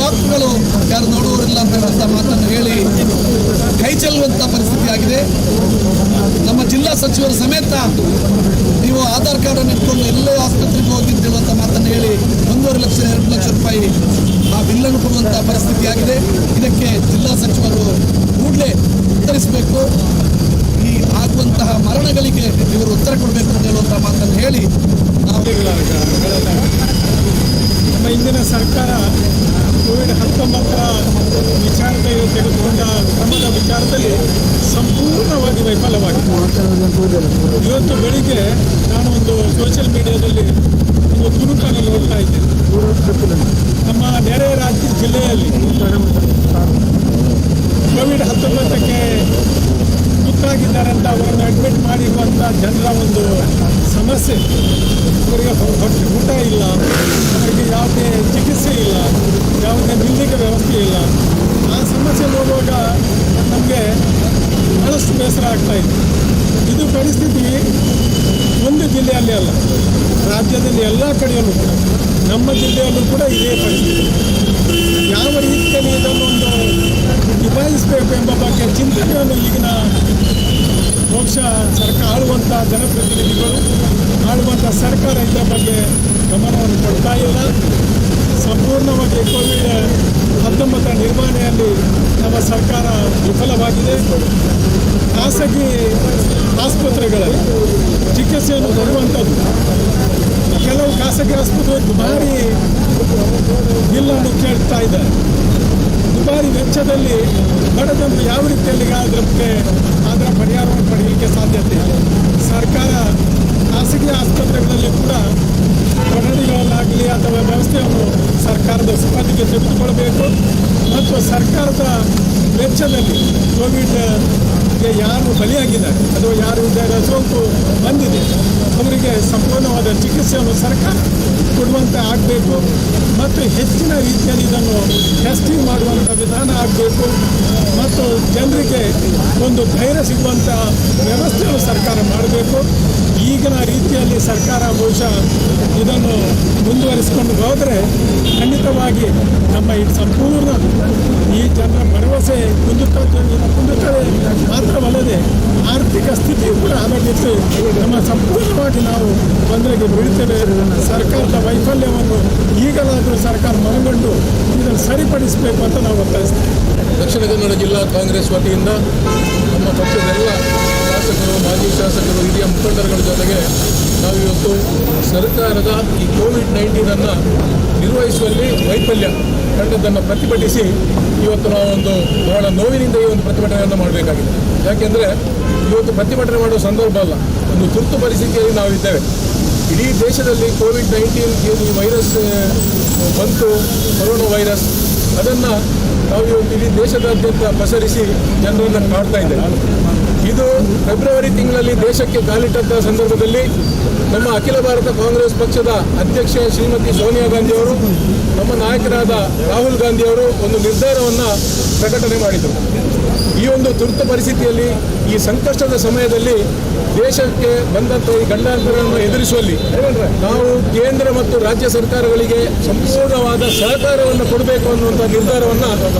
ಡಾಕ್ಟರ್ಗಳು ಯಾರು ನೋಡುವವರಿಲ್ಲ ಅಂತ ಹೇಳುವಂಥ ಮಾತನ್ನು ಹೇಳಿ ಕೈ ಚೆಲ್ಲುವಂಥ ಪರಿಸ್ಥಿತಿ ಆಗಿದೆ. ನಮ್ಮ ಜಿಲ್ಲಾ ಸಚಿವರು ಸಮೇತ ನೀವು ಆಧಾರ್ ಕಾರ್ಡನ್ನು ಇಟ್ಕೊಂಡು ಎಲ್ಲೇ ಆಸ್ಪತ್ರೆಗೆ ಹೋಗಿ ಅಂತ ಹೇಳುವಂಥ ಮಾತನ್ನು ಹೇಳಿ 1.5 ಲಕ್ಷ 2 ಲಕ್ಷ ರೂಪಾಯಿ ಆ ಬಿಲ್ಲನ್ನು ಕೊಡುವಂಥ ಪರಿಸ್ಥಿತಿ ಆಗಿದೆ. ಇದಕ್ಕೆ ಜಿಲ್ಲಾ ಸಚಿವರು ಕೂಡಲೇ ಉತ್ತರಿಸಬೇಕು. ಈ ಆಗುವಂತಹ ಮರಣಗಳಿಗೆ ಇವರು ಉತ್ತರ ಕೊಡಬೇಕು ಅಂತ ಹೇಳುವಂಥ ಮಾತನ್ನು ಹೇಳಿ ನಾವು
ನಮ್ಮ ಹಿಂದಿನ ಸರ್ಕಾರ ಕೋವಿಡ್-19 ವಿಚಾರದಲ್ಲಿ ತೆಗೆದುಕೊಂಡ ಕ್ರಮದ ವಿಚಾರದಲ್ಲಿ ಸಂಪೂರ್ಣವಾಗಿ ವೈಫಲ್ಯವಾಗಿದೆ. ಇವತ್ತು ಬೆಳಿಗ್ಗೆ ನಾನು ಒಂದು ಸೋಷಿಯಲ್ ಮೀಡಿಯಾದಲ್ಲಿ ಒಂದು ತುಣುಕನ್ನು ನೋಡ್ತಾ ಇದ್ದೇನೆ. ನಮ್ಮ ನೆರೆ ರಾಜ್ಯ ಜಿಲ್ಲೆಯಲ್ಲಿ ಕೋವಿಡ್-19ಕ್ಕೆ ತುತ್ತಾಗಿದ್ದಾರೆ ಅಂತ ಅವರನ್ನು ಅಡ್ಮಿಟ್ ಮಾಡಿರುವಂಥ ಜನರ ಒಂದು ಸಮಸ್ಯೆ, ಅವರಿಗೆ ಹೊಟ್ಟೆ ಊಟ ಇಲ್ಲ, ಅವರಿಗೆ ಯಾವುದೇ ಚಿಕಿತ್ಸೆ ಇಲ್ಲ, ಯಾವುದೇ ನಿಲ್ಲಕ್ಕೆ ವ್ಯವಸ್ಥೆ ಇಲ್ಲ. ಆ ಸಮಸ್ಯೆ ನೋಡುವಾಗ ನಮಗೆ ಭಾಳಷ್ಟು ಬೇಸರ ಆಗ್ತಾಯಿದೆ. ಇದು ಪರಿಸ್ಥಿತಿ ಒಂದು ಜಿಲ್ಲೆಯಲ್ಲಿ ಅಲ್ಲ, ರಾಜ್ಯದಲ್ಲಿ ಎಲ್ಲ ಕಡೆಯಲ್ಲೂ ಕೂಡ, ನಮ್ಮ ಜಿಲ್ಲೆಯಲ್ಲೂ ಕೂಡ ಇದೇ ಪರಿಸ್ಥಿತಿ. ಯಾವ ರೀತಿಯಲ್ಲಿ ಇದನ್ನು ಒಂದು ನಿಭಾಯಿಸಬೇಕು ಎಂಬ ಬಗ್ಗೆ ಚಿಂತನೆಯನ್ನು ಈಗಿನ ಬಹುಶಃ ಸರ್ಕಾರ, ಆಳುವಂಥ ಜನಪ್ರತಿನಿಧಿಗಳು, ಆಳುವಂಥ ಸರ್ಕಾರ ಇದರ ಬಗ್ಗೆ ಗಮನವನ್ನು ಕೊಡ್ತಾ ಇಲ್ಲ. ಸಂಪೂರ್ಣವಾಗಿ ಕೋವಿಡ್-19 ನಿರ್ವಹಣೆಯಲ್ಲಿ ನಮ್ಮ ಸರ್ಕಾರ ವಿಫಲವಾಗಿದೆ. ಖಾಸಗಿ ಆಸ್ಪತ್ರೆಗಳಲ್ಲಿ ಚಿಕಿತ್ಸೆಯನ್ನು ಕೊಡುವಂಥದ್ದು, ಕೆಲವು ಖಾಸಗಿ ಆಸ್ಪತ್ರೆ ದುಬಾರಿ ಬಿಲ್ಲನ್ನು ಕೇಳ್ತಾ ಇದ್ದಾರೆ. ದುಬಾರಿ ವೆಚ್ಚದಲ್ಲಿ ಬಡ ಜನರು ಯಾವ ರೀತಿಯಲ್ಲಿ ಅದಕ್ಕೆ ಅದರ ಪರಿಹಾರವನ್ನು ಪಡೆಯಲಿಕ್ಕೆ ಸಾಧ್ಯತೆ ಇದೆ? ಸರ್ಕಾರ ಖಾಸಗಿ ಆಸ್ಪತ್ರೆಗಳಲ್ಲಿ ಕೂಡ ಕೊಠಡಿಗಳಲ್ಲಾಗಲಿ ಅಥವಾ ವ್ಯವಸ್ಥೆಯನ್ನು ಸರ್ಕಾರದ ಸುಪರ್ದಿಗೆ ತೆಗೆದುಕೊಳ್ಳಬೇಕು ಮತ್ತು ಸರ್ಕಾರದ ವೆಚ್ಚದಲ್ಲಿ ಕೋವಿಡ್ಗೆ ಯಾರು ಬಲಿಯಾಗಿದ್ದಾರೆ ಅಥವಾ ಯಾರು ಇದರ ಸೋಂಕು ಬಂದಿದೆ ಅವರಿಗೆ ಸಂಪೂರ್ಣವಾದ ಚಿಕಿತ್ಸೆಯನ್ನು ಸರ್ಕಾರ ಕೊಡುವಂತೆ ಆಗಬೇಕು ಮತ್ತು ಹೆಚ್ಚಿನ ರೀತಿಯಲ್ಲಿ ಇದನ್ನು ಟೆಸ್ಟಿಂಗ್ ಮಾಡುವಂಥ ವಿಧಾನ ಆಗಬೇಕು ಮತ್ತು ಜನರಿಗೆ ಒಂದು ಧೈರ್ಯ ಸಿಗುವಂಥ ವ್ಯವಸ್ಥೆಯನ್ನು ಸರ್ಕಾರ ಮಾಡಬೇಕು. ಈಗಿನ ರೀತಿಯಲ್ಲಿ ಸರ್ಕಾರ ಬಹುಶಃ ಇದನ್ನು ಮುಂದುವರಿಸಿಕೊಂಡು ಹೋದರೆ ಖಂಡಿತವಾಗಿ ನಮ್ಮ ಈ ಸಂಪೂರ್ಣ ಈ ಜನರ ಭರವಸೆ ಕುಂದುತ್ತದೆ ಮಾತ್ರವಲ್ಲದೆ ಆರ್ಥಿಕ ಸ್ಥಿತಿಯು ಕೂಡ ಹದಗೆಟ್ಟು ನಮ್ಮ ಸಂಪೂರ್ಣವಾಗಿ ನಾವು ತೊಂದರೆಗೆ ಬೀಳ್ತೇವೆ. ಸರ್ಕಾರದ ವೈಫಲ್ಯವನ್ನು ಈಗಲಾದರೂ ಸರ್ಕಾರ ಮನಗಂಡು ಇದನ್ನು ಸರಿಪಡಿಸಬೇಕು ಅಂತ ನಾವು ಒತ್ತಾಯಿಸ್ತೀವಿ.
ದಕ್ಷಿಣ ಕನ್ನಡ ಜಿಲ್ಲಾ ಕಾಂಗ್ರೆಸ್ ವತಿಯಿಂದ ನಮ್ಮ ಪಕ್ಷದೆಲ್ಲ ಶಾಸಕರು, ಮಾಜಿ ಶಾಸಕರು, ಹಿರಿಯ ಮುಖಂಡರುಗಳ ಜೊತೆಗೆ ನಾವಿವತ್ತು ಸರ್ಕಾರದ ಈ ಕೋವಿಡ್-19 ನಿರ್ವಹಿಸುವಲ್ಲಿ ವೈಫಲ್ಯ ಕಂಡದ್ದನ್ನು ಪ್ರತಿಭಟಿಸಿ ಇವತ್ತು ನಾವೊಂದು ಬಹಳ ನೋವಿನಿಂದ ಈ ಒಂದು ಪ್ರತಿಭಟನೆಯನ್ನು ಮಾಡಬೇಕಾಗಿದೆ. ಯಾಕೆಂದರೆ ಇವತ್ತು ಪ್ರತಿಭಟನೆ ಮಾಡುವ ಸಂದರ್ಭ ಅಲ್ಲ, ಒಂದು ತುರ್ತು ಪರಿಸ್ಥಿತಿಯಲ್ಲಿ ನಾವಿದ್ದೇವೆ. ಇಡೀ ದೇಶದಲ್ಲಿ ಕೋವಿಡ್-19 ಈ ವೈರಸ್ ಬಂತು, ಕೊರೋನಾ ವೈರಸ್, ಅದನ್ನು ನಾವು ಇವತ್ತು ಇಡೀ ದೇಶದಾದ್ಯಂತ ಪಸರಿಸಿ ಜನರನ್ನು ಕಾಡ್ತಾ ಇದ್ದೇವೆ. ಇದು ಫೆಬ್ರವರಿ ತಿಂಗಳಲ್ಲಿ ದೇಶಕ್ಕೆ ಕಾಲಿಟ್ಟಂತಹ ಸಂದರ್ಭದಲ್ಲಿ ನಮ್ಮ ಅಖಿಲ ಭಾರತ ಕಾಂಗ್ರೆಸ್ ಪಕ್ಷದ ಅಧ್ಯಕ್ಷೆ ಶ್ರೀಮತಿ ಸೋನಿಯಾ ಗಾಂಧಿಯವರು, ನಮ್ಮ ನಾಯಕರಾದ ರಾಹುಲ್ ಗಾಂಧಿಯವರು ಒಂದು ನಿರ್ಧಾರವನ್ನು ಪ್ರಕಟಣೆ ಮಾಡಿದರು. ಈ ಒಂದು ತುರ್ತು ಪರಿಸ್ಥಿತಿಯಲ್ಲಿ, ಈ ಸಂಕಷ್ಟದ ಸಮಯದಲ್ಲಿ ದೇಶಕ್ಕೆ ಬಂದಂಥ ಈ ಗಂಡಾಂತರವನ್ನು ಎದುರಿಸುವಲ್ಲಿ ನಾವು ಕೇಂದ್ರ ಮತ್ತು ರಾಜ್ಯ ಸರ್ಕಾರಗಳಿಗೆ ಸಂಪೂರ್ಣವಾದ ಸಹಕಾರವನ್ನು ಕೊಡಬೇಕು ಅನ್ನುವಂಥ ನಿರ್ಧಾರವನ್ನು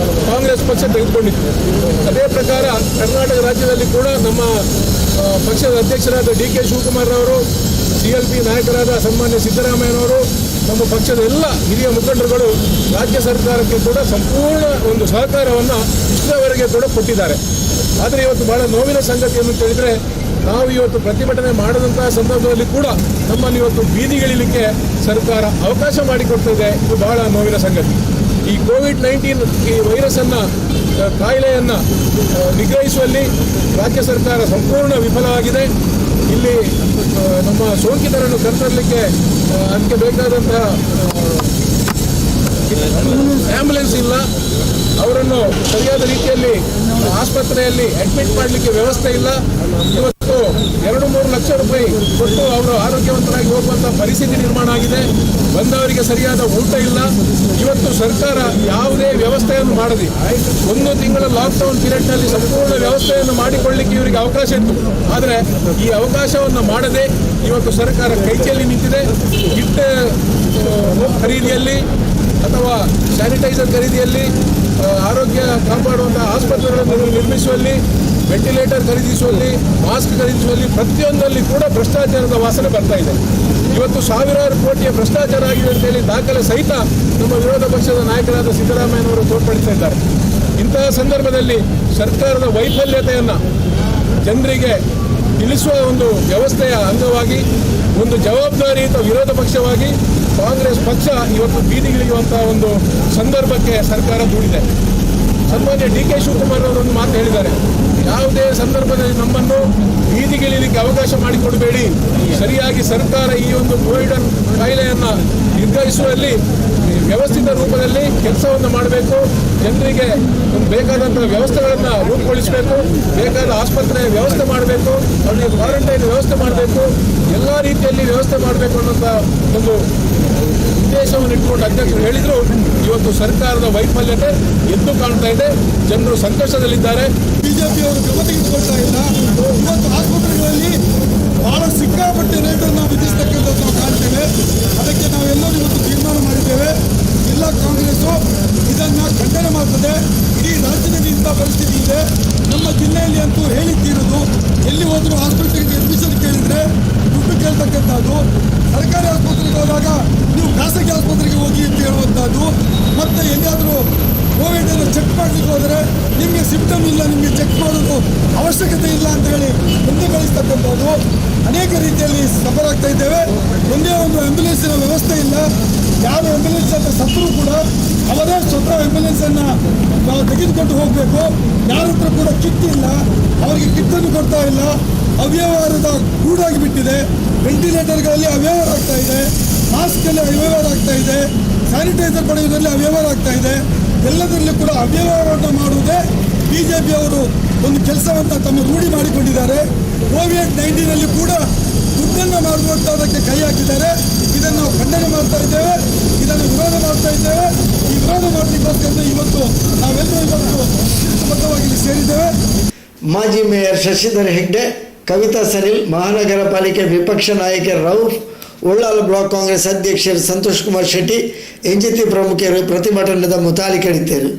ಕಾಂಗ್ರೆಸ್ ಪಕ್ಷ ತೆಗೆದುಕೊಂಡಿತ್ತು. ಅದೇ ಪ್ರಕಾರ ಕರ್ನಾಟಕ ರಾಜ್ಯದಲ್ಲಿ ಕೂಡ ನಮ್ಮ ಪಕ್ಷದ ಅಧ್ಯಕ್ಷರಾದ ಡಿ ಕೆ ಶಿವಕುಮಾರ್ ಅವರು, ಸಿಎಲ್ಪಿ ನಾಯಕರಾದ ಸನ್ಮಾನ್ಯ ಸಿದ್ದರಾಮಯ್ಯನವರು, ನಮ್ಮ ಪಕ್ಷದ ಎಲ್ಲ ಹಿರಿಯ ಮುಖಂಡರುಗಳು ರಾಜ್ಯ ಸರ್ಕಾರಕ್ಕೆ ಕೂಡ ಸಂಪೂರ್ಣ ಒಂದು ಸಹಕಾರವನ್ನು ಇಷ್ಟರವರೆಗೆ ಕೂಡ ಕೊಟ್ಟಿದ್ದಾರೆ. ಆದರೆ ಇವತ್ತು ಬಹಳ ನೋವಿನ ಸಂಗತಿಯನ್ನು ಹೇಳಿದರೆ, ನಾವು ಇವತ್ತು ಪ್ರತಿಭಟನೆ ಮಾಡದಂತಹ ಸಂದರ್ಭದಲ್ಲಿ ಕೂಡ ನಮ್ಮನ್ನು ಇವತ್ತು ಬೀದಿಗಿಳಿಲಿಕ್ಕೆ ಸರ್ಕಾರ ಅವಕಾಶ ಮಾಡಿಕೊಡ್ತಿದೆ. ಇದು ಬಹಳ ನೋವಿನ ಸಂಗತಿ. ಈ ಕೋವಿಡ್-19 ಈ ವೈರಸ್ಸನ್ನು, ಕಾಯಿಲೆಯನ್ನು ನಿಗ್ರಹಿಸುವಲ್ಲಿ ರಾಜ್ಯ ಸರ್ಕಾರ ಸಂಪೂರ್ಣ ವಿಫಲವಾಗಿದೆ. ಇಲ್ಲಿ ನಮ್ಮ ಸೋಂಕಿತರನ್ನು ಕರೆತರಲಿಕ್ಕೆ ಅದಕ್ಕೆ ಬೇಕಾದಂತಹ ಆಂಬ್ಯುಲೆನ್ಸ್ ಇಲ್ಲ, ಅವರನ್ನು ಸರಿಯಾದ ರೀತಿಯಲ್ಲಿ ಆಸ್ಪತ್ರೆಯಲ್ಲಿ ಅಡ್ಮಿಟ್ ಮಾಡಲಿಕ್ಕೆ ವ್ಯವಸ್ಥೆ ಇಲ್ಲ. ಇವತ್ತು 2-3 ಲಕ್ಷ ರೂಪಾಯಿ ಕೊಟ್ಟು ಅವರು ಆರೋಗ್ಯವಂತರಾಗಿ ಹೋಗುವಂಥ ಪರಿಸ್ಥಿತಿ ನಿರ್ಮಾಣ ಆಗಿದೆ. ಬಂದವರಿಗೆ ಸರಿಯಾದ ಊಟ ಇಲ್ಲ. ಇವತ್ತು ಸರ್ಕಾರ ಯಾವುದೇ ವ್ಯವಸ್ಥೆಯನ್ನು ಮಾಡದೆ 1 ತಿಂಗಳ ಲಾಕ್ಡೌನ್ ಪೀರಿಯಡ್ನಲ್ಲಿ ಸಂಪೂರ್ಣ ವ್ಯವಸ್ಥೆಯನ್ನು ಮಾಡಿಕೊಳ್ಳಲಿಕ್ಕೆ ಇವರಿಗೆ ಅವಕಾಶ ಇತ್ತು. ಆದರೆ ಈ ಅವಕಾಶವನ್ನು ಮಾಡದೆ ಇವತ್ತು ಸರ್ಕಾರ ಕೈಚೆಲ್ಲಿ ನಿಂತಿದೆ. ಕಿಟ್ ಖರೀದಿಯಲ್ಲಿ ಅಥವಾ ಸ್ಯಾನಿಟೈಸರ್ ಖರೀದಿಯಲ್ಲಿ, ಆರೋಗ್ಯ ಕಾಪಾಡುವಂಥ ಆಸ್ಪತ್ರೆಗಳನ್ನು ನಿರ್ಮಿಸುವಲ್ಲಿ, ವೆಂಟಿಲೇಟರ್ ಖರೀದಿಸುವಲ್ಲಿ, ಮಾಸ್ಕ್ ಖರೀದಿಸುವಲ್ಲಿ ಪ್ರತಿಯೊಂದರಲ್ಲಿ ಕೂಡ ಭ್ರಷ್ಟಾಚಾರದ ವಾಸನೆ ಬರ್ತಾ ಇದೆ. ಇವತ್ತು ಸಾವಿರಾರು ಕೋಟಿಯ ಭ್ರಷ್ಟಾಚಾರ ಆಗಿದೆ ಅಂತೇಳಿ ದಾಖಲೆ ಸಹಿತ ನಮ್ಮ ವಿರೋಧ ಪಕ್ಷದ ನಾಯಕರಾದ ಸಿದ್ದರಾಮಯ್ಯನವರು ತೋರ್ಪಡಿಸ್ತಾ ಇದ್ದಾರೆ. ಇಂತಹ ಸಂದರ್ಭದಲ್ಲಿ ಸರ್ಕಾರದ ವೈಫಲ್ಯತೆಯನ್ನು ಜನರಿಗೆ ತಿಳಿಸುವ ಒಂದು ವ್ಯವಸ್ಥೆಯ ಅಂಗವಾಗಿ, ಒಂದು ಜವಾಬ್ದಾರಿಯುತ ವಿರೋಧ ಪಕ್ಷವಾಗಿ ಕಾಂಗ್ರೆಸ್ ಪಕ್ಷ ಇವತ್ತು ಬೀದಿಗಿಳಿಯುವಂತಹ ಒಂದು ಸಂದರ್ಭಕ್ಕೆ ಸರ್ಕಾರ ದೂಡಿದೆ. ಸನ್ಮಾನ್ಯ ಡಿ ಕೆ ಶಿವಕುಮಾರ್ ಅವರೊಂದು ಮಾತು ಹೇಳಿದ್ದಾರೆ, ಯಾವುದೇ ಸಂದರ್ಭದಲ್ಲಿ ನಮ್ಮನ್ನು ಬೀದಿಗಿಳಿಯಲಿಕ್ಕೆ ಅವಕಾಶ ಮಾಡಿಕೊಡಬೇಡಿ, ಸರಿಯಾಗಿ ಸರ್ಕಾರ ಈ ಒಂದು ಕೋವಿಡ್ ಕಾಯಿಲೆಯನ್ನು ನಿರ್ಗಹಿಸುವಲ್ಲಿ ವ್ಯವಸ್ಥಿತ ರೂಪದಲ್ಲಿ ಕೆಲಸವನ್ನು ಮಾಡಬೇಕು, ಜನರಿಗೆ ಬೇಕಾದಂಥ ವ್ಯವಸ್ಥೆಗಳನ್ನು ರೂಪುಗೊಳಿಸಬೇಕು, ಬೇಕಾದ ಆಸ್ಪತ್ರೆ ವ್ಯವಸ್ಥೆ ಮಾಡಬೇಕು, ಅವರಿಗೆ ಕ್ವಾರಂಟೈನ್ ವ್ಯವಸ್ಥೆ ಮಾಡಬೇಕು, ಎಲ್ಲ ರೀತಿಯಲ್ಲಿ ವ್ಯವಸ್ಥೆ ಮಾಡಬೇಕು ಅನ್ನೋಂಥ ಒಂದು ಉದ್ದೇಶವನ್ನು ಇಟ್ಕೊಂಡು ಅಧ್ಯಕ್ಷರು ಹೇಳಿದರು. ಇವತ್ತು ಸರ್ಕಾರದ ವೈಫಲ್ಯತೆ ಎದ್ದು ಕಾಣ್ತಾ ಇದೆ, ಜನರು ಸಂಕಷ್ಟದಲ್ಲಿದ್ದಾರೆ.
ಬಿಜೆಪಿಯವರು ಕ್ರಮ ತೆಗೆದುಕೊಳ್ತಾ ಇಲ್ಲ. ಇವತ್ತು ಆಸ್ಪತ್ರೆಗಳಲ್ಲಿ ಬಹಳ ಸಿಕ್ಕಾಪಟ್ಟೆ ರೇಟನ್ನು ವಿಧಿಸ್ತಕ್ಕಂಥದ್ದು ನಾವು ಕಾಣ್ತೇವೆ. ಅದಕ್ಕೆ ನಾವೆಲ್ಲರೂ ಇವತ್ತು ತೀರ್ಮಾನ ಮಾಡಿದ್ದೇವೆ. ಜಿಲ್ಲಾ ಕಾಂಗ್ರೆಸ್ಸು ಇದನ್ನು ಖಂಡನೆ ಮಾಡ್ತದೆ. ಇಡೀ ರಾಜ್ಯದಲ್ಲಿ ಇಂಥ ಪರಿಸ್ಥಿತಿ ಇದೆ. ನಮ್ಮ ಜಿಲ್ಲೆಯಲ್ಲಿ ಅಂತೂ ಹೇಳಿದ್ದೀರೋದು, ಎಲ್ಲಿ ಹೋದರೂ ಆಸ್ಪತ್ರೆಗೆ ಅಡ್ಮಿಷನ್ ಕೇಳಿದರೆ ದುಡ್ಡು ಕೇಳ್ತಕ್ಕಂಥದ್ದು, ಸರ್ಕಾರಿ ಆಸ್ಪತ್ರೆಗೆ ಹೋದಾಗ ನೀವು ಖಾಸಗಿ ಆಸ್ಪತ್ರೆಗೆ ಹೋಗಿ ಅಂತ ಹೇಳುವಂಥದ್ದು, ಮತ್ತು ಎಲ್ಲಿಯಾದರೂ ಕೋವಿಡನ್ನು ಚೆಕ್ ಮಾಡಲಿಕ್ಕೆ ಹೋದರೆ ನಿಮಗೆ ಸಿಂಪ್ಟಮ್ ಇಲ್ಲ, ನಿಮಗೆ ಚೆಕ್ ಮಾಡೋದು ಅವಶ್ಯಕತೆ ಇಲ್ಲ ಅಂತ ಹೇಳಿ ಮುಂದೆ ಕಳಿಸ್ತಕ್ಕಂಥದ್ದು. ಅನೇಕ ರೀತಿಯಲ್ಲಿ ಸಫರ್ ಆಗ್ತಾ ಇದ್ದೇವೆ. ಒಂದೇ ಒಂದು ಆ್ಯಂಬುಲೆನ್ಸಿನ ವ್ಯವಸ್ಥೆ ಇಲ್ಲ. ಯಾರು ಆ್ಯಂಬುಲೆನ್ಸ್ ಅಂತ ಸತ್ತರೂ ಕೂಡ ಅವರೇ ಸ್ವತಃ ಆ್ಯಂಬುಲೆನ್ಸನ್ನು ತೆಗೆದುಕೊಂಡು ಹೋಗಬೇಕು. ಯಾರ ಹತ್ರ ಕೂಡ ಕಿಟ್ ಇಲ್ಲ, ಅವರಿಗೆ ಕಿಟ್ಟನ್ನು ಕೊಡ್ತಾ ಇಲ್ಲ. ಅವ್ಯವಹಾರದ ಗೂಡಾಗಿ ಬಿಟ್ಟಿದೆ. ವೆಂಟಿಲೇಟರ್ಗಳಲ್ಲಿ ಅವ್ಯವಹಾರ ಆಗ್ತಾ ಇದೆ, ಮಾಸ್ಕಲ್ಲಿ ಅವ್ಯವಹಾರ ಆಗ್ತಾ ಇದೆ, ಸ್ಯಾನಿಟೈಸರ್ ಪಡೆಯುವುದರಲ್ಲಿ ಅವ್ಯವಹಾರ ಆಗ್ತಾ ಇದೆ. ಎಲ್ಲದರಲ್ಲೂ ಕೂಡ ಅವ್ಯವಹಾರವನ್ನು ಮಾಡುವುದೇ ಬಿ ಜೆ ಪಿಯವರು ಒಂದು ಕೆಲಸವನ್ನು ತಮ್ಮ ರೂಢಿ ಮಾಡಿಕೊಂಡಿದ್ದಾರೆ. ಕೋವಿಡ್-19 ಕೂಡ ದುಡ್ಡನ್ನು ಮಾಡುವಂಥದ್ದಕ್ಕೆ ಕೈ ಹಾಕಿದ್ದಾರೆ. ಇದನ್ನು ನಾವು ಖಂಡನೆ ಮಾಡ್ತಾ ಇದ್ದೇವೆ, ಇದನ್ನು ವಿರೋಧ ಮಾಡ್ತಾ ಇದ್ದೇವೆ. ಈ ವಿರೋಧ ಮಾಡಲಿಕ್ಕೋಸ್ಕರ ಇವತ್ತು ನಾವೆಲ್ಲರೂ ಇವತ್ತು ಶಿಸ್ತುಬದ್ಧವಾಗಿ ಇಲ್ಲಿ ಸೇರಿದ್ದೇವೆ.
ಮಾಜಿ ಮೇಯರ್ ಶಶಿಧರ್ ಹೆಗ್ಡೆ, ಕವಿತಾ ಸನಿಲ್, ಮಹಾನಗರ ಪಾಲಿಕೆ ವಿಪಕ್ಷ ನಾಯಕ ರೌಫ್, ಉಳ್ಳಾಲ ಬ್ಲಾಕ್ ಕಾಂಗ್ರೆಸ್ ಅಧ್ಯಕ್ಷರು ಸಂತೋಷ್ ಕುಮಾರ್ ಶೆಟ್ಟಿ, ಎಂಜಿತಿ ಪ್ರಮುಖರು ಪ್ರತಿಭಟನೆದ ಮುತಾಲಿಕರಿದ್ದರು.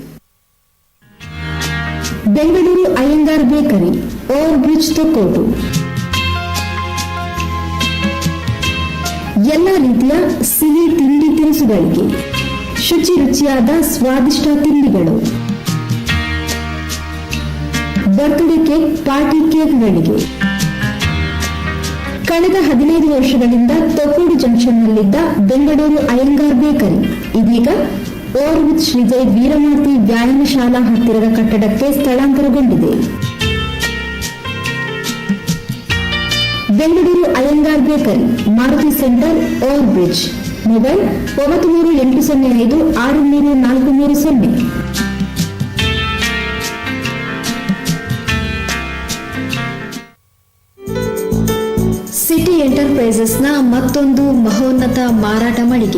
Bengaluru Iyengar bakery, over bridge Thokkottu. ಎಲ್ಲ ರೀತಿಯ ಸಿಹಿ ತಿಂಡಿ ತಿನಿಸುಗಳಿಗೆ ಶುಚಿ ರುಚಿಯಾದ ಸ್ವಾದಿಷ್ಟ ತಿಂಡಿಗಳು, ಬರ್ತ್ಡೇ ಕೇಕ್, ಪಾರ್ಟಿ ಕೇಕ್ಗಳಿಗೆ. ಕಳೆದ 15 ವರ್ಷಗಳಿಂದ ತೊಕ್ಕೋಡು ಜಂಕ್ಷನ್ನಲ್ಲಿದ್ದ ಬೆಂಗಳೂರು ಅಯ್ಯಂಗಾರ್ ಬೇಕರಿ ಇದೀಗ ಓವರ್ ವಿತ್ ಶ್ರೀಜೈ ವೀರಮಾತಿ ವ್ಯಾಯಾಮ ಶಾಲಾ ಹತ್ತಿರದ ಕಟ್ಟಡಕ್ಕೆ ಸ್ಥಳಾಂತರಗೊಂಡಿದೆ. Bengaluru Iyengar bakery, Maruti centre, over bridge. Mobile 9380563430.
City ಎಂಟರ್ಪ್ರೈಸಸ್ನ ಮತ್ತೊಂದು ಮಹೋನ್ನತ ಮಾರಾಟ ಮಳಿಗೆ.